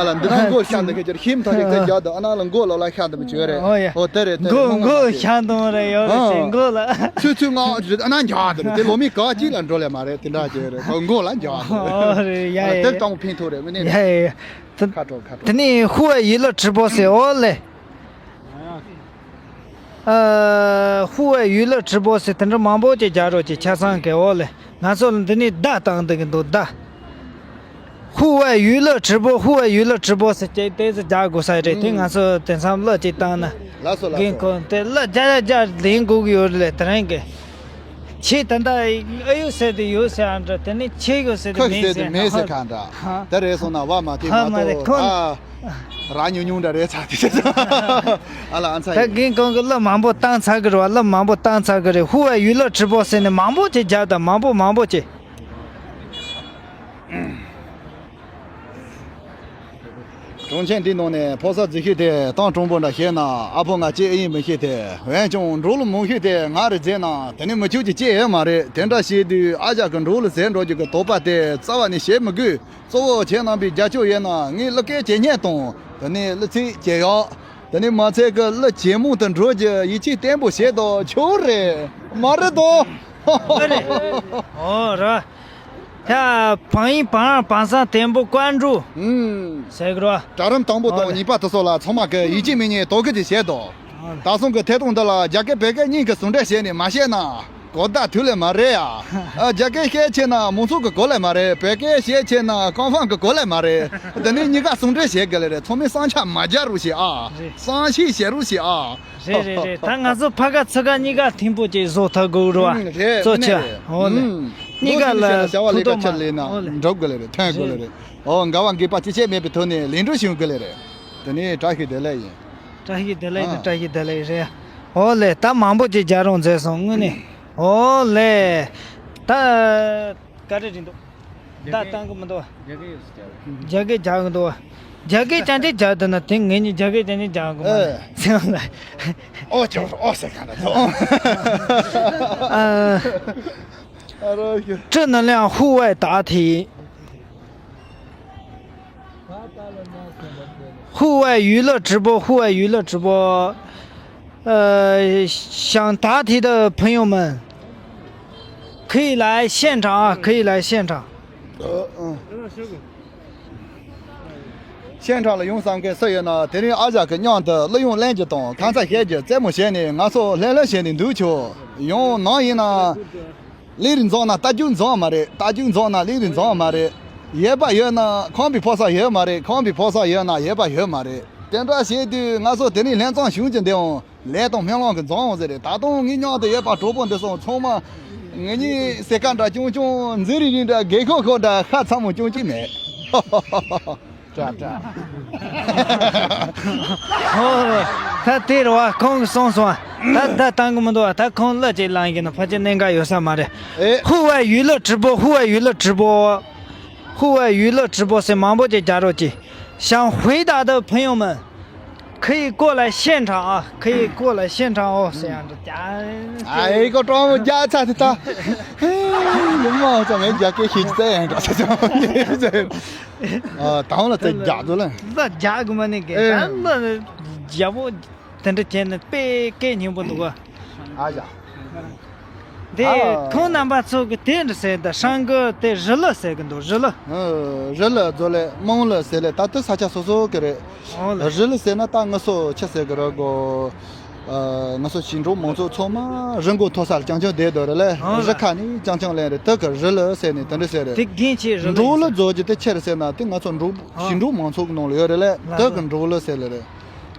ཨ་ལ་འདི་ན་མགོ་ཤ་འདི་ག་ཅིར་ཤིམ་ཐག་རིག་ཚེ་རྒྱག་འདུག་ཨ་ན་ལ་མགོ་ལོ་ལ་ཤ་འདི་མི་བྱེད་རེད། ཨོ་ཡ། ཨོ་དེ་རེད་དེ་མགོ་རེད་མགོ་ཤ་འདོང་རེད་ཡོད་རེད་ཨ། ཤེ་མགོ་ལ། ཚུ་ཚུ་ང་རེད་ཨ་ན་འཇག་དེ་རེད་དེ་ལོ་མི་ག་ཅིག་ལ་འགྲོ་ལེ་མ་རེད་དེ་འདྲ་ཅིག་རེད་མགོ་ལ་འཇག་ཨོ་རེད་ཡ་ཡ། དེ་ཀྲང་ཕན་ཐོགས་རེད་མི་ནས། ཡ་ཡ། ཁ་དྲོ་ཁ་དྲོ། དེ་ནས་ཧུ་ཝེ་ཡུ་ལོ་ཁྲི་པོ་ཟེར་ཨོ་ལེ། ཨ། ཧུ་ཝེ་ཡུལ་ལ་ཁྲི་པོ་ཟེར་དེ་འདྲ་མང་པོ་ཅིག་རྒྱག་རོགས་ཀྱི་ཆ་ཚང་གི་འོག་ལས་ང་ཚོ་ལ་འདི་ནས་བརྡ་བཏང་འདུག་གི་འདུག་བརྡ། ཧུ་ཝེ་ཡུལ་ལ་ཁྲི་པོ་ཧུ་ཝེ་ཡུལ་ལ་ཁྲི་པོ་ཟེར་ཅིག་དེ་ཚོ་རྒྱག་དགོས་ས་རེད་དེ་ང་ཚོ་དེ་མཚམས་གླུ་ཅིག་བཏང་ན། ལགས་སོ་ལགས་རྒན་སོ། ཁོང་དེ་གླུ་རྒྱག་རྒྱག་རྒྱག་ལེན་དགོས་ཀྱི་ཡོད་རེད་ལས་དེ་རིང་གི། ཁྱེད་ད་ལྟ་ཨ་ཡོད་ཟེར་དེ་ཡོད་ཟེར་ཨ་འདྲ་དེ་ནས་ཁྱེད་ཡོད་ཟེར་དེ་ཁོས་མེད་ཟེར་དེ་ཟེར་མེད་ཟེར་ཨ། གང་འདྲ། ད་རེད་སོང་ན་བ་མ་ཐིག་ཧ་མ་མ་རེད་གཏོགས་ཁོ། ཨ། ར་ཉུང་ཉུང་འདྲ་རེད་ཚ་དེ་ཨ་ལ་ཨ་ཚ་ད་ཡིན། རྒན་ཁོང་གི་གླུ་མང་པོ་བཏང་ཚར་གི་རེད་བ། གླུ་མང་པོ་བཏང་ཚར་གི་རེད། ཧུ་ཝེ་ཡུལ་ལ་ཁྲི་པོ་ཟེར་ནས་མང་པོ་ཅིག་རྒྱབ་དང་མང་པོ་མང་པོ་ཅིག་གྲོང་ཁྱེར་འདིའི་ནང་ནས་ཕོ་གསར་རྫིག་ཤོས་དེ་ཏང་ཀྲུང་པོ་འདྲ་བཤད་ན་ཨ་ཕོ་ང་ཅི་ཨེ་ཡིན་མི་ཤེས་ཏེ་འོན་ཀྱང་འབྲོག་གླུ་མང་ཤོས་དེ་ང་རེ་མཛད་ན་དེ་ནི་མི་ཆོག་གི་ཅི་ཨེ་མ་རེད། དེ་འདྲ་བཤད་དུས་ཨ་ཅག་གི་འབྲོག་གླུ་ཟེར་འགྲོ་རྒྱུ་གི་དོགས་པ་དེ་རྩ་བ་ནས་བྱེད་མི་དགོས། གཙོ་བོ་ཁྱེད་རྣམ་པའི་རྒྱབ་སྐྱོར་ཡོད་ན་ངས་གླུ་སྐད་ཇེ་སྙན་དང་དེ་ནས་གླུ་ཚིག་ཇེ་ཡག་དེ་ནས་མ་ཚད་ཀྱི་གླུ་ཇེ་མང་དུ་འགྲོ་རྒྱུ་ཡིད་ཆེས་བརྟན་པོ་བྱེད་དང་ཆོག་རེད་མ་རེད་དོ། ཨོ་ར། ཡ་བང་ཡིན་བང་བང་སང་བརྟན་པོ་བཀའ་འགྲོ། ཨུམ། ཟེར་གི་རོ། གྲལ་རིམ་དང་པོ་དང་གཉིས་པ་དེ་ཚོ་ལ་ཚང་མ་གི་ཡིད་ཆེས་མི་ཉེས་དོ་གི་དེ་བྱེད་དོ། ད་སོང་གི་ཐད་གཏོང་འདི་ལ་རྒྱ་སྐད་བོད་སྐད་གཉིས་ཀྱི་ཟུང་འབྲེལ་བྱས་ནས་མ་བཤད་ན། གོ་བརྡ་ཐུག་ལེ་མ་རེད་ཨ། ཨ། རྒྱ་སྐད་བཤད་ཆེ་ན་མང་ཚོགས་ཀྱི་གོ་ལེ་མ་རེད། བོད་སྐད་བཤད་ཆེ་ན་ཀོང་ཧྥང་གི་གོ་ལེ་མ་རེད། དེ་ནས་གཉིས་ཀ་ཟུང་འབྲེལ་བྱེད་དགོས་ལེ་རེད། ཚང་མས་བསམ་འཆར་མ་རྒྱག་རོགས་བྱེད་ཨ། རེད། བསམ་ཤེས་བྱེད་རོགས་བྱེད་ཨ། རེད་རེད་རེད། ད་ང་ཚོ་ཕ་ག་ཚུ་ག་གཉིས་ཀ་ཐིམ་ཕུ་ཅིག་བཟོ་ཐུབ་དགོས་རེད་བ། ཨང་། རེད། གཙོ་ཆེ། དངོས་གནས་རེད། ཨོ་ལེ། ཨང་། གཉིས་ཀ་ལ་བྱ་བ་ལས་ཀ་ཆེ་ལས་ན་འགྲུབ་དགོས་ལེ་རེད། ཐོན་དགོས་ལེ་རེད། ཨོ། འགལ་བ་འགལ་བ་ཅི་བྱེད་མེད་པའི་ཐོག་ནས་ལས་འགུལ་བྱུང་དགོས་ལེ་རེད། དེ་ནས་བཀྲ་ཤིས་བདེ་ལེགས་ཡིན། བཀྲ་ཤིས་བདེ་ལེགས་ནི་ཨ། བཀྲ་ཤིས་བདེ་ལེགས་རེད། ཨོ་ལེ། ད་མང་པོ་ཅིག་རྒྱག་རོགས་མཛད་སོང་དངོས་གནས། ཨོ་ལེ། ད་ག་རེ་རེད་འདུག་ད་བཏང་གི་མི་འདུག་རྒྱ་སྐད་རྒྱག་གི་འདུག་རྒྱ་སྐད་ཅང་ཅིག་རྒྱག་འདུག་ན་དེ་ངེད་གཉིས་རྒྱ་སྐད་ཅང་ཅིག་རྒྱག་གི་མ་རེད། ཨོ་ཅོ་ཨོ་ཟེར་ག་ན་ཐོ། ཨ། ཨ་རོ་ཞུ། 正能量户外答题。 户外娱乐直播，户外娱乐直播，呃，想答题的朋友们，可以来现场啊，可以来现场。 ཨ། ཨ། 现场ལ་ཡོང་བསམ་མཁན་སུ་ཡོད་ན་དེ་རིང་ཨ་ཅག་གི་མཉམ་དུ་གླུ་དབྱངས་ལེན་རྒྱུ་དང་ཁ་མཚར་བཤད་རྒྱུ་རྩེད་མོ་བྱས་ནས་ང་ཚོ་ལྷན་ལྷན་བྱས་ནས་འདུག་ཆོག་ཡང་ནང་ཡིན་ན། ལས་རིགས་འཛོམས་ན་རྟ་རྒྱུག་འཛོམས་མ་རེད། རྟ་རྒྱུག་འཛོམས་ན་ལས་རིགས་འཛོམས་མ་རེད། ཡོད་པ་ཡོད་ན་ཁང་པའི་ཕོ་གསར་ཡོད་མ་རེད། ཁང་པའི་ཕོ་གསར་ཡོད་ན་ཡོད་པ་ཡོད་མ་རེད། དེ་འདྲ་བྱས་དུས་ང་ཚོ་དེ་ནས་ལྷན་འཛོམས་བྱུང་གི་འདི་འོང་ལས་དང་སྨོན་ལམ་གྱི་འཛོམས་འོང་ཟེར་རེད། ད་དུང་ངའི་མཉམ་དུ་ཡོད་པ་གྲོགས་པོ་འདི་སོང་ཚང་མ་ངེད་གཉིས་སེ་ཀ་འདྲ་ཅུང་ཅུང་མཛེས་རིག་རིག་འདྲ་རྒས་ཁོག་ཁོག་འདྲ་ཤ་ཚ་མོ་ཅུང་ཅིག་མེད། ཀྲ་ཀྲ། ཨོ། ད་དེ་རེད་བ། ཁོང་གིས་གསུངས་སོང་བ། ད་ད་བཏང་གི་མི་འདུག་བ། ད་ཁོང་གླུ་ཅིག་བླངས་ཡིན་ན་ཕལ་ཆེར་གནད་འགག་ཡོད་ས་མ་རེད། ཨེ། 户外娱乐直播，户外娱乐直播，户外娱乐直播ཟེར་མང་པོ་ཅིག་རྒྱག་རོགས་གྱིས། 想回答的朋友们，可以过来现场啊，可以过来现场哦，这样子。 ཨ་ཨེ་ཀོ་ཀྲོང་མོ་རྒྱག་ཚར་དེ་ད། ཧེ། ཡུམ་མ་ཚང་མས་རྒྱ་སྐད་ཤེས་ཀྱི་ཚད་ཡང་འདྲ་ས་ཚང་མ་ཉེ་ཚེ། ཨ། དང་ལ་ཚེ་རྒྱག་འདུག་ལ། ལ་རྒྱག་གི་མ་ནི་གི་ཨེ། ད་ལ་རྒྱ་པོ་དེ་འདྲ་བྱས་ནས་དཔེ་སྐད་སྙན་པོ་འདུག་ག་ཨ་ཡ། དེ་ཨ། ཁོང་རྣམ་པ་ཚོ་གི་དེ་འདྲ་ཟེར་ད་ཧྲང་གི་དེ་རི་ལི་ཟེར་གི་འདུག་རི་ལི། ཨ། རི་ལི་ཛོ་ལེ་མོང་ལི་ཟེར་ལེ་ད་དེ་ས་ཆ་སོ་སོ་གི་རེད། ཨོ་ལེ། རི་ལི་ཟེར་ན་ད་ང་ཚོ་ཆི་ཟེར་གི་རེད་གོ་ཨ། ང་ཚོ་ཞིང་འབྲོག་མང་ཚོགས་ཚང་མ་རི་མགོ་མཐོ་ས་ལ་རྐྱང་རྐྱང་བསྡད་འདུག་རེད་ལེ། ཨོ་ལེ། རི་ཁ་ནས་རྐྱང་རྐྱང་ལེན་རེད། དེ་གི་རི་ལི་ཟེར་ནས་དེ་འདྲ་ཟེར་རེད། དེ་རྒན་ཆེ་རི་ལི་འབྲོག་ལི་ཟེར་ཟོ་རྒྱུ་དེ་ཆི་རེད་ཟེར་ན་དེ་ང་ཚོ་འབྲོག་ཨོ། ཞིང་འབྲོག་མང་ཚོགས་གི་ནང་ལ་ཡོད་རེད་ལེ། ལ་དེ་ལ་གི་འབྲོག་ལི་ཟེར་ལེ་རེད།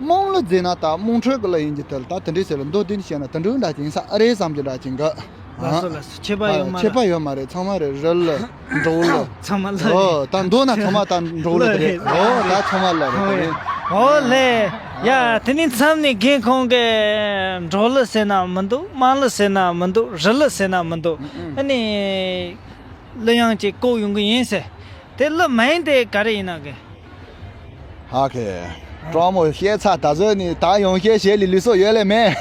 མོང་ལི་ཟེར་ན་ད་དམངས་ཁྲོད་གི་ལི་ཡིན་གྱི་དེ་ལ་ད་དེ་འདྲ་ཟེར་ལེ། མདོ་དོན་བཤད་ན་དེ་འདྲ་འདྲ་ཅིག་ཡིན་ས་ཨ་རེད་བསམ་གྱི་འདྲ་ཅིག་གི་ལགས་སོ་ལགས་སོ། ཁྱད་པར་ཡོད་མ་ཁྱད་རེད། པར་ཡོད་མ་རེད། ཚང་མ་རེད། རི་ལི། འབྲོག་ལི། ཚང་མ་ལི་རེད། ཨོ་ད་མདོར་ན་ཚང་མ་ད་འབྲོག་ལི་དེ་རེད། ལི་རེད། ཨོ་ད་ཚང་མ་ལི་རེད། ཨོ་ཡ། ཨོ་ལེ། ཡ་དེ་ནི་མཚམས་ནས་རྒན་ཁོང་གིས་འབྲོག་ལི་ཟེར་ན་མི་འདུག་དམངས་ལི་ཟེར་ན་མི་འདུག་རི་ལི་ཟེར་ན་མི་འདུག་ཨ་ནི་གླུ་དབྱངས་ཅིག་བཀོད་ཡོང་གི་ཡིན་ཟེར། དེ་གླུ་མིང་དེ་ག་རེ་ཡིན་ན་གི་ཧ་གེ། ཀྲོང་མོ་བཤད་ཚར་ད་གཟོད་ནི་ད་ཡང་བཤད་བྱེད་ལས་ལུས་སྲོག་ཡོད་ལེ་མེད།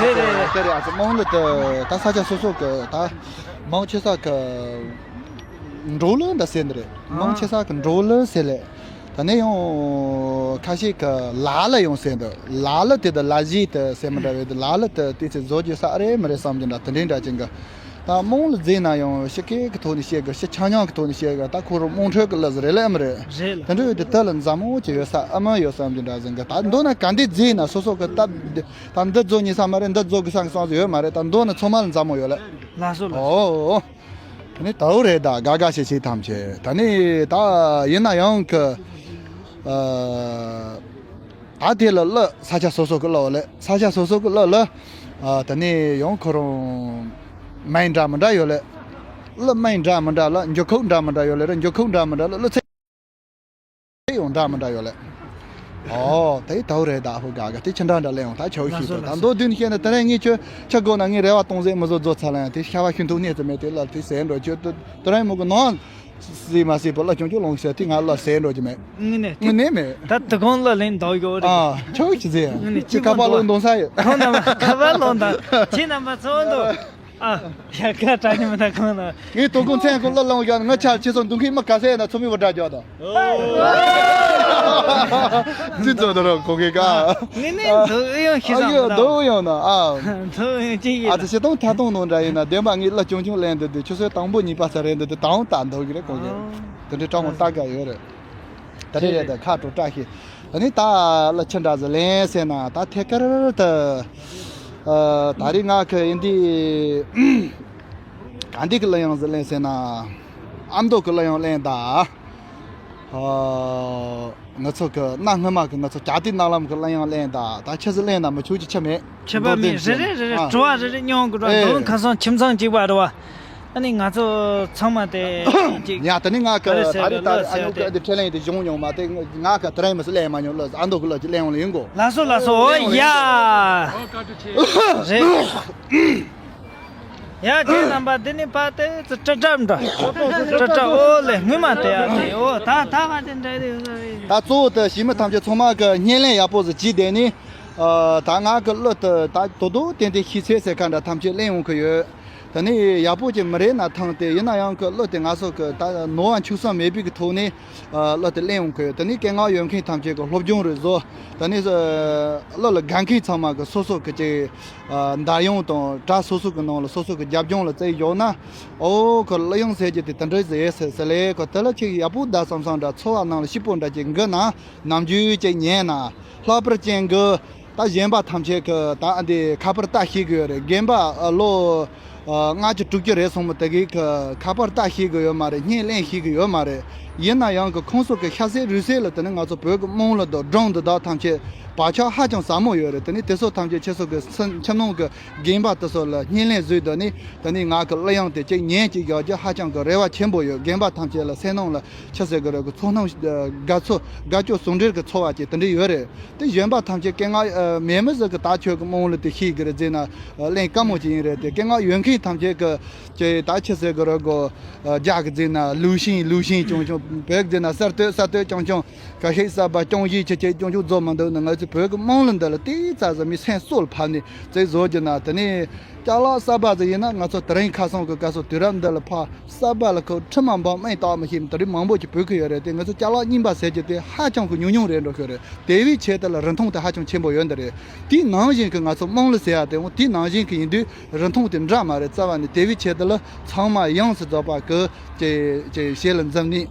རེད་རེད་རེད། དེ་རེད། ཨ་ཙི་དམངས་གླུ་དེ་ད་ས་ཆ་སོ་སོ་གི་ད་མང་ཆེ་ས་གི་འབྲོག་གླུ་འདྲ་ཟེར་འདི་རེད། མང་ཆེ་ས་གི་འབྲོག་གླུ་ཟེར་ལེ། ད་ནས་ཡང་ཁ་ཤས་གི་ལ་གླུ་ཡང་ཟེར་འདུག་ལ་གླུ་དེ་དང་ལ་གཞས་དེ་ཟེར་མི་འདྲ་བས། དེ་ལ་གླུ་དེ་དེ་ཚོ་བཟོ་རྒྱུ་ས་ཨ་རེ་མི་རེད་བསམ་གྱི་འདྲ་དེ་འདྲའི་འདྲ་ཅིག་གི་ད་དམངས་གླུ་ཟེར་ན་ཡང་ཕྱི་སྐད་ཀྱི་ཐོག་ནས་བཤད་དགོས། ཕྱི་ཆ་མཉམ་གྱི་ཐོག་ནས་བཤད་དགོས། ད་ཁོ་རང་དམངས་ཁྲོད་ཀྱི་གླུ་ཟིག་རེད་ལེ་མི་རེད། རེད་ལ། དེ་འདྲ་ཡོད་དུས་དེ་ལ་མཛའ་མོ་ཅིག་ཡོད་ས་ཨ་མ་ཡོད་བསམ་གྱི་འདྲ་ཟིག་གི་ད་མདོར་ན་ག་འདི་ཟེར་ན་སོ་སོ་གི་ད་ད་འདི་བཟོ་ཉན་ས་མ་རེད། འདི་བཟོ་དགོས་ས་གི་བསམ་ས་ཡོད་མ་རེད། ད་མདོར་ན་ཚང་མ་ལ་མཛའ་མོ་ཡོད་ལེ། ལགས་སོ་ལགས་སོ། ཨོ། དེ་ནི་དག་རེད། ད་དགའ་དགའ་ཤེས་ཤེས་ཐམས་ཅད་ད་ནི་ད་ཡིན་ན་ཡང་གི་ཨ། ད་དེ་ལ་གླུ་ས་ཆ་སོ་སོ་གི་གླུ་ལེ། ས་ཆ་སོ་སོ་གི་གླུ་ལ་ཨ། ད་ནི་ཡང་ཁོ་རང་མིང་འདྲ་མི་འདྲ་ཡོད་ལེ། གླུ་མིང་འདྲ་མི་འདྲ་ལ་འགྱུར་ཁུག་འདྲ་མི་འདྲ་ཡོད་ལེ་རེད། འགྱུར་ཁུག་འདྲ་མི་འདྲ་ལ་གླུ་ཚིག་ཡང་འདྲ་མི་འདྲ་ཡོད་ལེ། ཨོ་དེ་དག་རེད། ད་ཧུ་དགའ་དགའ་དེ་ཅི་འདྲ་འདྲ་ལེ་ཡང་ད་ཆོག་ཤིག་ལགས་སོ་ད་ལགས་སོ། མདོ་དོན་བཤད་ན་དེ་རིང་ངས་ཁྱོད་ཆ་དགོས་ན་ངས་རེ་བ་གཏོང་ཟེར་མི་བཟོ་བཟོ་ཚར་ལ་ཡང་དེ་ཤ་བ་ཤིན་ཏུ་གནས་ཙམ་མེད། དེ་ལ་དེ་ཟེར་འགྲོ་ཁྱོད་དེ་དེ་རིང་མོ་གི་ནང་། སྲིད་མ་སྲིད་པོ་གླུ་ཆུང་ཆུང་ལོངས་ཤེས་དེ་ང་གླུ་ཟེར་འགྲོ་གི་མེད། དངོས་གནས་དངོས་གནས་མེད། ད་དུ་གང་གླུ་ལེན་འདོགས་ཡོད་རེད། ཨ་ཆོག་ཅི་ཟེར། དངོས་གནས་ཅི་ཁ་པར་ལོ་འདོན་ས་ཡོད། ཁོང་རྣམ་ཁ་པར་ལོ་འདོན་ཁྱེད་རྣམ་པ་ཚོ་འདུག་ཨ་ཡ་ཁ་གྲགས་ནི་མི་ད་གང་ན། ངས་དོ་དགོང་མཚན་ཁོ་གླུ་ལོངས་ཡོད་ང་ཆ་ཁྱེད་ཚོ་འདུག་མཁན་མི་ག་ས་ཡིན་ན་ཚོ་མི་བ་འདྲ་རྒྱོག་དང་། ཙི་ཙོ་དོ་རོ་གོ་གེ་ག་ངས་ནས་འདུག་ཡོང་ཤི་ཨ་ཡོ་འདུག་ཡོང་ན་ཨ། འདུག་ཡོང་ཅི་ཡིན་ཨ་ཙི་ཤི་ཏོང་ཐ་ཏོང་ནོ་འདྲ་ཡིན་ན་བདེན་པ་ངས་གླུ་ཆུང་ཆུང་ལེན་འདུག་དུས་ཆུ་ཚོད་དང་པོ་གཉིས་པ་ཚ་རེད་འདུག་དུས་དང་ད་འདུག་གི་རེད་གོ་གེ། དེ་འདྲའི་སྤྲང་བོ་ལྟ་ག་ཡོད་རེད། ད་རེད་རེད་ད་ཁ་དྲོ་བཀྲ་ཤིས། ད་ནི་ད་གླུ་ཆི་འདྲ་ཟིག་ལེན་ཟེར་ན་ད་ཐད་ཀར་དུ། ཨ། ད་རེས་ང་གི་ཡིན་འདི་ག་འདི་གི་གླུ་དབྱངས་ཟིག་ལེན་ཟེར་ན། ཨ་མདོ་གི་གླུ་དབྱངས་ལེན་ད། ཨ། ང་ཚོ་གི་གནའ་སྔ་མ་གི་ང་ཚོ་གྱ་སྟོན་གནའ་ལམ་གི་གླུ་དབྱངས་ལེན་ད། ད་ཆི་ཟིག་ལེན་ན་མི་ཆོག་གི་ཆི་མེད། ཁྱད་པར་མེད། རེ་རེ་རེ་རེ། ཨ། བྲོ་བ་རེ་རེ་མྱོང་དགོས་ར། ཨེ། མདོ་ཁ་སང་ཁྱིམ་ཚང་གཅིག་པ་རེད་བ། ཨ་ནི་ང་ཚོ་ཚང་མ་དེ་ཅིག་ཡ། ད་ནི་ང་ག་ག་རེ་ཟེར་ད་རེ་གི་ད་གླུ་རེ་ཨ་ཟེར་ཉོ་ག་དེ་འཕྲིན་ལས་དེ་གཞུང་ཉོ་མ་དེ་ང་ག་དེ་རིང་མི་སུ་ལེན་མ་ཉོ་གླུ་ཨ་མདོ་གི་གླུ་ཅིག་ལེན་ཡོང་ལ་ཡིན་གོ། ལགས་སོ་ལགས་སོ། ཨོ་ཡ། རེད། ཡ། ཁྱེད་རྣམ་པ་འདི་ནི་ཕ་དེ་ཙི་ཀྲ་ཀྲ་འདྲ། ཀྲ་ཀྲ། ཨོ་ལེ། སྔོན་མ་དེ་ཡ་དེ། ཨོ་ད་ད་ཕ་དེ་འདྲ་དེ། ད་གཙོ་བོ་དེ་གཞིས་མི་ཐམས་ཅད་ཚང་མ་གི་བརྙན་ལེན་ཡག་པོ་ཟིག་བྱས་དེ་ནི། ཨ། ད་ང་གི་གླུ་དེ་ད་དོ་དོ་ཏན་ཏན་ཤེས་ཚད་ཟེར་ཁ་འདྲ་ཐམས་ཅད་ལེན་ཡོང་གི་ཡོད། ད་ནི་ཡག་པོ་ཅིག་མི་རེད་ན་ཐང་སྟེ། ཡིན་ན་ཡང་གི་གླུ་དེ་ང་ཚོ་གི་ད་ནོར་བ་འཆུག་ས་མེད་པའི་གི་ཐོག་ནས། ཨ། གླུ་དེ་ལེན་ཡོང་གི་ཡོད། ད་ནི་སྐད་ངག་ཡོད་མཁན་ཐམས་ཅད་གི་སློབ་སྦྱོང་རེ་བཟོ། ད་ནི་གླུ་ལ་དགའ་མཁན་ཚང་མ་གི་སོ་སོ་གི་ཅིག་ཨ། འདར་ཡོང་དང་གྲྭ་སོ་སོ་གི་ནང་ལ་སོ་སོ་གི་རྒྱབ་ལྗོངས་ལ་བརྩིས་ཡོང་ན། ཨོ་ཁོ་གླུ་དབྱངས་ཟེར་གྱི་དེ་དེ་འདྲ་ཟེར་ཟེར་ཟེར་ལེ། ཁོ་དེ་ལ་ཅིག་ཡག་པོ་ད་བསམ་བསམ་འདྲ། ཚོར་བ་ནང་ལ་སྐྱིད་པོ་འདྲ་ཅིག་འགི་ན། ནམ་རྒྱུན་ཅིག་ཉན་ན། ལྷག་པར་ཅན་གི་ད་གཞོན་པ་ཐམས་ཅད་གི་ད་འདི་ཁ་པར་ལྟ་ཤེས་གི་ཡོད་རེད། རྒན་པ་ཨ་ལོ་ཨ་ལྔ་བཅུ་དྲུག་ཅུ་རེད་སོང་མོ་དེ་གི་གི་ཁ་པར་ལྟ་ཤེས་གི་ཡོད་མ་རེད། བརྙན་ལེན་ཤེས་གི་ཡོད་མ་རེད། ཡིན་ན་ཡང་གི་ཁོང་ཚོ་གི་ཤ་ཟད་རུས་ཟད་ལ་དེ་ནི་ང་ཚོ་བོད་གི་དམངས་གླུ་དང་སྒྲུང་འདི་དག་ཐམས་ཅད་བག་ཆགས་ཧ་ཅང་ཟབ་མོ་ཡོད་རེད། དེ་ནི་དེ་ཚོ་ཐམས་ཅད་ཁྱེད་ཚོ་གི་སེམས་ཁྱིམ་ནང་གི་རྒན་པ་དེ་ཚོ་ལ་བརྙན་ལེན་བཟོས་དོ་ནི། ད་ནི་ང་གི་གླུ་དབྱངས་དེ་གཅིག་ཉན་གཅིག་ཡག་རྒྱུ་ཧ་ཅང་གི་རེ་བ་ཆེན་པོ་ཡོད། རྒན་པ་ཐམས་ཅད་ལ་སེམས་ནང་ལ་ཆི་ཟེར་གི་རེད་གི་ཚོར་སྣང་དགའ་ཚོར་དགའ་སྐྱོ་ཟུང་འབྲེལ་གི་ཚོར་བ་ཅིག་དེ་འདྲ་ཡོད་རེད། དེ་གཞོན་པ་ཐམས་ཅད་སྐད་ངག་མེད་མི་ཟིག་གི་ད་ཁྱོད་གི་དམངས་གླུ་དེ་ཤེས་གི་རེད་ཟེར་ན་གླེང་དཀའ་མོ་ཅིག་ཡིན་རེད། དེ་སྐད་ངག་ཡོད་མཁན་ཐམས་ཅད་གི་ཅེ་ད་ཆི་ཟེར་གི་རེད་གོ། རྒྱ་གི་ཟེར་ན་ལུགས་ཤིང་ལུགས་ཤིང་ཅུང་ཅུང་། བོད་གི་ཟེར་ན་གསར་གཏོད་གསར་གཏོད་ཅུང་ཅུང་། ག་ཤེད་གསར་པ་ཅུང་ཞིག་ཆེ་ཆེ་ཅུང་ཅུང་རྫོགས་མ་འདུག་ན། ང་ཚོའི་བོད་ཀྱི་དམངས་གླུ་འདི་ལ་ཏིག་ཙ་ཟིག་མི་སེམས་གསོ་ལ་ཕབ་ནས་ཙིག་བཟོ་རྒྱུ་ན། དེ་ནས་ཅ་ལག་གསར་པ་ཟིག་ཡིན་ན། ང་ཚོ་དེ་རིང་ཁ་སང་གི་སྐབས་སུ་དུས་རབས་འདི་ལ་ཕར་གསར་པ་ལ་ཁོ་ཁྲི་མ་འབངས་མིང་བཏགས་མི་ཤེས་མི་དེ་རིང་མང་པོ་ཅིག་བོད་ཀྱི་ཡོད་རེད་དེ། ང་ཚོ་ཅ་ལག་རྙིང་པ་ཟེར་རྒྱུ་དེ་ཧ་ཅང་གི་ཉུང་ཉུང་རེད་འགྲོ་ཤོར་རེད། དེ་བས་ཆེད་དུ་ལ་རིན་ཐང་དེ་ཧ་ཅང་ཆེན་པོ་ཡོད་འདི་རེད། དེའི་ནང་བཞིན་གྱི་ང་ཚོ་དམངས་གླུ་ཟེར་ཡ་དེ་འོ་དེའི་ནང་བཞིན་གྱི་ཡིན་དུས་རིན་ཐང་དེ་འདྲ་མ་རེད། རྩ་བ་ནས་དེ་བས་ཆེད་དུ་ལ་ཚང་མ་ཡོངས་སུ་རྫོགས་པ་གི་ཅེས་ཅེས་ཞེ་ལ་འཛིན་ནས།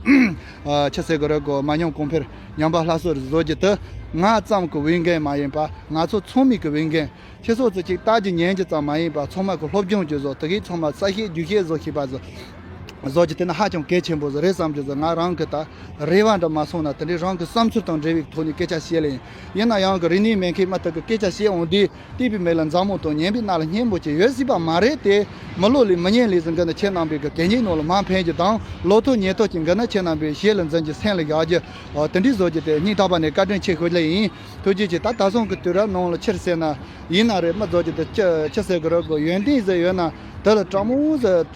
ཨ། ཆི་ཟེར་གི་རེད་གོ། མ་ཉམས་གོང་འཕེལ་ཉམས་པ་སླར་གསོ་རེ་བཟོ་རྒྱུ་དེ་ང་ཙམ་གི་འོས་འགན་མ་ཡིན་པ། ང་ཚོ་ཚང་མའི་གི་འོས་འགན། ཁྱེད་ཚོ་ཚོ་ཅིག་ལྟ་རྒྱུ་ཉན་རྒྱུ་ཙམ་མ་ཡིན་པ། ཚང་མ་གི་སློབ་སྦྱོང་རྒྱུ་བཟོ། དེ་གའི་ཚང་མ་ས་ཤེས་རྒྱུ་ཤེས་བཟོ་ཤེས་པ་བཟོ་བཟོ་རྒྱུ་དེ་ནི་ཧ་ཅང་གལ་ཆེན་པོ་ཟིག་རེད་བསམ་རྒྱུ་ཟིག་ང་རང་གི་ད་རེ་བ་འདྲ་མ་སོང་ན། དེ་འདྲའི་རང་གི་བསམ་ཚུལ་དང་འབྲེལ་བའི་ཐོག་ནས་སྐད་ཆ་བཤད་ལེ་ཡིན། ཡིན་ན་ཡང་གི་རིག་གནས་མེད་མཁན་མ་ཐག་གི་སྐད་ཆ་བཤད་འོང་དུས། བལྟས་པའི་མིག་ལ་མཛེས་མོ་དང་ཉན་པའི་རྣ་ལ་སྙན་པོ་ཅིག་ཡོད་སྲིད་པ་མ་རེད་དེ། མི་ལོ་ལས་མི་ཉན་ལས་ཟིན་གི་ནི་ཁྱེད་རྣམ་པའི་གི་གད་སྙིགས་ནང་ལ་མར་འཕེན་རྒྱུ་དང་། ལོ་ཐོག་ཉེས་ཐོག་ཅིག་གི་ནི་ཁྱེད་རྣམ་པའི་ཞེ་ལ་འཛིན་རྒྱུ་སེམས་ལ་བཞག་རྒྱུ། ཨ། དེ་འདྲའི་བཟོ་རྒྱུ་དེ་སྙིང་ཐག་པ་ནས་བཀའ་དྲིན་ཆེ་ཞུ་ལེ་ཡིན། ཐུགས་རྗེ་ཆེ། ད་ད་སོང་གི་དུས་རབས་ནང་ལ་ཕྱིར་བསྡད་ན་ཡིན་ན་རེད། མི་བཟོ་རྒྱུ་དེ་ཅི་ཅི་ཟེར་གི་རེད་གོ། ཡོན་ཏན་ཟིག་ཡོད་ན་དེ་ལ་དྲང་མོ་ཟིག་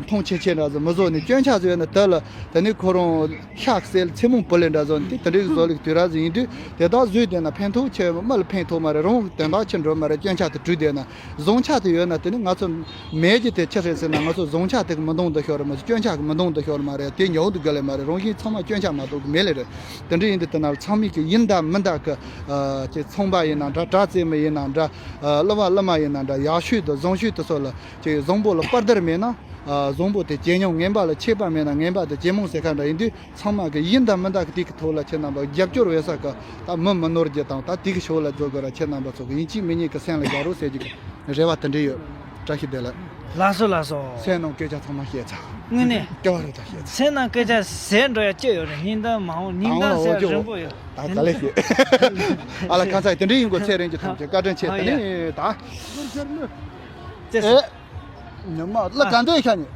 མཐོང་ཆེ་ཆེ་འདྲ་ཟིག་མི་བཟོ་ནས། སྐྱོན་ཆ་ཟིག་ཡོད་ན་དེ་ལ་དེ་ནི་ཁོ་རང་ཤག་སེལ་ཚེ་མོང་བུ་ལེ་འདྲ་བཟོ་ནས། དེ་དེ་འདྲའི་བཟོ་ལུགས་དུས་རབས་ཟིག་ཡིན་དུས། དེ་དག་བཟོས་བསྡད་ན་ཕན་ཐོགས་ཆེ། མི་ལ་ཕན་ཐོགས་མ་རེད། རང་དོན་དག་ཆེ་འགྲོ་མ་རེད། སྐྱོན་ཆ་དེ་བྲུས་བསྡད་ན། བཟང་ཆ་དེ་ཡོད་ན། དེ་ནི་ང་ཚོ་མེད་རྒྱུ་དེ་ཅི་རེད་ཟེར་ན། ང་ཚོ་བཟང་ཆ་དེ་གི་མི་འདང་འདི་ཤོར་མ་རེད། སྐྱོན་ཆ་གི་མི་འདང་འདི་ཤོར་མ་རེད། དེ་ཉོག་འདུག་ག་ལེ་མ་རེད། རང་བཞིན་ཚང་མ་སྐྱོན་ཆ་མ་གཏོགས་གི་མེད་ལེ་རེད། དེ་འདྲ་ཡིན་དུས་དེ་ན་ཚང་མས་གི་ཡིན་ད་མིན་ད་གི། ཨ། ཅེ་ཚོང་པ་ཡིན་ན་འདྲ། དྲ་རྩེད་མི་ཡིན་ན་འདྲ། ཨ། གླུ་བ་གླུ་མ་ཡིན་ན་འདྲ། ཡག་ཤོས་དང་བཟང་ཤོས་དེ་ཚོ་ལ་ཅེ་བཟང་པོ་ལ་དཔའ་དར་མེད་ན། ཨ། བཟང་པོ་དེ་ཇེ་ཉུང་། ངན་པ་ལ་ཆད་པ་མེད་ན་ངན་པ་དེ་ཇེ་མང་ཟེར་ཁ་འདྲ་ཡིན་དུས། ཚང་མ་གི་ཡིན་དང་མིན་དང་གི་དེ་གི་ཐོག་ལ་ཁྱེད་རྣམ་པ་རྒྱབ་སྐྱོར་འོས་ས་གི་ད་མི་མི་ནོར་རྒྱུ་དང་། ད་དེ་གི་ཕྱོགས་ལ་འཛུལ་དགོས་ར། ཁྱེད་རྣམ་པ་ཚོ་གི་ཡིན་གཅིག་མིན་གཉིས་གི་སེམས་ལ་བཞག་རོགས་ཟེར་རྒྱུ་གི་རེ་བ་དེ་འདྲ་ཡོད། བཀྲ་ཤིས་བདེ་ལེགས། ལགས་སོ་ལགས་སོ། སེམས་ནང་སྐད་ཆ་ཚང་མ་བཤད་ཚར། དངོས་གནས། སྐྱོ་བ་རེ་ད་བཤད་ཚར། སེམས་ནང་སྐད་ཆ་ཟེར་འགྲོ་ཡ་ཅི་ཡོད་རེད། སྙིང་གཏམ་མང་བོ། སྙིང་ཨང་གཏམ་ལ་ཟེར་འོ་ཅོ་རིང་པོ་ཡོད། ད་ག་ལེ་ཤེས། ཨ་ལ་ཁ་ཚ་དེ་འདྲ་ཡིན་གོ། ཚེ་རིང་གི་ཐམས་ཅད་བཀའ་དྲིན་ཆེ། ཨ་དེ་ཡ། ནས་ད། ཙེ་ཟེར། ཨེ། ཉི་མ་ལ་ག་འདྲ་ཤ་ཉེ།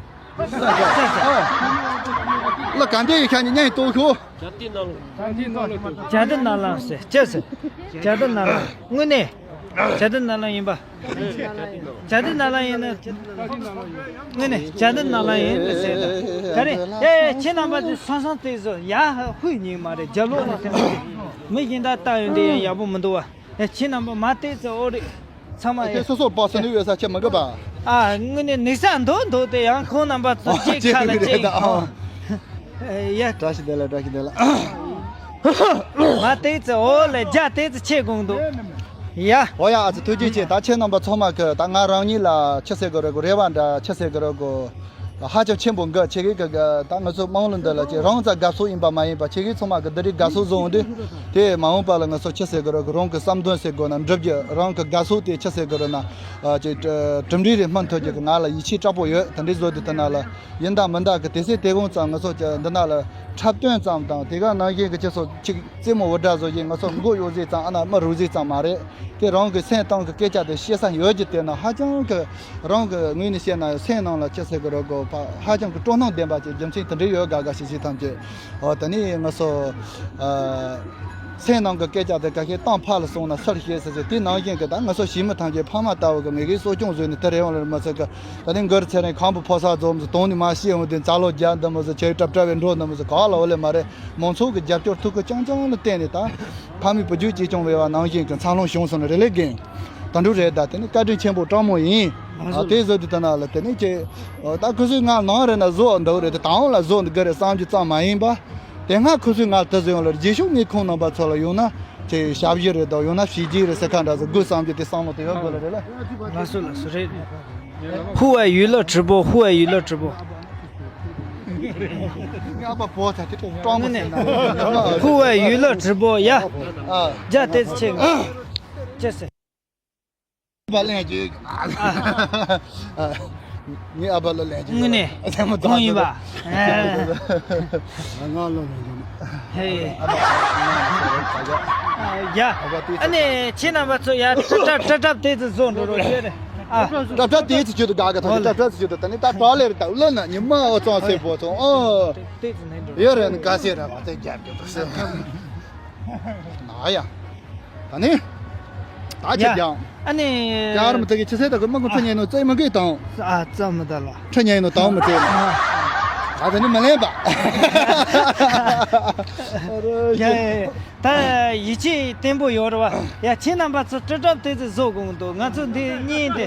ལ་ག་འདྲ་ཤ་ཉེ་ཉན་ཏོ་ཤོ། བྱ་དེ་ནང་ལ། བྱ་དེ་ནང་ལ་ཟེར། ཅི་ཟེར། བྱ་དེ་ནང་ལ། དངོས་གནས། བྱ་དེ་ནང་ལ་ཡིན་པ། བྱ་དེ་ནང་ལ་ཡིན་ན། དངོས་གནས་བྱ་དེ་ནང་ལ་ཡིན་ཟེར། ད་རེས་ཨེ་ཁྱེད་རྣམ་པ་དེ་སང་སང་དེ་ཚོ་ཡ་ཧུད་ཉིན་མ་རེད། རྒྱབ་ལོག་ནས་དེ་མི་གཞན་དག་ལྟ་ཡོང་དེ་ཡང་ཡག་པོ་མི་འདུག་བ། ཨེ་ཁྱེད་རྣམ་པ་མ་དེ་ཚོ་ཨོ་རེད། ཚང་མ་ཨེ་ཡ། སོ་སོར་བག་ཟོན་ཡོད་ས་ཆེ་མི་དགོས་པ། ཨ། དངོས་གནས་ནུས་ས་འདུག་འདུག་སྟེ། ཡང་ཁོང་རྣམ་པ་ཚོ་ཨ་ཅིག་ཁ་ལ་ཅིག་ཅིག་རེད་ད། ཨ། ཨེ་ཡ། བཀྲ་ཤིས་བདེ་ལེགས། བཀྲ་ཤིས་བདེ་ལེགས། མ་དེ་ཚོ་འོ་ལེ་རྒྱ་དེ་ཚོ་ཆེ་དགོངས་འདུག་ཡ། འོ་ཡ། ཨ་ཙི་ཐུགས་རྗེ་ཆེ། ད་ཁྱེད་རྣམ་པ་ཚང་མ་གི་ད་ང་རང་ཉིད་ལ་ཆི་ཟེར་གི་རེད་གོ། རེ་བ་འདྲ་ཆི་ཟེར་གི་རེད་གོ། ཧ་ཅང་ཆེན་པོ་འགའ་ཆེ་གེ་གི་ག་ད་ང་ཚོ་དམངས་གླུ་འདི་ལ་ཅིག་རང་ཙག་དགའ་ཕྱོགས་ཡིན་པ་མ་ཡིན་པ་ཆེ་གེ་ཚང་མ་གི་འདི་རིགས་དགའ་ཕྱོགས་བཟུང་དུས་དེ་མ་འོངས་པ་ལ་ང་ཚོ་ཆི་ཟེར་གི་རོ་གི་རང་གི་བསམ་དོན་ཟེར་དགོས་ན་འགྲུབ་རྒྱུ་རང་གི་དགའ་ཕྱོགས་དེ་ཆི་ཟེར་གི་རོ་ན་ཅིག་གྲུབ་འབྲས་རེ་སྨིན་ཐུབ་རྒྱུ་གི་ང་ལ་ཡིད་ཆེས་དྲག་པོ་ཡོད། དེ་འདྲའི་བཟོ་དུས་དེ་ན་ལ་ཡིན་དང་མིན་དང་གི་དེ་སྲིད་དེ་གོང་ཙམ་ང་ཚོ་ཅིག་འདི་ན་ལ་འཁྲབ་སྟོན་ཙམ་དང་དེ་ག་ནང་བཞིན་གི་ཅི་སོ་ཅིག་རྩེད་མོ་འུར་སྒྲ་བཟོ་བཞིན་ང་ཚོ་མགོ་གཡོག་ཟིག་ཙམ་ཨ་ན་མི་རུག་ཟིག་ཙམ་མ་རེད། དེ་རང་གི་སེམས་གཏིང་གི་སྐད་ཆ་དེ་བཤད་ས་ཡོད་ཀྱི་དེ་ན་ཧ་ཅང་གི་རང་གི་ངོས་ནས་བཤད་ན་སེམས་ནང་ལ་ཅི་ཟེར་གི་རོ་གོ་ཧ་ཅང་གི་སྤྲོ་སྣང་ལྡན་པ་ཅིག་རྒྱུ་མཚན་དེ་འདྲ་ཡོད་དགའ་དགའ་ཞིག་ཞིག་ཐམས་ཅད་ཨོ་ད་ནི་ང་ཚོ་ཨ་སེམས་ནང་གི་སྐད་ཆ་དེ་ག་ཤེད་གཏམ་ཕར་ལ་སོང་ན་ཚུར་བཤད་ཟེར་ཟེར་དེ་ནང་བཞིན་གི་ད་ང་ཚོ་ཞི་མི་ཐམས་ཅད་ཕ་མ་ལྟ་བུ་གི་མི་གིས་གསོ་སྐྱོང་བཟོས་ནས་དེ་རེད་འོང་ལེ་མ་ཚད་གི་ད་ནི་མགར་ཚེ་རིང་ཁམ་བུ་ཕོ་གསར་འཛོམས་སུ་དོང་ནི་མ་ཤེས་འོང་དེ་འཛའ་ལོ་རྒྱ་འདི་མོ་ཟེར་ཆེ་གྲབ་གྲབ་བའི་འགྲོ་འདི་མོ་ཟེར་ག་ལ་འོ་ལེ་མ་རེད། མང་ཚོགས་ཀྱི་རྒྱབ་སྐྱོར་ཐུགས་ཁུར་རྐྱང་རྐྱང་ལ་བརྟེན་ནས་ད་ཕ་མའི་བུ་རྒྱུད་གཅེས་སྐྱོང་བའི་བ་ནང་བཞིན་གྱི་འཚར་ལོངས་བྱུང་སོང་ནས་རེ་ལེ་རྒན་ད་འགྲུབ་རེད། ད་དེ་ནི་བཀའ་དྲིན་ཆེན་པོ་སྤྲང་མོ་ཡིན། ཨ་དེ་བཟོ་དུས་ད་ན་ལ་དེ་ནི་ཀྱེ་ད་ཁུ་སུའི་ང་ནང་རེད་ན་བཟོ་འདུག་རེད། དེ་དང་ལ་བཟོ་འདུག་གི་རེད་བསམ་རྒྱུ་ཙམ་མ་ཡིན་པ་དེ་སྔ་ཁུ་སུའི་ང་དུ་བཟོ་ཡོང་ལ་རྗེས་ཤུགས་ངས་ཁོང་རྣམ་པ་ཚོ་ལ་ཡོང་ན་ཅེ་ཞབས་ཞུ་རེད་དོ་ཡོང་ན་བྱས་རྗེས་རེད་ཟེར་ཁ་འདྲ་ཟེར་དགོས་བསམ་རྒྱུ་དེ་བསམ་བློ་དེ་ཡོད་དགོས་ལ་རེད་ལ། ལགས་སོ་ལགས་སོ་རེད། 户外娱乐直播，户外娱乐直播。 ངའི་ཨ་ཕ་བོ་ཚ་དེ་ཀྲང་མོ་ཟེར་ན། 户外娱乐直播呀。 ཨ། 加点钱。这是。 ཨ་ཕ་ལན་རྒྱུ། ངའི་ཨ་ཕ་ལ་ལན་རྒྱུ། དངོས་གནས། ལན་མ་གང་ཡིན་པ། ང་ལ་ལན་རྒྱུ། ཧེ། ཡ། ཨ་ནི་ཁྱེད་རྣམ་པ་ཚོ་ཡ་ཀྲ་ཀྲ་ཀྲ་ཀྲ་དེ་ཚོ་བཟོ་འགྲོ་རོགས་བྱེད་རེད། ཨ། ཀྲ་ཀྲ་དེ་ཚོ་ཁྱོད་དུ་དགའ་དགའ་ཐོག་ཀྲ་ཀྲ་ཚོ་ཁྱོད་དུ་ད་ནི་ད་ཀྲ་ལེར་ད་ལོ་ན་ཉི་མ་འོ་ཙང་སེ་པོ་ཚོ་ཨོ། དེ་ཚོ་ནས་འགྲོ། ཡོད་རེད་ནི་དགའ་སེ་ར་བ་དེ་རྒྱབ་རྒྱབ་ཏུ་སེ། ན་ཡ། ད་ནི། ད་ཁྱེད་ཀྱང་། ཨ་ནི། ཡར་མི་ཚེ་གི་ཆི་སེ་ད་གི་མ་གུ་ཁྲི་ཉན་ནོ་རྩེ་མ་གི་དང་། ཨ་རྩ་མི་ད་ལ། ཁྲི་ཉན་ནོ་དང་མི་རྩེ། ད་ད་ནི་མ་ལེན་པ། ཡ་ཡ་ད་ཡིད་ཆེས་བརྟན་པོ་ཡོད་རེད་བ། ཡ་ཁྱེད་རྣམ་པ་ཚོ་ཀྲི་ཀྲབ་དེ་ཚོ་བཟོ་དགོས་འདུག་ང་ཚོ་འདི་བརྙན་དེ།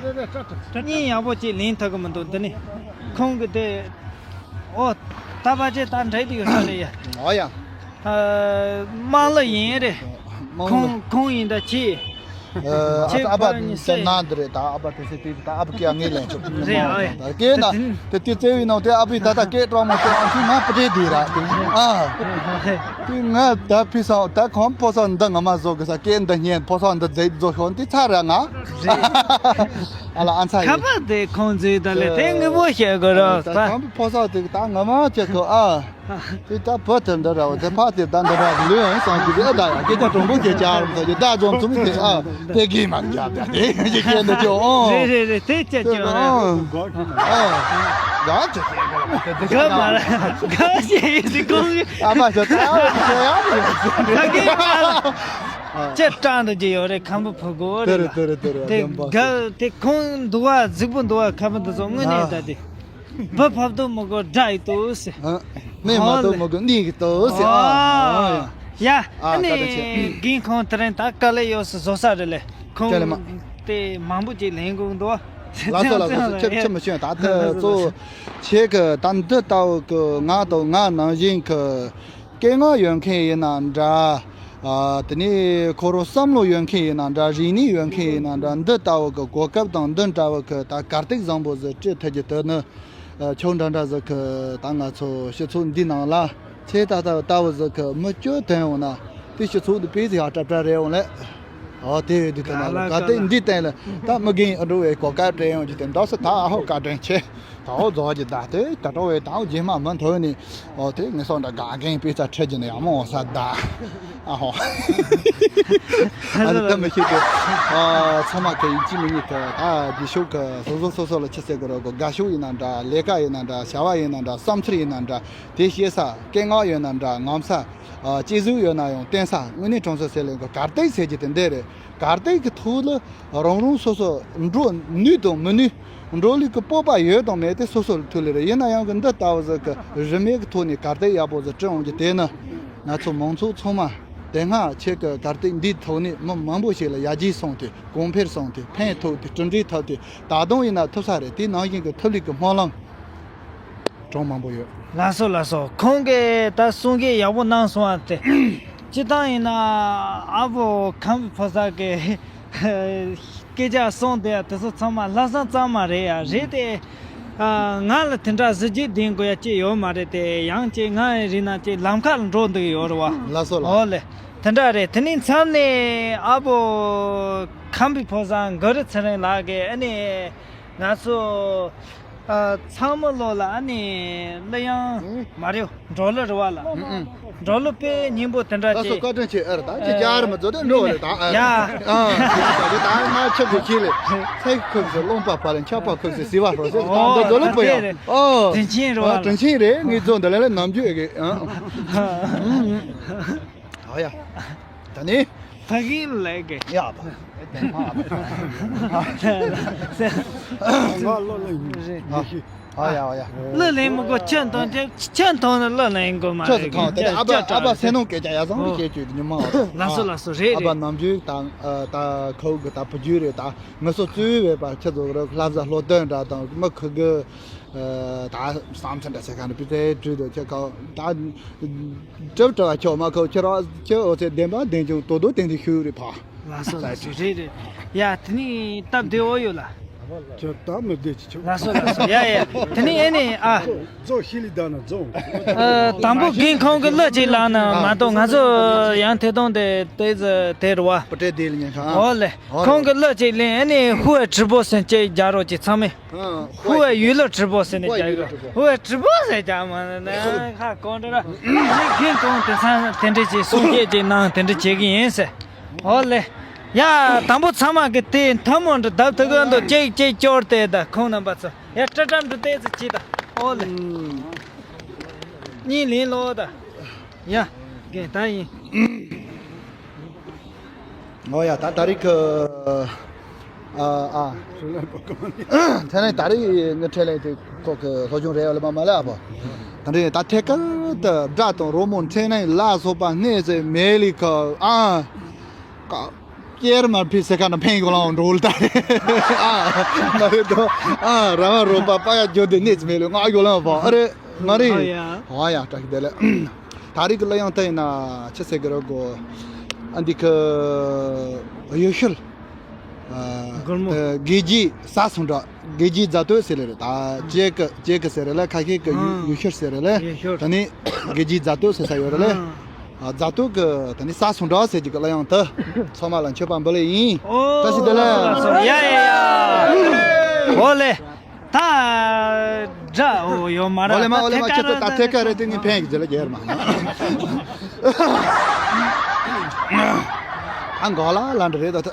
བརྙན་ཡག་པོ་ཅིག་ལེན་ཐུབ་གི་མི་འདུག་འདི་ནི། ཁོང་གི་དེ། ཨོ། ད་པ་ཅེ་ད་འདྲེ་དེ་ཡོད་ས་རེད་ཡ། ཨོ་ཡ། དམངས་གླུ་ཡིན་རེད། དམངས་གླུ། ཁོང་ཁོང་ཡིན་ད་ཅི། ཨ་ཨ་ཕ་ཨ་ཕ་ཅེ་ན་འདི་རེད། ད་ཨ་ཕ་དེ་སེ་དེ་ད་ཨ་ཕ་ཀྱ་ངེས་ལན་ཆོག་རེད་ཨ་ཡ། ད་ཀྱེ་ན་དེ་དེ་བརྩེ་བའི་ནང་དེ་ཨ་ཕའི་ད་ད་སྐད་གྲགས་མ་གཏོགས་ཨ་ཕའི་ང་པ་ཏྲེ་དེ་ར་དེ་ཨ། དེ་ང་ད་ཕི་སང་ད་ཁོང་ཕོ་སང་འདི་ང་མ་བཟོ་གི་ས་སྐད་འདི་སྙན་ཕོ་སང་འདི་རྫས་བཟོ་ཤོག་འདི་ཚ་ར་ང་། ཨ་ལ་ཨ་ཚ་ཡིན། ཁ་པར་དེ་ཁོང་ཚོའི་ད་ལས་དེ་དངོས་པོ་བཤད་དགོས་རོགས་ད་ད། ཁོང་ཕོ་སང་དེ་ད་ང་མ་བྱེད་ཐུབ་ཨ། དེ་ད་བུ་དེ་འདི་ར་བ་དེ་ཕ་དེ་ད་འདི་ར་ལུས་ཡང་སང་གི་ཨ་ད་ཡ་སྐད་ཆ་དྲང་པོ་སྐད་ཆ་རུ་ད་ཡོད་ད་རྫོང་ཚུམ་དེ་ཨ་དེ་གི་མ་རྒྱབ་ད་དེ་ཡི་སྐད་འདི་ཅོ་ཨོ། རེད་རེད་རེད་དེ་སྐད་ཅོ་ཨོ། ཨ་ག་ཅི་སྐད་ག་མ་ར་ག་ཅི་ཡི་སི་ཀོང་ཨ་མ་ཅོ་ད་ཨ་ཅོ་ཡ་ད་གི་མ་ར་ཅེ་ཀྲང་དུ་ཅི་ཡོད་རེད་ཁམ་བུ་ཕུ་གོ་རེད་ལ་དེ་ག་དེ་ཁོང་འདུག་བ་རྫིག་པོ་འདུག་བ་ཁམ་བུ་འདི་ཚོ་དངོས་གནས་ད་དེ། བུ་ཕབ་ཏུ་མི་དགོས་དགྲ་ཡི་ཏུ་ཟེར། ཨ། སྨན་མ་ཨོ་ལེ། ཏོག་མི་དགོས་གནས་ཀྱི་ཏུ་ཟེར། ཨ། ཨ། ཡ། ཨ་ཨ་ནི་བཀའ་དྲིན་ཆེ། རྒན་ཁོང་དེ་རིང་ད་དཀའ་ལས་ཡོད་སུ་བཟོ་ས་རེད་ལེ། ཁོང་ཅ་ལེ་མ། དེ་མང་པོ་ཅིག་ལེན་དགོས་འདུག་ལགས་སོ་ལགས་སོ་ཁྱབ་ཁྱབ་མི་ཤེས་ད་ལྟ་གཙོ་བོ་ཁྱེད་ཀྱི་ད་འདི་ལྟ་བུ་གི་ང་དང་ང་ནང་བཞིན་གྱི་སྐད་ངག་ཡོད་མཁན་ཡིན་ན་འདྲ། ཨ། དེ་ནས་ཁོ་རང་བསམ་བློ་ཡོད་མཁན་ཡིན་ན་འདྲ། རིག་གནས་ཡོད་མཁན་ཡིན་ན་འདྲ། འདི་ལྟ་བུ་གི་གོ་སྐབས་དང་འདི་འདྲ་བུ་གི་ད་གར་སྟེགས་བཟང་པོ་ཟིག་སྤྲད་ཐུབ་རྒྱུ་དེ་ནི། ཨ། ཁྱོད་འདྲ་འདྲ་ཟིག་གི་ད་ང་ཚོ་སྤྱི་ཚོགས་འདི་ནང་ལ་ཁྱེད་ད་ལྟ་ལྟ་བུ་ཟིག་གི་མི་བཅུ་ཐོན་འོང་ན་དེ་སྤྱི་ཚོགས་འདི་དཔེ་ཟིག་ཡག་གྲབས་གྲབས་རེད་འོང་ལེ། ཨོ་དེ་ཡོད་དུས་ད་ན་ལ་གར་སྟེགས་འདི་སྟེང་ལ་ད་མི་རྒན་ཨ་འགྲོ་བའི་གོ་སྐབས་སྤྲད་ཡོང་རྒྱུ་དེ་འདྲ་སོ་ད་ཨ་ཧོ་བཀའ་དྲིན་ཆེ། ད་འོ་རྫོགས་ཀྱི་ད་དེ་ད་འགྲོ་བའི་ད་འོ་རྗེས་མ་མི་མཐོ་ནི་འོ་དེ་ངེད་སོང་འདྲ་དགའ་མཁན་དཔེ་ཆ་ཁྲིད་ཀྱི་ནི་ཡག་མོ་འོ་ས་ད་ཨ་ཧོ། ཨ་ནི་ད་མི་ཤེས་ཏེ་ཨ་ཚང་མ་གི་ཡིན་གཅིག་མིན་གཉིས་ཀྱི་ད་རྗེས་ཕྱོགས་ཀྱི་སོ་སོ་སོ་སོ་ལ་ཆི་ཟེར་དགོས་རོགས་གི་དགའ་ཕྱོགས་ཡིན་ན་འདྲ་ལས་ཀ་ཡིན་ན་འདྲ་བྱ་བ་ཡིན་ན་འདྲ་བསམ་ཚུལ་ཡིན་ན་འདྲ་དེ་བཤད་ས་སྐད་ངག་ཡིན་ན་འདྲ་ངོམ་ས་ཨ་སྐྱེ་གཟུགས་ཡོད་ན་ཡང་བསྟན་ས་དངོས་གནས་གྲོང་གསེབ་ཟེར་ལེ་གི་གར་སྟེགས་ཟེར་གྱི་དེ་འདྲ་རེད། གར་སྟེགས་ཀྱི་ཐོག་ལ་རང་རང་སོ་སོ་འགྲོ་ནུས་དང་མི་ནུས། འགྲོ་ལུགས་ཀྱི་སྤོབས་པ་ཡོད་དང་མེད་དེ་སོ་སོ་ལ་ཐུག་ལེ་རེད། ཡིན་ན་ཡང་གི་འདི་ལྟ་བུ་ཟིག་གི་རིན་མེད་ཀྱི་ཐོག་ནས་གར་སྟེགས་ཡག་པོ་ཟིག་བསྐྲུན་འོང་རྒྱུ་དེ་ནི་ང་ཚོ་མང་ཚོགས་ཚང་མ་དེ་སྔ་ཁྱེད་ཀྱི་གར་སྟེགས་འདིའི་ཐོག་ནས་མི་མང་པོ་ཞིག་ལ་ཡར་རྒྱས་སོང་སྟེ་གོང་འཕེལ་སོང་སྟེ་ཕན་ཐོགས་ཏེ་གྲུབ་འབྲས་ཐོབ་སྟེ་ད་དུང་ཡིན་ན་ཐོབ་ས་རེད། དེ་ནང་བཞིན་གྱི་ཐོབ་ལུགས་ཀྱི་སྨོན་ལམ། གྲངས་མང་པོ་ཡོད། ལགས་སོ་ལགས་སོ། ཁོང་གིས་ད་གསུང་སྐད་ཡག་པོ་གནང་སོང་བ་དེ། སྤྱིར་བཏང་ཡིན་ན་ཨ་བོ་ཁམས་ཕོ་གསར་གི་སྐད་ཆ་གསུང་དེ་དེ་ཚོ་ཚང་མ་ལྷག་བསམ་གཙང་མ་རེད་ཡ། རེད་དེ། ཨ། ང་ལ་དེ་འདྲ་གཟི་བརྗིད་ལྡན་དགོས་ཡ་ཅིག་ཡོད་མ་རེད་དེ། ཡང་ཅིག་ང་ཡི་རིགས་ན་ཅིག་ལམ་ཁ་ལ་འགྲོ་འདོད་ཡོད་རེད་བ། ལགས་སོ་ལགས། ཨོ་ལེ། དེ་འདྲ་རེད། དེ་ནས་མཚམས་ནས་ཨ་བོ་ཁམས་པའི་ཕོ་བཟང་གུ་རུ་ཚེ་རིང་ལགས་ཀྱིས་ཨ་ནི་ང་ཚོ་ཨ་ཚང་མ་ལོ་ལ་ཨ་ནི་གླུ་དབྱངས་ཨང་། མ་རེད། འབྲོག་གླུ་རེད་བ་ལ། ཨང་ཨང་། འབྲོག་གླུ་དཔེ་སྙིང་པོ་དེ་འདྲ་ད་སོ་ཅིག་བཀའ་དྲིན་ཆེ། ཨ་ར་ད་ཅི་ཨེ། རྒྱ་ར་མི་ཚོ་དེ་འགྲོ་བ་རེད་ད། ཨ། ཡ། ཨ། ད་ང་ཆབ་ཀྱི་ཁྱི་ལས་ཚེ་ཁུག་སེ་རློན་པ་ཕ་ལས་ཆབ་པ་ཁུག་སེ་ཟི་བ་ཧྲོ་སེ་ད་འདོ་ལོ་པོ་ཡ། ཨོ། དྲིན་ཆེན་རེད་བ། ཨ། དྲིན་ཆེན་རེད། ངའི་ཚོ་འདི་ལ་ལ་ནམ་རྒྱུན་ཨེ་གི། ཨ། ཨ་ཡ། ད་ནི། ཕ་གི་ལས་གི། ཡ་ཕ། ང་ལོ་ལ་ཡིན། རེད། ཨ། ཨ་ཡ་ཨ་ཡ། གླུ་ལེན་མི་དགོས། ཁྱོད་མཐོང་དེ་ཁྱོད་མཐོང་ན་གླུ་ལེན་དགོས་མ་ཁྱོད་རེད། སུ་མཐོང་དེ་ཁྱོད་ཨ་ཕ་ཁྱོད་ཨ་ཕ་སེ་ནོ་སྐད་ཆ་ཡ་བཟང་པོ་ཨོ། བཤད་ཅིག་ཉི་མ། ལགས་སོ་ལགས་སོ། རེད་ཨ་ཕ་རེད། ནམ་རྒྱུན་དང་ཨ་ད་ཁའུ་གི་ད་བུ་རྒྱུད་རེད། ད་ངི་སོ་བཙུན་བས་པ་ཁྱེད་ཚོ་ར་ལྷ་བཟའ་ལྷོ་སྟོན་འདྲ་དང་མི་ཁུ་གི་ཨ་ད་བསམ་ཚུལ་འདྲ་ཟེར་ག་ནི་པི་ཏའི་བྲིས་དུ་ཁྱེད་ཁའུ་ད་གྲབ་གྲབ་ཁྱོད་མ་ཁའུ་ཁྱེད་ར་ཁྱེད་འོ་ཚེ་བདེན་པ་བདེན་ཅུང་དོ་དོ་བདེན་དུ་ཤུ་རེད་ཕ། ལགས་སོ་ལགས་སོ། རེད་རེད། ཡ་དེ་ནི་སྟབས་བདེ་འོ་ཡོད་ལ། ཁྱོད་སྟབས་མི་བདེ་ཅི་ཆོག་ལགས་སོ་ལགས་སོ། ཡ་ཡ། དེ་ནི་ཨེ་ནི་ཨ། རྫོགས་ཤི་ལི་ད་ན་རྫོགས། ཨ། དང་པོ་རྒན་ཁོང་གི་གླུ་ཅིག་བླངས་ན་མ་གཏོགས་ང་ཚོ་ཡང་ཐད་གཏོང་དེ་དེ་ཟ་དེ་རུ་བ། པུ་ཏྲེ་དེ་ལ་ཉན་ཁ་ཨ། ཨོ་ལེ། ཨོ་ཁོང་གི་གླུ་ཅིག་ལེན། ཨེ་ནི་ཧུ་ཨེ་ཁྲི་པོ་སེན་ཅེ་རྒྱ་རོ་ཅིག་ཚང་མས། ཨ། ཧུ་ཨེ་ཡུལ་ལོ་ཁྲི་པོ་སེན་ནི་ཧུ་ཨེ་རྒྱ་ཡུལ་ལོ་ཁྲི་པོ། ཧུ་ཨེ་ཁྲི་པོ་སེན་རྒྱ་མ་ན་ཁ་གོང་དྲ་ར། ཨེ་ནི་རྒན་ཁོང་དེ་ཚང་དེ་འདྲ་ཅིག་གསུང་སྐད་ཅིག་གནང་དེ་འདྲ་བྱེད་གི་ཡིན་ཟེར། ཨོ་ལེ། ཡ། དང་པོ་ཚང་མ་གི་དེ་ཐལ་མོ་འདྲ་བརྡབ་ཐུབ་གི་འདུག་ཅིག་ཅིག་སྐྱོར་ཏེ་ད་ཁོང་རྣམ་པ་ཚོ་ཡ་སྐྲ་སྐྲ་འདྲ་ཏོག་ཙམ་བྱེད་ད། ཨོ་ལེ། གཉིས་ལེན་ལོ་ད། ཡ། རྒན་ད་ཡིན། ཨོ་ཡ་ད་ད་རིག་གི་ཨ་ཨ། ཚེ་རིང་ད་རིག་ངི་ཁྲེ་ལེ་དེ་ཁོ་གི་སློབ་སྦྱོང་རེད་ཡོད་ལ་མ་མ་ལ་ཨ་པོ། ད་རིག་ད་ཐད་ཀར་དུ་སྒྲ་དང་རོལ་མོ་འཕྲིན་ལས་ལ་སོགས་པ་སྣེ་ཟེར་མེད་ལི་ཁ་ཨ། ཀ་ཀྱེར་མར་ཕི་སེ་ཁ་ན་ཕན་གོ་ལང་འགྲོ་ལ་ད་རེ། ཨ་མ་རེད་དོ། ཨ་ར་བ་རོ་པ་པ་ཡ་ཇོ་དེ་ནེ་ཙི་མེ་ལོ་ང་གོ་ལང་པ་ཨ་རེ་ང་རེ། ཨ་ཡ། ཨ་ཡ་བཀྲ་ཤིས་བདེ་ལེགས། ད་རེས་ཀྱི་གླུ་དབྱངས་ད་ཡིན་ན་ཆི་ཟེར་གི་རེད་གོ། ཨ་འདི་ཁ་ཡུལ་ཤུལ། ཨ་སྒོར་མོ། དགེ་རྒྱས་ས་སུང་འདྲ། དགེ་རྒྱས་རྫ་སྟོད་ཟེར་ལེ་རེད། ད་ཅེ་ཀ་ཅེ་ཀ་ཟེར་རེད་ལ། ཁ་ཤས་ཀྱི་ཡུ་ཨ་ཡུལ་ཤུལ་ཟེར་རེད་ལ། ཡུལ་ཤུལ། ད་ནི་དགེ་རྒྱས་རྫ་སྟོད་ཟེར་ས་ཡོད་རེད་ལ། ཨ། ཨ་རྫ་སྟོད་ཀྱི་ད་ནི་ས་སུང་འདྲ་ཟེར་གྱི་གི་གླུ་དབྱངས་ད་ཚང་མ་ལ་མཆོད་པ་འབུལ་ལེ་ཡིན། ཨོ། བཀྲ་ཤིས་བདེ་ལེགས། ཡ་ཡ་ཡ། ཨོ་ལེ། ད་འདྲ་ཨོ་ཡོད་མ་ར། ཨོ་ལེ་མ་ཨོ་ལེ་མ། ད་ཁྱེད་ཚོ་ད་ཐད་ཀ་རེད་དེ་ནི་ཕན་གྱི་ཟེར་ལ་རྒྱལ་མ། ཨ་འགོ་ལ་ལ་འདྲ་རེད་ད།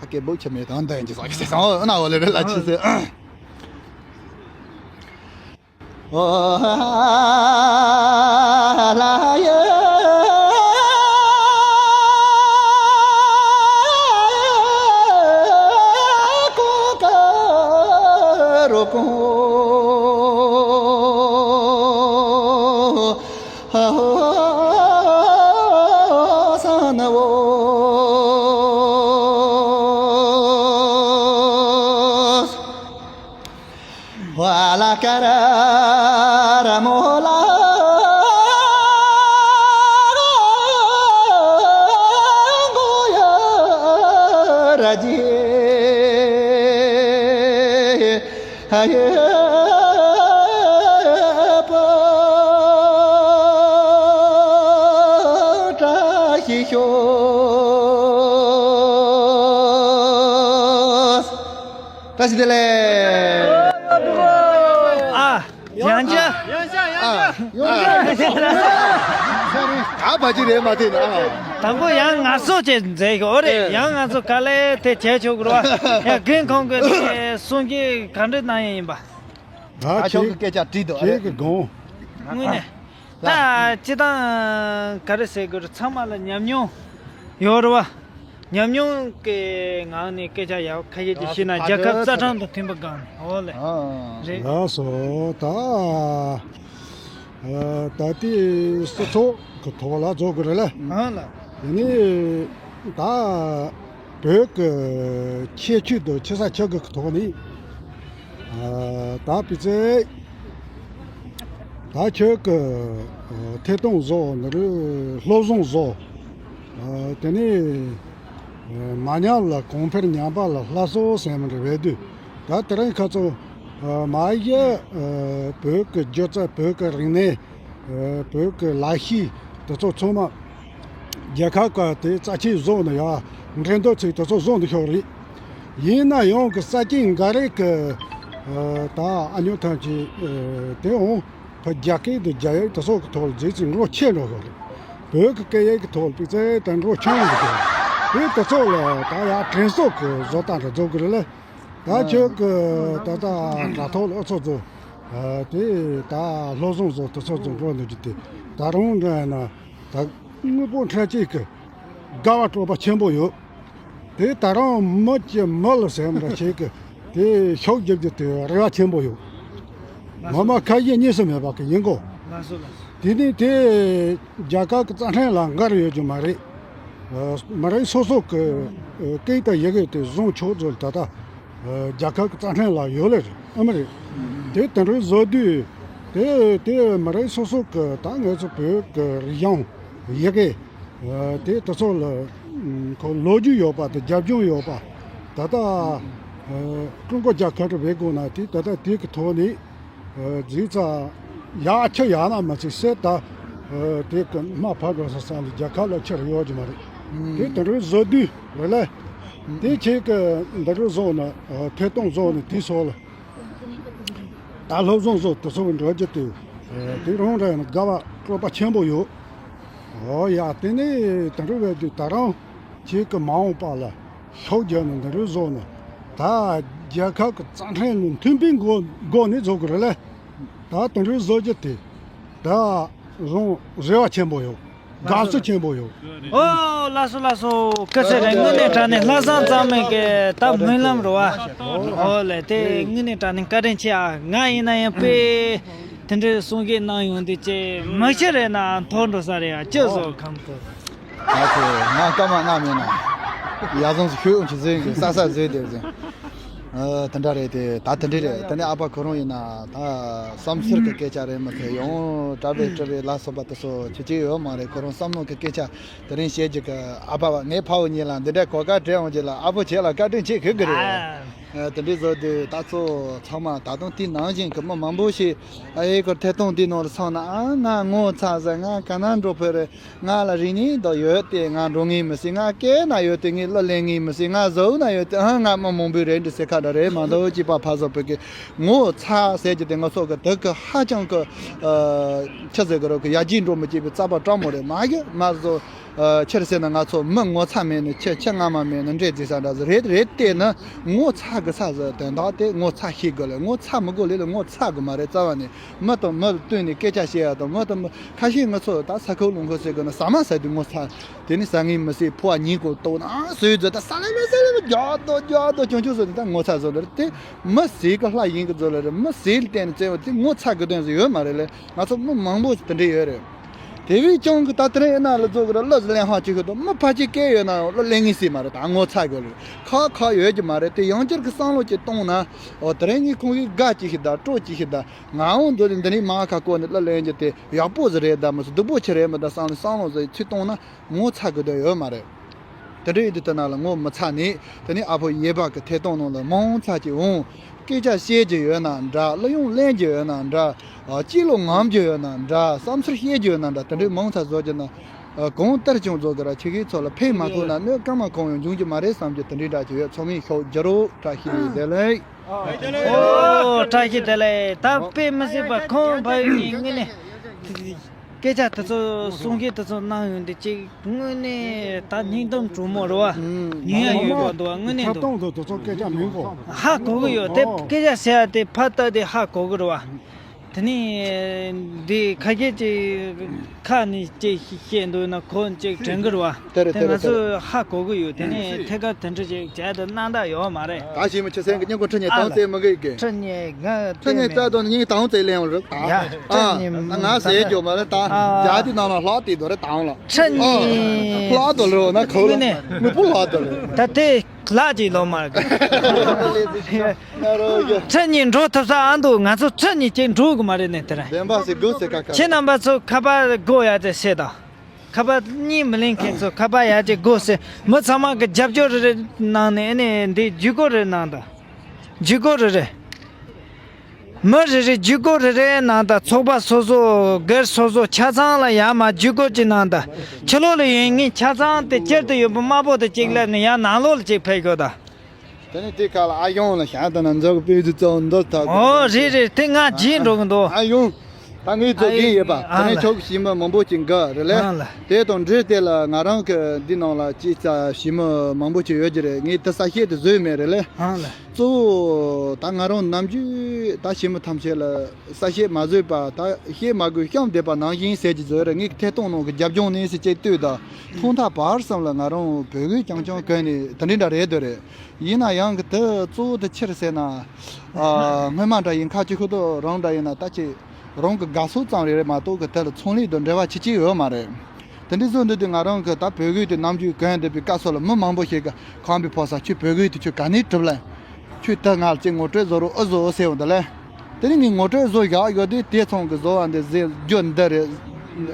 ཨ་སྐད་འབོད་ཆེ་མེད་དང་འདི་ཡིན་གྱི་ཟ་གི་ཟེར་སོང་ཨོ་ན་ཨོ་ལེ་རེད་ལ་ཆི་ཟེར། ཨོ་ལ་ཡེ་ཀོ་ཀ་རོ་ཀོ། ཧ་ཧོ་ས་ན་བོ། ཝ་ལ་ཀ་ར་ར་མོ་ལ་གོ་ཡ་ར་ཇི། ཧ་ཡེ་པོ་བཀྲ་ཤིས་ཤོག་བཀྲ་ཤིས་བདེ་ལེགས། ཨ། ཡང་ཅི། ཨ། ཡང་ཅི། ཨ་བ་ཅི་རེད་མ་དེ་ན། དང་པོ་ཡང་ང་ཚོ་བྱས་མཛད་ཤོག་ཨོ་རེད། ཡང་ང་ཚོ་ག་ལེ་དེ་བྱས་ཆོག་གི་རེད་བ། ཡ་རྒན་ཁོང་གི་གསུང་གི་ག་འདྲ་གནང་ཡ་ཡིན་པ། ད་ཁྱོད་ཀྱི་སྐད་ཆ་དྲིས་འདུག་ཨ་རེད། ཁྱེད་ཀྱི་དགོངས། དངོས་གནས། ད་སྤྱི་བཏང་ག་རེ་ཟེར་དགོས་རེད། ཚང་མ་ལ་ཉམས་མྱོང་ཡོད་རེད་བ། ཉམས་མྱོང་གི་ངང་ནས་སྐད་ཆ་ཡག་ཁ་ཤས་ཅིག་བཤད་ན་རྒྱལ་ཁབ་རྩ་ཁྲིམས་དང་མཐུན་པ་སྒང་ནས་འོ་ལེ། ཨ། རེད། ལགས་སོ་ད། ཨ། ད་ལྟའི་སྤྱི་ཚོགས་ཀྱི་ཐོག་ལ་རྫོགས་དགོས་རེད་ལ། ཨ་ལ། ཡིན་ནའི་ད་བོད་ཀྱི་ཁྱད་ཆོས་དང་ཆེ་ས་ཆེ་གི་ཐོག་ནས། ཨ། ད་སྤུས་ཚད། ད་ཁྱོད་ཀྱི་ཨ་ཐད་གཏོང་བཟོ་ནི་རེད། སློབ་སྦྱོང་བཟོ། ཨ། དེ་ནས་ཨ་ མ་ཉམས་ལ་གོང་འཕེལ། ཉམས་པ་ལ་སླར་གསོ་ཟེར་མི་འདྲ་བས་དུས། ད་དེ་རིང་ཁ་ཚོ་མ་གཞི་བོད་ཀྱི་སྒྱུ་རྩལ། བོད་ཀྱི་རིག་གནས། བོད་ཀྱི་ལག་ཤེས་དེ་ཚོ་ཚང་མ་རྒྱལ་ཁབ་ཀྱི་དེ་རྩ་ཆེའི་བཟོ་ནས་ཡ་འགྲན་བསྡུར་ཚིག་དེ་ཚོ་བཟོ་འདི་ཤོག་རེད། ཡིན་ན་ཡང་གི་ས་སྐྱེས་འགའ་རེ་གི་ད་ཨ་ཉོ་ཐམས་ཅད་དེ་འོང་ཕ་རྒྱ་སྐད་དུ་རྒྱ་ཡིག་དེ་ཚོ་གི་ཐོག་ལ་རྗེས་ཚིག་འགྲོ་ཆེ་འགྲོ་ཤོག་རེད། བོད་ཀྱི་སྐད་ཡིག་གི་ཐོག་ལ་པི་ཙེ་དང་འགྲོ་ཆུང་འགྲོ་ཤོག་རེད། དེ་དེ་ཚོ་ལ་ད་ཡ་དྲན་གསོ་གི་བཟོ་སྟངས་རེ་བཟོ་དགོས་རེད་ལ། ད་ཁྱོད་ཀྱི་ད་ལྟ་དྲ་ཐོག་ལ་ཨུ་ཚོ་ཚོ་དེ་ད་སློབ་སྦྱོང་བཟོ་དེ་ཚོ་ཚོ་འགྲོ་འདུག་རྒྱུ་དེ། ད་རུང་འདྲ་ཡིན་ན་ད་དངོས་པོ་འཕྲལ་གཅིག་གི་དགའ་བ་སྤྲོ་བ་ཆེན་པོ་ཡོད། དེ་ད་རུང་མི་གྱི་མི་ལ་ཟེར་འདྲ་ཞིག་གི་དེ་ཤུགས་རྒྱབ་རྒྱུ་དེ་རེ་བ་ཆེན་པོ་ཡོད། ངོ་མ་ཁ་ཞེ་གཉིས་སུ་མེད་པ་གི་ཡིན་གོ། དེ་ནི་དེ་རྒྱལ་ཁབ་ཀྱི་རྩ་ཁྲིམས་ལ་འགལ་ཡོད་རྒྱུ་མ་རེད། མི་རིགས་སོ་སོ་གི་སྐད་དང་ཡི་གེ་དེ་བཟུང་ཆོག་ཚུལ་ད་ལྟ་རྒྱལ་ཁབ་ཀྱི་རྩ་ཁྲིམས་ལ་ཡོད་ལེ་རེད། ཨ་མ་རེད། དེ་དེ་འདྲའི་བཟོ་དུས་དེ་དེ་མི་རིགས་སོ་སོ་གི་ད་ངེད་ཚོ་བོད་ཀྱི་རིག་གཞུང་ཡི་གེ་དེ་དེ་ཚོ་ལ་ཁོ་ལོ་རྒྱུས་ཡོད་པ་དང་རྒྱབ་ལྗོངས་ཡོད་པ། ད་ལྟ་ཀྲུང་གོ་རྒྱལ་ཁབ་ཏུ་བས་དགོས་ན་དེ་ད་ལྟ་དེ་གི་ཐོག་ནས། རྫིག་ཚ་ཡག་ཆ་ཡག་ན་མ་ཚིག་སེ་ད། དེ་གི་མ་ཕར་འགྲོ་ས་ས་ལ་རྒྱལ་ཁབ་ལ་ཆེར་ཡོད་ཀྱི་མ་རེད། དེ་དེ་འདྲའི་བཟོ་དུས་རེད་ལ། དེ་ཁྱེད་ཀྱི་འདི་འདྲའི་བཟོ་ན་ཐད་གཏོང་བཟོ་ནས་དེ་སོགས་ལ། ད་སློབ་སྦྱོང་བཟོ་དེ་ཚོ་འགྲོ་རྒྱུ་དེ། དེ་རང་རེད་ན་དགའ་བ་སྤྲོ་བ་ཆེན་པོ་ཡོད། ཨོ་ཡ་དེ་ནས་དེ་འདྲའི་བས་དུས་ད་རང་ཁྱེད་ཀྱི་མ་འོངས་པ་ལ། ཤོག་རྒྱག་ནས་འདི་འདྲའི་བཟོ་ནས་ད་རྒྱལ་ཁབ་ཀྱི་རྩ་ཁྲིམས་ལ་མཐུན་པའི་སྒོ་སྒོ་ནས་བཟོ་དགོས་རེད་ལ། ད་དེ་འདྲའི་བཟོ་རྒྱུ་དེ་ད་རུང་རེ་བ་ཆེན་པོ་ཡོད། དགའ་བསུ་ཆེན་པོ་ཡོད། ཨོ་ལགས་སོ་ལགས་སོ། སྐུ་ཚེ་རིང་། དངོས་གནས་དྲང་གནས་ལྷག་བསམ་གཙང་མའི་གི་ད་སྨོན་ལམ་རེད་བ། ཨོ་ལེ་དེ་དངོས་གནས་དྲང་གནས་བཀའ་དྲིན་ཆེ་ཨ། ང་ཡིན་ན་ཡང་དཔེ་དེ་འདྲའི་གསུང་བཤད་གནང་ཡོང་དུས་ཅེ་མི་ཤི་རེད་ན་མཐོ་འགྲོ་ས་རེད་ཨ། ཅི་བཟོ་ཁམས་ཐུབ། ང་ཚོ་ང་སྐར་མ་ལྔ་མིན་ན་ཡ་བཟང་སུ་ཤོད་འོང་ཆུ་ཟོས་གི་ས་ས་ཟོས་དེར་ཟིན། ཨ་དེ་འདྲ་རེད་དེ་ད་དེ་འདྲ་རེད། དེ་ནས་ཨ་ཕ་ཁོ་རང་ཡིན་ན་ད་བསམ་ཚུལ་གི་སྐད་ཆ་རེད་མ་ཐལ་ཡང་གྲྭ་པའི་སྤྲུལ་པའི་ལ་སོགས་པ་དེ་ཚོ་ཆུ་ཆེ་ཡོད་མ་རེད། ཁོ་རང་བསམ་བློ་གི་སྐད་ཆ་དེ་རིང་བཤད་རྒྱུ་གི་ཨ་ཕ་བ་ངའི་ཕ་བོ་གཉིས་ལ་འདི་འདྲ་གོ་སྐབས་སྤྲད་འོང་རྒྱུ་ལ་ཨ་ཕོ་ཁྱེད་ལ་བཀའ་དྲིན་ཆེ་ཞུ་གི་རེད། ཨ་དེ་འདྲའི་བཟོ་དུས་ད་ཚོ་ཚང་མ་ད་དུང་དེ་ནང་བཞིན་གི་མི་མང་པོ་ཞིག་ཨ་ཡེ་ཁོ་ཐད་གཏོང་འདི་ནང་ལ་སོང་ན་ཨ་ང་ངོ་ཚ་ཟེར། ང་ག་ན་འགྲོ་ཕོད་རེད། ང་ལ་རིག་གནས་འདི་ཡོད་དེ་ང་འགྲོ་ངེས་མི་སྲིད། ང་སྐད་ན་ཡོད་དེ་ངས་གླུ་ལེན་ངེས་མི་སྲིད། ང་གཟུགས་ན་ཡོད་དེ་ཨ་ང་མི་མང་པོའི་རེད་འདི་ཟེར་ཁ་འདྲ་རེད་མ་གཏོགས་གཅིག་པ་ཕ་བཟོ་བོད་ཀྱི་ངོ་ཚ་ཟེར་གྱི་དེ་ང་ཚོ་གི་དུག་གི་ཧ་ཅང་གི་ཆི་ཟེར་གི་རོ་གི་ཡར་རྒྱས་འགྲོ་མི་བྱེད་པའི་རྩ་བ་སྤྲང་མོ་རེད། མ་གི་མ་བཟོ། ཆི་རེད་ཟེར་ན་ང་ཚོ་མི་ངོ་ཚ་མེད་ནི་ཆེ་ཆེ་སྔ་མ་མེད་ནི་འདྲེ་རྫི་ས་འདྲ་ཟེར་རེད་རེད་དེ་ནི་ངོ་ཚ་གི་ས་ཟེར་དོན་དག་དེ་ངོ་ཚ་ཤེས་དགོས་ལེ། ངོ་ཚ་མི་དགོས་ལེ་ལ་ངོ་ཚ་དགོས་མ་རེད། རྩ་བ་ནས་མི་དང་མི་ལ་བསྟུན་ནས་སྐད་ཆ་བཤད་ཡ་དང་མི་དང་མི་ཁ་ཤས་ང་ཚོ་ད་ས་ཁུག་ལུང་ཁུག་ཟེར་དགོས་ན་ཟ་མ་ཟ་དུས་ངོ་ཚ་དེ་ནི་ཟ་ངེས་མི་སྲིད། ཕོ་བ་ཉིན་གང་ལྟོགས་ན་ཟོས་ཟོས་ད་ས་ལེ་མེ་ས་ལེ་མེ་རྒྱག་དོ་རྒྱག་དོ་ཆུང་ཆུང་ཟོས་ནི་ད་ངོ་ཚ་ཟོས་ལེ་དེ་མི་ཟས་གི་ལྷ་ཡིན་གི་ཟོས་ལེ་རེད། མི་ཟས་ལ་བརྟེན་ནས་བཙལ་བ་དེ་ངོ་ཚ་གི་དོན་ཟིག་ཡོད་མ་རེད་ལེ། ང་ཚོ་མི་མང་པོ་དེ་འདྲ་ཡོད་རེད། དེ་བས་ཀྱང་གི་ད་དེ་རིང་ཨེ་ན་ལ་བཟོ་གི་ར་གླུ་ཟིག་ལེན་ཧ་ཅིག་གི་དང་མི་ཕལ་ཆེར་སྐད་ཡོད་ན་ཡང་གླུ་ལེན་ངེས་སྲིད་མ་རེད། ད་ངོ་ཚ་དགོས་རེད། ཁག་ཁག་ཡོད་ཀྱི་མ་རེད། དེ་ཡང་བསྐྱར་གི་བསམ་བློ་ཅིག་གཏོང་ན་ཨོ་དེ་རིང་ངས་ཁོང་གིས་དགའ་ཅིག་ཤི་ད་སྤྲོ་ཅིག་ཤི་ད་ང་འོང་འདོད་ནི་འདི་ནས་མ་ཁ་བསྐོར་ནས་གླུ་ལེན་རྒྱུ་དེ་ཡག་པོ་ཟིག་རེད། ད་མི་སྡུག་པོ་ཆེ་རེད་མི་ད་བསམ་བློ་བསམ་བློ་ཟིག་ཚུར་གཏོང་ན་ངོ་ཚ་དགོས་དོན་ཡོད་མ་རེད། དེ་འདྲ་ཡིན་དུས་དེ་ན་ལ་ངོ་མི་ཚ་ནས་དེ་ནས་ཨ་ཕོ་ཡེ་བ་གི་ཐད་གཏོང་ནང་ལ་མང་ཚ་ཅིག་འོང་། སྐད་ཆ་བཤད་རྒྱུ་ཡོད་ན་འདྲ། གླུ་དབྱངས་ལེན་རྒྱུ་ཡོད་ན་འདྲ། ཨ་སྐྱིད་ལོ་ངོམ་རྒྱུ་ཡོད་ན་འདྲ། བསམ་ཚུལ་བཤད་རྒྱུ་ཡོད་ན་འདྲ། དེ་འདྲའི་མང་ཚ་བཟོ་རྒྱུ་ན་ཨ་གང་ལྟར་ཀྱང་བཟོ་དགོས་ར། ཁྱེད་ཀྱི་ཚོ་ལ་ཕན་མ་ཐོགས་ན་གནོད་སྐར་མ་གང་ཡང་འབྱུང་རྒྱུ་མ་རེད་བསམ་རྒྱུ་དེ་འདྲའི་འདྲ་ཅིག་ཡོད། ཚང་མས་ཤོག་རྒྱུ་རོགས། བཀྲ་ཤིས་བདེ་ལེགས། ཨོ་བཀྲ་ཤིས་བདེ་ལེགས། ད་དཔེ་མི་སྲིད་པ་ཁོང་ཕ་ཡུལ་གཉིས་དངོས་གནས། སྐད་ཆ་དེ་ཚོ་གསུང་སྐད་དེ་ཚོ་གནང་ཡོང་དུས་ཅིག་དངོས་གནས་ད་སྙིང་གཏམ་དྲང་མོ་རེད་བ། ཉན་ཡ་ཡོད་པ་འདུག་བ། དངོས་གནས་འདུག་ཐད་གཏོང་དུ་དེ་ཚོ་སྐད་ཆ་མིན་གོ། ཧ་གོ་གི་ཡོད། དེ་ཨོ། སྐད་ཆ་ཟེར་ཡ་དེ་ཕར་ལྟ་དེ་ཧ་གོ་གི་རེད་བ། དེ་ནས་འདི་ཁ་ཤས་ཅིག་ཁ་ནས་ཅིག་བཤད་འདུག་ན་ཁོ་ཅིག་དྲན་གི་རེད་བ། དེ་རེད། དེ་དེ་ང་རེད། དེ་ཚོ་རེད། ཧ་གོ་གི་ཡོད། དེ་ནས་ཐད་ཀར་དེ་འདྲ་ཅིག་བྱས་དུ་གནང་དག་ཡོད་མ་རེད། ད་ཞིག་མི་ཆེ་སེང་གི་སྙིང་ཁོ་ཁྲི་ཉེ་ཨ་དང་ལ། རྩེ་མི་གི་གི། ཁྲི་ཉེ་ང་ཁྲི་ཉེ་རྩ་དང་སྙིང་དང་རྩེ་ལེན་བ་རེད་ད། ཡ་ཁྲི་ཨ་ཉེ་ང་ཟས་ད་འཇོག་མ་རེད་ད། ཨ་ཡ་དེ་ནང་ལ་ལྷག་དེ་དོ་རེད་དང་ལ། ཁྲི་ཉེ་ཨ་ལྷག་དོ་རེད་ན་ཁོ་ལ་ནས་མི་བུ་ལྷག་དོ་རེད། ད་དེ་ལག་ཅིག་ལོ་མར་གི། ཁྲི་ཉིན་འགྲོ་ཐུབ་ས་ཨ་འདུག་ང་ཚོ་ཁྲི་ཉིན་ཅིག་འགྲོ་གི་མ་རེད་ནས་དེ་ར། བདེན་པ་ཟེར་དགོས་ཟེར་ཁ་ཁ། ཁྱེད་རྣམ་པ་ཚོ་ཁ་པར་དགོས་ཡ་དེ་བཤད་དང་། ཁ་པར་གཉིས་མི་ལེན་མཁན་ཚོ་ཁ་པར་ཡར་ཅིག་སྒོ་ཟེར། མི་ཚང་མ་གི་རྒྱབ་སྐྱོར་རེ་རེ་གནང་ནས། ཨ་ནི་འདི་བརྒྱུད་སྐུར་རེ་གནང་དང་། བརྒྱུད་སྐུར་རེ་རེ། མི་རེ་རེ་བརྒྱུད་སྐུར་རེ་རེ་གནང་དང་། ཚོགས་པ་སོ་སོ་སྒེར་སོ་སོ་ཆ་ཚང་ལ་ཡར་མར་བརྒྱུད་སྐུར་ཅིག་གནང་དང་། ཕྱི་ལོགས་ལ་ཡོད་མཁན་ཆ་ཚང་དེ་སྤྱིར་དུ་ཡོད་པ་དམར་པོ་དེ་གཅིག་སླེབས་ནས་ཡར་ནང་ལོགས་ལ་ཅིག་ཕེབས་དགོས་དང་། དེ་ནས་དེ་ཁ་ལ་ཨ་ཡོང་ལ་ཞང་དང་ན་འཛོག་པའི་དུ་ཙོ་འདོད་ཐག་ཨོ་རེད་རེད། དེ་ང་བརྗེད་འགྲོ་གི་འདུག་ཨ་ཡོང་། ད་ངའི་ཚོ་ཨ་གིན་ཡོད་པ། ཨ་དེ་ནས་ལ་ཆོག་གི་ཞི་མི་མང་པོ་ཅིག་འགའ་རེད་ལེ། ཨ་ལ། དེ་དང་འབྲེལ་དེ་ལ་ང་རང་གི་འདི་ནང་ལ་ཅིག་ཙ་ཞི་མི་མང་པོ་ཅིག་ཡོད་ཀྱི་རེད། ངས་དེ་གསལ་བཤད་དེ་བཟོས་མེད་རེད་ལེ། ཨ་ལ། གཙོ་བོ་ད་ང་རང་ནམ་རྒྱུན་ད་ཞི་མི་ཐམས་ཅད་ལ་གསལ་བཤད་མ་བཟོས་པ། ད་བཤད་མ་དགོས་བཤམས་བསྡད་པ་ནང་བཞིན་ཟེར་གྱི་བཟོས་རེད། ངས་ཐད་གཏོང་ནང་གི་རྒྱབ་ལྗོངས་ནས་ཟེར་ཅིག་ལྟོས་དང་། ཐོག་མཐའ་བར་གསུམ་ལ་ང་རང་བོད་གོས་རྐྱང་རྐྱང་གོན་ནས་དེ་འདྲ་འདྲ་རེད་འདོད་རེད། ཡིན་ན་ཡང་གི་དེ་གཙོ་བོ་དེ་ཕྱིར་ཟེར་ན། ཨ། སྔོན་མ་འདྲ་ཡིན་ཁ་ཅིག་ཁུ་ཏོ་རང་འདྲ་ཡིན་ན་ད་ཅིག་རང་གི་དགའ་ཕྱོགས་ཙམ་རེ་རེ་མ་གཏོགས་གི་དེ་ལ་ཚོང་ལས་དང་འབྲེལ་བ་ཆེ་ཆེ་ཡོད་མ་རེད། དེ་འདྲའི་བཟོ་འདུག་དུས་ང་རང་གི་ད་བོད་གོས་དེ་ནམ་རྒྱུན་གོན་བསྡད་པའི་སྐབས་སུ་ལ་མི་མང་པོ་ཞིག་གིས་ཁམས་པའི་ཕོ་གསར་ཁྱོད་བོད་གོས་དེ་ཁྱོད་ག་ནས་གྲུབ་ལ། ཁྱོད་ད་ང་ལ་ཅིག་ངོ་སྤྲོད་བཟོ་རོགས་ཨུ་བཟོ་ཟེར་འོང་ད་ལེ། དེ་ནས་ངས་ངོ་སྤྲོད་བཟོ་བཞག་ཡོད་དེ། དེ་ཚང་གི་བཟོ་བ་འདི་ཟེར་རྒྱུ་འདི་རེད།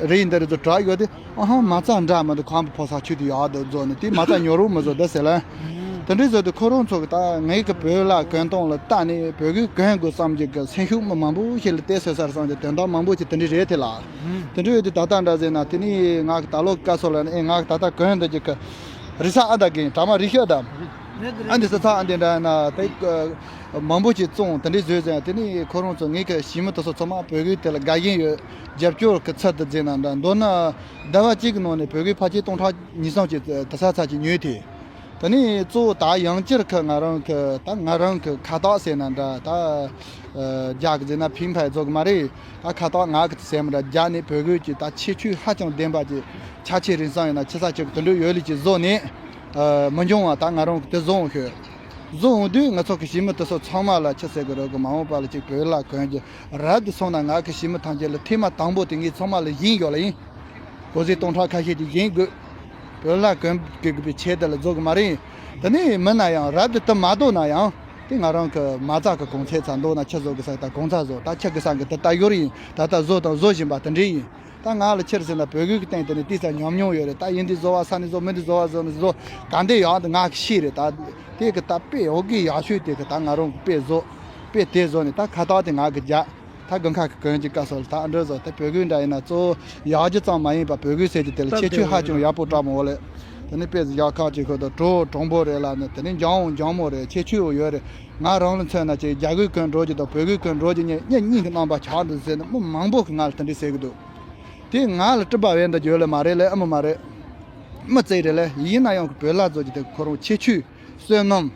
རེད་འདི་རེད་ཚོ་གྲགས་ཡོད་དེ། ཨ་ཧང་མ་རྩ་འདྲ་མི་འདུག་ཁམས་པའི་ཕོ་གསར་ཁྱོད་དེ་ཡག་འདུག་བཟོ་ནས་དེ་མ་རྩ་ཉོ་རོགས་མི་བཟོ་ད་ཟེར་ལ། དེ་འདྲའི་བཟོ་དུས་ཁོ་རང་ཚོ་གི་ད་ངའི་གི་བོད་ལྭ་གོན་སྟངས་ལ་བལྟས་ནས་བོད་གོས་གོན་དགོས་བསམ་གྱི་གི་སེམས་ཤུགས་མི་མང་པོ་ཞིག་ལ་བལྟས་ཟེར་སར་སོང་གི་དོན་དག་མང་པོ་ཞིག་དེ་འདྲའི་རེད་དེ་ལ། དེ་འདྲའི་ཡོད་དུས་ད་ལྟ་འདྲ་ཟེར་ན་དེ་ནས་ང་གི་ད་ལོ་སྐབས་སུ་ལ་ནི་ཨེ་ང་གི་ད་ལྟ་གོན་འདོད་ཀྱི་གི་རི་ས་ཨ་ད་གིན་གྲ་མ་རི་ཤ་ད། ཨ་འདི་ས་ཚ་ཨ་འདི་འདྲ་ན་དེ་མང་པོ་ཞིག་བཙོང་དེ་འདྲའི་བཟོས་ཟེར་ན། དེ་ནས་ཁོ་རང་ཚོ་ངའི་གི་ཞི་མི་དེ་ཚོ་ཚང་མ་བོད་གོས་དེ་ལ་དགའ་ཞེན་ཡོད། རྒྱབ་སྐྱོར་གི་ཚུལ་དུ་བརྩིས་ན་འདྲ། མདོར་ན་ཟླ་བ་གཅིག་གི་ནང་ནས་བོད་གོས་ཕལ་ཆེར་སྟོང་ཕྲག་ཉིས་སྟོང་ཅིག་དེ་ས་ཚ་ཅིག་ཉོས་ཏེ། དེ་ནས་གཙོ་བོ་ད་ཡང་བསྐྱར་གི་ང་རང་གི་ད་ང་རང་གི་ཁ་བཏགས་ཟེར་ན་འདྲ། ད་རྒྱ་གི་ཟེར་ན་ཕིང་ཕའི་བཟོ་གི་མ་རེད། ད་ཁ་བཏགས་ང་གི་ཟེར་མི་འདྲ། རྒྱ་ནས་བོད་གོས་ཀྱི་ད་ཁྱད་ཆོས་ཧ་ཅང་ལྡན་པ་ཅིག་ཆ་ཆེ་རིན་སང་ཡིན་ན་ཆེ་ས་ཆེ་གི་དེ་འདྲ་ཡོད་ལི་ཅིག་བཟོ་ནས། མི་འགྱང་བ་ད་ང་རང་གི་དེ་བཟོ་འོང་ཤོད། བཟོ་འོང་དུས་ང་ཚོ་གི་ཞི་མི་དེ་ཚོ་ཚང་མ་ལ་ཆི་ཟེར་གི་རེད་གི། མ་འོངས་པ་ལ་ཅིག་བོད་ལྭ་གོན་རྒྱུ་རབ་ཏུ་སོང་ན། ང་གི་ཞི་མི་ཐམས་ཅད་ལ་ཐེངས་མ་དང་པོ་དེ་ངས་ཚང་མ་ལ་བཞེངས་ཡོད་ལ་ཡིན། གོ་ཟི་སྟོང་ཕྲག་ཁ་ཤས་ཀྱིས་བཞེངས་དགོས། བོད་ལྭ་གོན་དགོས་པའི་ཆེད་དུ་ལ་བཟོ་གི་མ་རེད། དེ་ནས་མིན་ན་ཡང་རབ་ཏུ་དུ་མ་ལྡོག་ན་ཡང་དེ་ང་རང་གི་མ་རྩ་གི་གོང་ཚད་ཚ་མདོག་ན་ཆི་བཟོ་གི་ས་ད་གོང་ཚད་བཟོ། ད་ཆི་གི་ས་གི་དེ་ལྟ་ཡོད་རེད་ཡིན། ད་ལྟ་བཟོ་དང་བཟོ་བཞིན་པ་དེ་འདྲས་ཡིན། ད་ང་ལ་ཕྱིར་ཟེར་ན་བོད་གོས་ཀྱི་སྟེང་དེ་ནས་ཏིག་ཙམ་ཉམས་མྱོང་ཡོད་རེད། ད་ཡིན་འདི་བཟོ་བ་ས་ནས་བཟོ་མི་འདི་བཟོ་བ་བཟོ་ནས་བཟོ་ག་འདྲས་ཡག་འདི་ང་གི་ཤེས་རེད། ད་དེ་གི་ད་དཔེ་འོ་གི་ཡག་ཤོས་དེ་གི་ད་ང་རང་གི་དཔེ་བཟོ། དཔེ་དེ་བཟོ་ནས་ད་ཁ་བཏགས་དེ་ང་གི་རྒྱ། ད་དགུན་ཁ་གི་གོན་གྱི་སྐབས་སུ་ལ་ད་ཨ་འདྲ་བཟོ། ད་བོད་གོས་འདྲ་ཡིན་ན་གཙོ་བོ་ཡག་རྒྱུ་ཙམ་མ་ཡིན་པ་བོད་གོས་ཟེར་གྱི་དེ་ལ་ཁྱད་ཆོས་ཧ་ཅང་ཡག་པོ་བཀྲ་མོ་ལེ། དེ་ནས་དཔེ་ཡག་ཁག་ཅིག་ཁོ་ད་གྲོགས་གྲོགས་པོ་རེད་ལ་ནི། དེ་ནས་འཇང་འོང་འཇང་མོ་རེད། ཁྱད་ཆོས་འོ་ཡོད་རེད། ང་རང་ལ་མཚོན་ན་ཅིག་རྒྱ་གོས་གོན་འགྲོ་རྒྱུ་དང་བོད་གོས་གོན་འགྲོ་རྒྱུ་གཉིས་གཉིས་གཉིས་ཀྱི་རྣམ་པ་ཆགས་འདུག་ཟེར་ནས་མི་མང་པོ་གིས་ང་ལ་དེ་འདྲས་ཟེར་གི་འདུག་དེ་ང་ལ་སྤྲུལ་པ་བས་འདི་ཡོད་ལེ་མ་རེད་ལེ། ཨ་མ་མ་རེད། མི་བརྩེགས་རེད་ལེ། ཡིན་ན་ཡང་གི་བོད་ལྭ་བཟོ་རྒྱུ་དེ་ཁོ་རང་ཁྱད་ཆོས་བསོད་ནམས།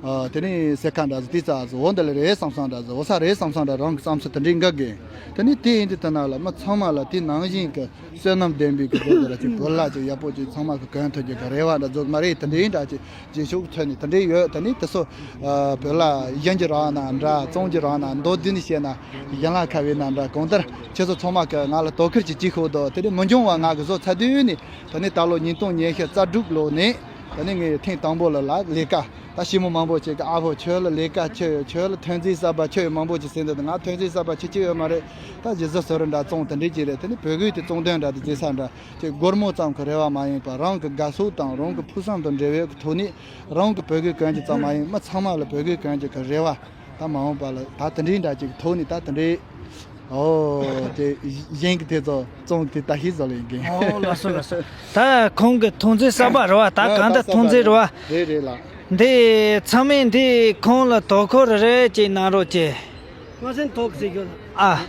ཨ་དེ་ནས་སེ་ཁ་འདྲ་ཟེར་དེ་ཙག་ཟེར་འོ་འདི་ལ་རེད་བསམ་བསམ་འདྲ་ཟེར་འོ་ས་རེད་བསམ་བསམ་འདྲ་རང་གི་བསམ་ཚུལ་དེ་འདྲའི་འགག་གི། དེ་ནས་དེ་ཡིན་དུས་ད་ན་ལ་མི་ཚང་མ་ལ་དེ་ནང་བཞིན་གི་བསོད་ནམས་ལྡན་པའི་གི་བཟོ་དེ་ལ་ཅིག་བོད་ལྭ་ཅིག་ཡག་པོ་ཅིག་ཚང་མ་གི་གོན་ཐུབ་རྒྱུ་གི་རེ་བ་འདྲ་བཟོ་གི་མ་རེད། དེ་འདྲའི་འདྲ་ཅིག་རྗེས་ཕྱོགས་ཐོན་ནས་དེ་འདྲའི་ཡོད། དེ་ནས་དེ་ཚོ་ཨ་བོད་ལྭ་ཡིན་གྱི་རང་ན་འདྲ་བཙོང་གྱི་རང་ན་མདོར་བསྡུས་ནས་བཤད་ན་ཡན་ལག་ཁ་བའི་ན་འདྲ་གང་ལྟར་ཁྱེད་ཚོ་ཚང་མ་གི་ང་ལ་དོ་ཁུར་ཅིག་ཅིག་ཤོག་དོ། དེ་ནས་མི་འགྱང་བ་ང་གི་བཟོ་ཚར་དུས་ནས་དེ་ནས་ད་ལོ་ཉིས་སྟོང་ཉི་ཤུ་རྩ་དྲུག་ལོ་ནས་དེ་ནས་ངས་ཐེངས་དང་པོ་ལ་ལ་ལས་ཀ་ད་ཞི་མི་མང་པོ་ཅིག་གི་ཨ་ཕོ་ཁྱོད་ལ་ལས་ཀ་ཁྱོད་ཡོད། ཁྱོད་ལ་ཐོན་རྫས་གསར་པ་ཁྱོད་ཡོད། མང་པོ་ཅིག་ཟེར་འདུག་ང་ཐོན་རྫས་གསར་པ་ཁྱོད་ཁྱོད་ཡོད་མ་རེད། ད་རྗེས་སུ་སོ་རུ་འདྲ་བཙོང་དེ་འདྲས་ཅིག་རེད། དེ་ནས་བོད་གོས་དེ་བཙོང་དོན་འདྲ་དེ་རྗེས་ས་འདྲ། ཅིག་སྒོར་མོ་ཙམ་གྱི་རེ་བ་མ་ཡིན་པར་རང་གི་དགའ་ཕྱོགས་དང་རང་གི་ཕུགས་བསམ་དང་འབྲེལ་བའི་ཐོག་ནས་རང་གི་བོད་གོས་གོན་རྒྱུ་ཙམ་མ་ཡིན་མི་ཚང་མ་ལ་བོད་གོས་གོན་རྒྱུ་གི་རེ་བ་ད་མ་འོངས་པ་ལ་ད་དེ་འདྲའི་འདྲ་ཅིག་ཐོག་ནས་ད་དེ་འདྲའི་ཨོ་དེ་གཞན་གྱི་དེ་ཚོ་བཙོང་དེ་ད་ཤེས་བཟོ་ལ་ཡིན་གི། ཨོ་ལགས་སོ་ལགས་སོ། ད་ཁོང་གི་ཐོན་རྫས་གསར་པ་རེད་བ། ད་གང་ལྟར་ཐོན་རྫས་རེད་བ། རེད་རེད་ལགས། འདི་ཚང་མས་འདི་ཁོང་ལ་དོ་ཁུར་རེ་རེ་ཅིག་གནང་རོགས་གྱིས། ང་སེམས་ཐོག་ཟེར་རྒྱུ་ཨ།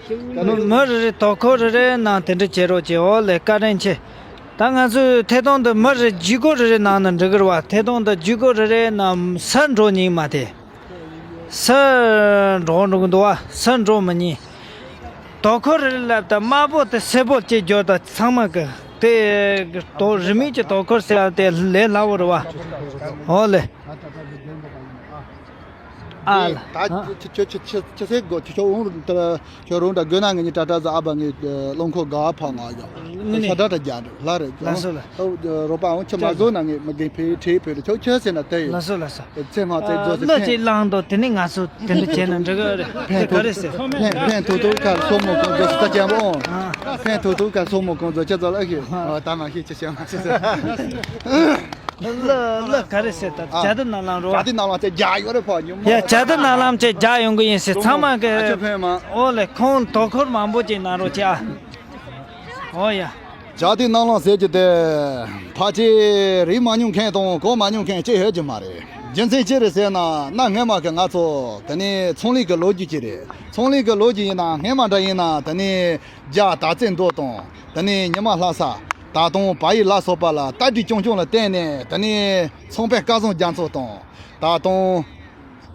མི་མི་རེ་རེ་དོ་ཁུར་རེ་རེ་གནང་དེ་འདྲ་བྱེད་རོགས་བྱེད། འོ་ལེ་བཀའ་དྲིན་ཆེ། ད་ང་ཚོས་ཐད་གཏོང་དུ་མི་རེ་བརྒྱུད་སྐུར་རེ་རེ་གནང་ན་འགྲིག་གི་རེད་བ། ཐད་གཏོང་དུ་བརྒྱུད་སྐུར་རེ་རེ་གནང་། སུ་འགྲོ་སྙིང་མ་དེ། སུ་འགྲོ་འགྲོ་གི་འདུག་བ། སུ་འགྲོ་མི་སྙིང་། དོ་ཁུར་རེ་རེ་ལབ་ད་དམར་པོ་དེ་སེར་པོ་གཅིག་བསྒྱུར་ད་ཚང་མ་གི་དེ་དོ་རི་མིག་གི་དོ་ཁུར་ཟེར་ཡ་དེ་ལས་སླ་བོ་རེད་བ། འོ་ལེ། ཨ་ལ། ད་ཁྱོད་ཁྱོད་ཁྱོད་ཁྱོད་ཁྱོད་སེ་གོ་ཁྱོད་ཁྱོད་འོང་ད་ཁྱོད་རང་ད་དགོས་ན་ངེད་གཉིས་ཏྲ་ཏྲ་ཟ་ཨ་བ་ངས་རླངས་འཁོར་ག་ཕ་ང་ཡོད། དངོས་གནས། ཤ་ཁྲག་རྒྱག་འགྲོ་ལ་རེད། ལགས་སོ་ལགས། ཨོ། རོགས་པ་ཨང་ཁྱོད་མ་བཟོ་ན་ངས་མི་རྒན་ཕེ་ཁྲེ་ཕེ་རེ་ཁྱོད་ཁྱོད་ཟེར་ན་དེ་ཡོད། ལགས་སོ་ལགས་སོ། ཚེ་སྔ་ཚེ་རྫོགས་ཟེར། ལོ་གཅིག་བླངས་དང་དེ་ནས་ང་ཚོ་དེ་འདྲ་བྱས་ན་འགྲིག་གི་རེད། ཕན་ཐོགས། ག་རེ་ཟེར། ཕན་ཕན་ཐོགས་ཐོགས་ཁར་སོག་མོ་གོང་བཟོ་ཟེར། ད་ཅན་པོ་ཨང་། ཕན་ཐོགས་ཐོགས་ཁར་སོག་མོ་གོང་བཟོ་ཁྱེད་ཚོ་ལ་ཤི། ད་མ་ཤི་ཅི་བྱ་མ་ཤི་ཟེར། ལ་ལ་ག་རེ་ཟེར། ད་ཇ་དུ་ནང་ལངས་རོགས། ཇ་དུ་ནང་ལངས་ཚེ་རྒྱ་ཡོད་རེད་ཕ་ཉུང་མ། ཡ་ཇ་དུ་ནང་ལངས་ཚེ་རྒྱ་ཡོང་གི་ཡིན་ཟེར། ཚང་མ་གི། ཨ་ཆོ་ཕན་མ། ཨོ་ལེ། ཁོང་དོ་ཁུར་མང་པོ་ཅིག་གནང་རོགས་བྱ། ཨོ་ཡ། ཇ་དུ་ནང་ལངས་ཟེར་གྱི་དེ། ཕལ་ཆེར་རིག་མ་མྱོང་མཁན་དང་གོ་མ་མྱོང་མཁན་ཅི་ཡོད་ཀྱི་མ་རེད། རྒྱུ་མཚན་ཅི་རེད་ཟེར་ན། གནའ་སྔ་མ་གི་ང་ཚོ་དེ་ནས་ཚོང་ལས་ཀྱི་ལོ་རྒྱུས་ཅིག་རེད། ཚོང་ལས་ཀྱི་ལོ་རྒྱུས་ཡིན་ན་སྔ་མ་འདྲ་ཡིན་ན་དེ་ནས་རྒྱ་དར་རྩེ་མདོ་དང་། དེ་ནས་ཉི་མ་ལྷ་ས། ད་དུང་བལ་ཡུལ་ལ་སོགས་པ་ལ་རྟ་དྲེལ་རྐྱང་རྐྱང་ལ་བརྟེན་ནས་དེ་ནས་ཚོང་དཔོན་སྐལ་བཟང་རྒྱ་མཚོ་དང་། ད་དུང་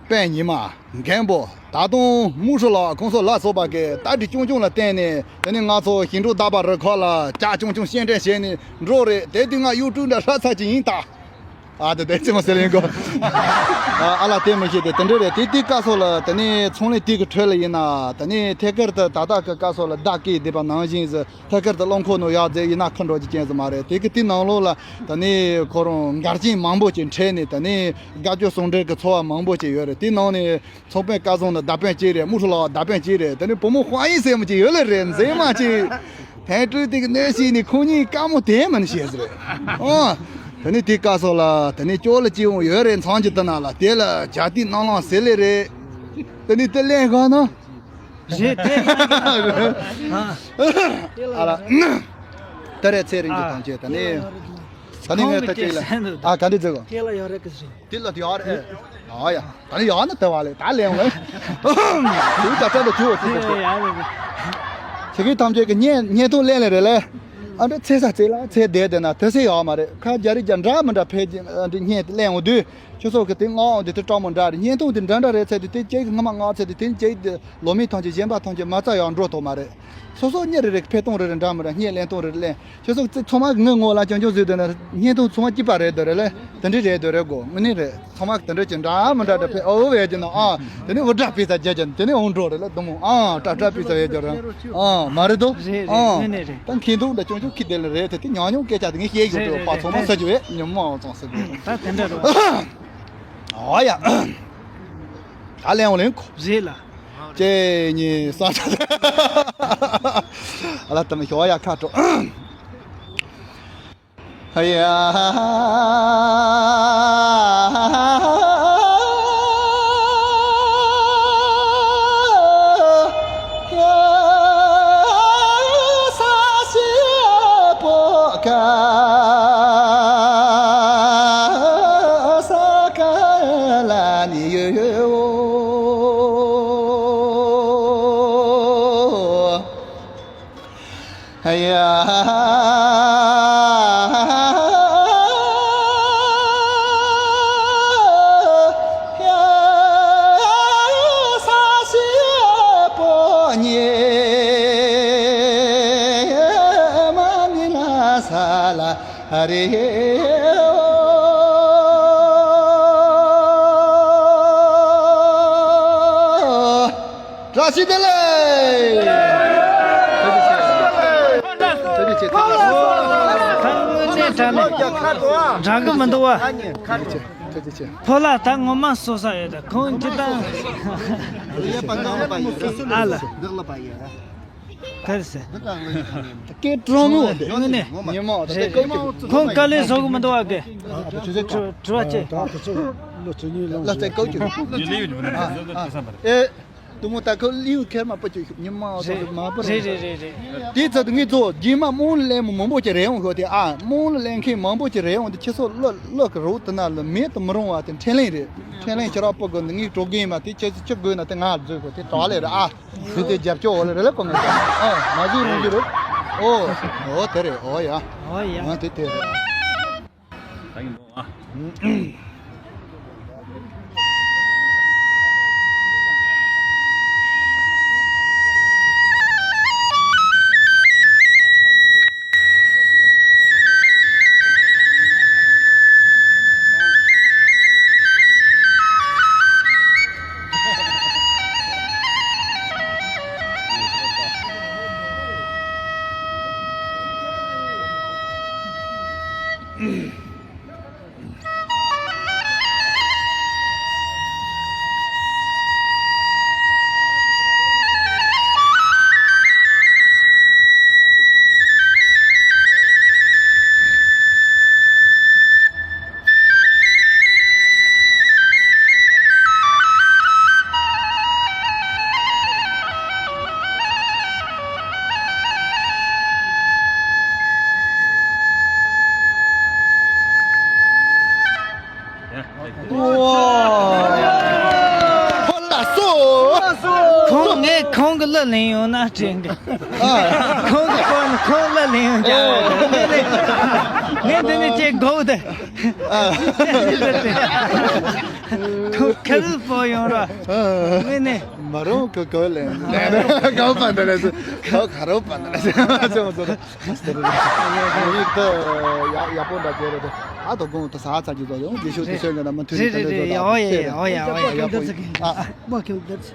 དཔོན་ཉི་མ། མགོན་པོ། ད་དུང་དམུ་ཧྲི་ལགས་ཁོང་ཚོ་ལ་སོགས་པ་གི་རྟ་དྲེལ་རྐྱང་རྐྱང་ལ་བརྟེན་ནས་དེ་ནས་ང་ཚོ་ཞིང་འབྲོག་རྟ་པ་རུ་ཁག་ལ་ཇ་རྐྱང་རྐྱང་སྐྱེལ་འདྲེན་བྱས་ནས་འགྲོ་རེད། དེ་དུས་ང་ཡུལ་གྲུ་འདྲ་ཧྲ་ཚ་ཅིག་ཡིན་ད། ཨ་དེ་དེ་ཅི་མ་ཟེར་ཡིན་གོ། ཨ་ལ་དེ་མི་ཤེས་དེ་དེ་འདྲ་རེད། དེ་དུས་སྐབས་སོགས་ལ་དེ་ནས་ཚོང་ལས་དེ་གི་ཁྲོད་ལ་ཡིན་ན་དེ་ནས་ཐད་ཀར་དུ་ད་ལྟ་གི་སྐབས་སོགས་ལ་བདག་གིས་བསྡད་པ་ནང་བཞིན་ཟེར། ཐད་ཀར་དུ་རླངས་འཁོར་ནང་ཡར་འཛེགས་ཡིན་ན་ཁུར་འགྲོ་རྒྱུ་ཅན་ཟིག་མ་རེད། དེ་གི་དེ་ནང་ལོགས་ལ་ད་ནི་ཁོ་རང་འགལ་རྐྱེན་མང་པོ་ཅིག་འཕྲད་ནས་ད་ནི་དགའ་སྐྱོ་ཟུང་འབྲེལ་གྱི་འཚོ་བ་མང་པོ་ཅིག་ཡོད་རེད། དེ་ནང་ནས་ཚོང་དཔོན་སྐལ་བཟང་ནི་མདའ་དཔོན་གཅིག་རེད། དམུ་ཧྲི་ལགས་མདའ་དཔོན་གཅིག་རེད། ད་ནི་བུ་མོ་ཧྭ་ཡིན་ཟེར་མོ་ཅིག་ཡོད་ལེ་རེད། མཛེས་མ་ཅིག་ཐན་ཀྲུའུ་དེ་གི་གནས་གཤིས་ནི་ཁོང་གཉིས་དཀའ་མོ་དེ་མིན་ཤེས་ཟེར་རེད། ཨོ། ད་ནི་དེ་སྐབས་སོགས་ལ་ད་ནི་ཅོག་ལ་ཅི་འོང་ཡོད་རེད། མཚམས་ཀྱི་དེ་ན་ལ་དེ་ལ་ཇ་དུ་ནང་ལངས་ཟེར་ལེ་རེད། ད་ནི་དེ་ལེན་ག་ན། རེད་དེ། ཨ་ལ། ད་རེས་ཚེ་རིང་གི་ཐམས་ཅད་ད་ནི། ད་ནི་ངས་ད་ཅིག་ལ། ཨ་ག་འདི་ཟེར་གོ། དེ་ལ་ཡོད་རེད་གི་ཟེར། དེ་ལ་དེ་ཡོད་རེད། ཨ་ཡ། ད་ནི་ཡོད་ན་དེ་བ་ལེ་ད་ལེན་ལེ། དུ་ད་ད་ད་དུ་དུ་དུ། ཁྱེད་ཀྱི་ཐམས་ཅད་ཀྱི་བརྙན་བརྙན་ཐུང་ལེན་ལེ་རེད་ལེ། ཨ་འདྲ་ཚེ་ས་ཚེ་ལ་ཚེ་བསྡད་བསྡད་ན་དེ་སེ་ཡོད་མ་རེད། ཁ་རྒྱ་རིགས་རྒྱ་འདྲ་མི་འདྲ་ཕལ་ཆེར་འདི་བརྙན་དེ་ལེན་འོང་དུས། ཁྱོད་ཚོ་གི་དེ་ངག་འོང་དེ་དེ་སྤྲང་མོ་འདྲ་རེད། བརྙན་ཐུང་དེ་འདྲ་འདྲ་རེད་ཚེ་དེ་དེ་ཅིག་སྔ་མ་ངག་ཚེ་དེ་དེ་ཅིག་དེ་ལོ་མི་ཐམས་ཅད་གཞན་པ་ཐམས་ཅད་མ་རྩ་ཡང་འགྲོ་ཐུབ་མ་རེད། སོ་སོ་གཉེར་རེ་རེ་ཕེ་གཏོང་རེ་རེ་འདྲ་མི་འདྲ་བརྙན་ལེན་གཏོང་རེ་རེ་ལེན། ཁྱོད་ཚོ་ཚང་མ་ངའི་ངོ་ལ་ཅང་ཅང་བཟོས་དེ་ན་བརྙན་ཐུང་ཚང་མ་སྐྱིད་པ་རེད་དོ་རེད་ལེ། དེ་འདྲ་རེད་དོ་རེད་གོ། དངོས་གནས་རེད། ཚང་མ་དེ་འདྲ་ཅིག་འདྲ་མི་འདྲ་འདྲ་ཕེ་ཨོ་ཝེ་ཡ་ཅིག་ན་ཨ། དེ་ནས་འོ་འདྲ་ཕེ་ས་རྒྱ་ཅན་དེ་ནས་འོང་འགྲོ་རེད་ལེ་དུ་མོ་ཨ། ཏྲ་ཏྲ་ཕེ་ས་ཡ་ཅོ་རེད་ཨ། མ་རེད་དོ། རེད་རེད། ཨ། དངོས་གནས་རེད། ད་མཁན་དུང་འདྲ་ཅང་ཅང་ཁི་དེ་ལ་རེད། དེ་དེ་ཉང་ཉང་སྐད་ཆ་དེ་ངས་བཤད་ཡོད་རེད། རེད་རེད། ཕ་ཚང་མ་ས་ཅི་བས་ཉམ་མ་ཚང་ས་རེད། ད་དེ་འདྲ་རེད། ཨ་ཡ། ད་ལན་འོ་ལེན་གོ། རེད་ལ། ཅེ་ཉི་ས་ཆ། ཨ་ལ་ད་མི་ཤོ་ཡ་ཁ་ཏོ། ཧ་ཡ། བཀྲ་ཤིས་བདེ་ལེགས། ཐུགས་རྗེ་ཆེ། ཐུགས་རྗེ་ཆེ། དངོས་གནས་དྲང་གནས་དྲང་གི་མི་འདུག་བ། ཐུགས་རྗེ་ཆེ། ཕོ་ལ་ད་ངོ་མ་སོ་ས་ཡོད་ད་ཁོང་ཅི་ད། ཨ་ལ། ག་རེ་ཟེར། སྐད་གྲོང་མོ་འདི། དངོས་གནས། ཉི་མ་འདི་ཀའུ་ཅུ། ཁོང་དཀའ་ལས་བཟོ་གི་མི་འདུག་བ་ཀའི། དྲི་བ་ཅི། ལ་ཙེ་ཀའུ་ཅུ། ཨེ། དུ་མོ་ད་ཁོ་ལིའུ་ཁེར་མ་པ་ཅིག་ཉི་མ་འོ་ཚོ་མ་པ་རེད། རེད་རེད་རེད། དེ་ཚོ་ངེད་ཚོ་རྗེས་མ་རྨོངས་ལ་ལེན་མོ་མང་པོ་ཅིག་རེད་འོང་ཤོག་དེ་ཨ། རྨོངས་ལ་ལེན་མཁན་མང་པོ་ཅིག་རེད་འོང་དེ་ཁྱེད་ཚོ་བློ་བློ་གི་རོགས་དེ་ན་ལ་མེད་དུ་མི་རུང་བ་དེ་འཕྲིན་ལས་རེད། འཕྲིན་ལས་ཁྱེད་རང་པོ་དགོས་འདི་ངས་གྲོགས་རྒན་མ་དེ་ཁྱེད་ཚོ་ཅི་དགོས་ན་དེ་ང་བཟོས་ཤོག་དེ་གྲོགས་ལས་རེད་ཨ། བཟོས་དེ་རྒྱབ་སྐྱོར་འོ་ལ་རེད་ལ་གོ་ངས་ཨ། མ་བཟོས་རུང་གི་རེད། ཨོ། ཨོ་དེ་རེད་ཨོ་ཡ། ཨོ་ཡ། ཨ་དེ་དེ་རེད། ད་ཡིན་ནོ་ཨ། ཁོང་ངས་ཁོང་གི་གླུ་ལེན་ཡོང་ན་དྲན་གི་ཁོང་གི་ཁོང་ཁོང་གླུ་ལེན་ཡོང་ཀྱང་ངས་འདི་ནས་ཅིག་དགོས་ཏེ། ཁོང་ཁ་ལུ་པོ་ཡོང་ར། ངས་ནས། མ་རུང་གི་གོ་ལེན། གོ་པ་འདི་རེད། གོ་ཁ་རོ་པ་འདི་རེད། ཚོ་ཚོ། ཡིག་ཏུ་ཡག་པོ་འདྲ་བྱས་རེད། ཨ་དོ་དགོང་དུ་ས་ཚ་གི་དོ་ཡོང་རྗེས་ཤོད་དུ་ཤོད་ངེ་ན་མ་མཐུན་རེད། ཨོ་ཡ་ཡ། ཨོ་ཡ། ཨོ་ཡ།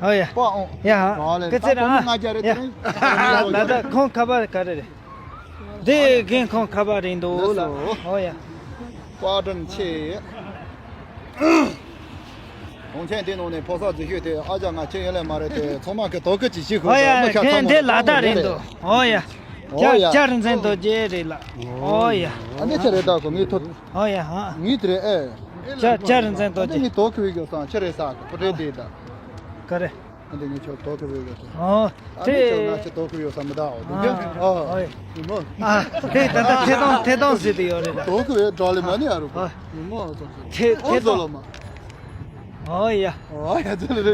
ཨོ་ཡ། ཀི་ཚེ་ར། ཡ་ཧ། ཀི་ཚེ་ར། ང་རྒྱ་རེད་དེ་ལ་ད་ཁོང་ཁ་པར་ག་རེ་རེད། དེ་རྒན་ཁོང་ཁ་པར་རེད་འདུག་ལ། ཨོ་ཡ། བཀའ་དྲིན་ཆེ། གོང་ཆེན་འདི་ནང་ནས་ཕོ་གསར་འཛུལ་ཤོས་དེ་ཨ་ཅག་ང་ཁྱེད་ཡོད་ལས་མ་རེད་དེ་ཚང་མ་གི་དོ་ཁུར་ཅིག་བྱེད་ཤོག་ཨོ་ཡ། མི་ཁ་ཚང་མ་དེ་ལ་ད་རེད་འདུག་ཨོ་ཡ། ཨོ་ཡ། བསྐྱར་འཛིན་དོ་རྗེ་རེད་ལ། ཨོ་ཡ། ཨ་ནི་ཆི་རེད་ད་གོ་ངའི་ཐོ། ཨོ་ཡ་ཧ། ངའི་དེ་རེད་ཨེ། བསྐྱར་བསྐྱར་འཛིན་དོ་རྗེ། ངའི་དོ་ཁུར་བའི་གི་སང་ཆི་རེད་ས་གི་པོ་ཏྲེ་དེ་ད། ག་རེ། ཨ་འདི་ངས་ཁྱོད་དོ་ཁུར་བའི་གི་སང་། ཨོ། ཨ་ནི་ཁྱོད་ང་ཆེ་དོ་ཁུར་ཡོད་ས་མི་ད་འོ་དེ། ཨོ་ཡ། ཨ་དེ་ད་ད་ཐེ་དང་ཐེ་དང་ཟེར་དེ་ཡོད་རེད་ད། དོ་ཁུར་བའི་འགྲོ་ལེ་མ་ནི་ཨ་རུ་གོ། ཐེ་ཐེ་དང་། ཨོ་ཡ། ཨོ་ཡ་ཚེ་རེད།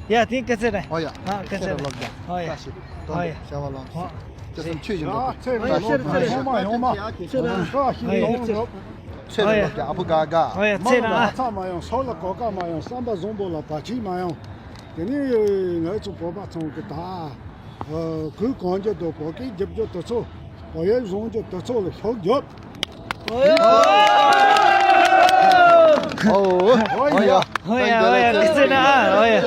ཡ་དེ་སྐད་ཆ་རེད། ཨོ་ཡ། ཨ་སྐད་ཆ་རེད། ལོག་ད། ཨོ་ཡ། ཤི། ཨོ་ཡ། ཤ་བ་ལང་། ཨོ། ཚེ་སུམ་ཆུ་བཞིན་དུ། ཨ་ཚེ་མི་ལོ་ཚེ་ཡོང་མ་ཡོང་མ། ཚེ་རང་ཤ་ཤི་ཡོང་ཚེ། ཚེ་རེད། ལོག་ད་ཨ་བུ་ག་ག། ཨོ་ཡ་ཚེ་རང་། ཚ་མ་ཡོང་སོག་ལ་གོ་ཀ་མ་ཡོང་བསམ་པ་བཟང་པོ་ལ་བར་ཆད་མ་ཡོང་། དེ་ནས་ང་ཚོ་བོད་པ་ཚང་གི་ད། ཨ་གུས་གང་རྒྱུ་དང་བོད་སྐད་རྒྱབ་རྒྱུ་དེ་ཚོ་བོད་ཡིག་བཟང་རྒྱུ་དེ་ཚོ་ལ་ཤུགས་རྒྱོབ། ཨོ་ཡ། ཨོ་ཡ། ཨོ་ཡ། ཨོ་ཡ། ཨོ་ཡ།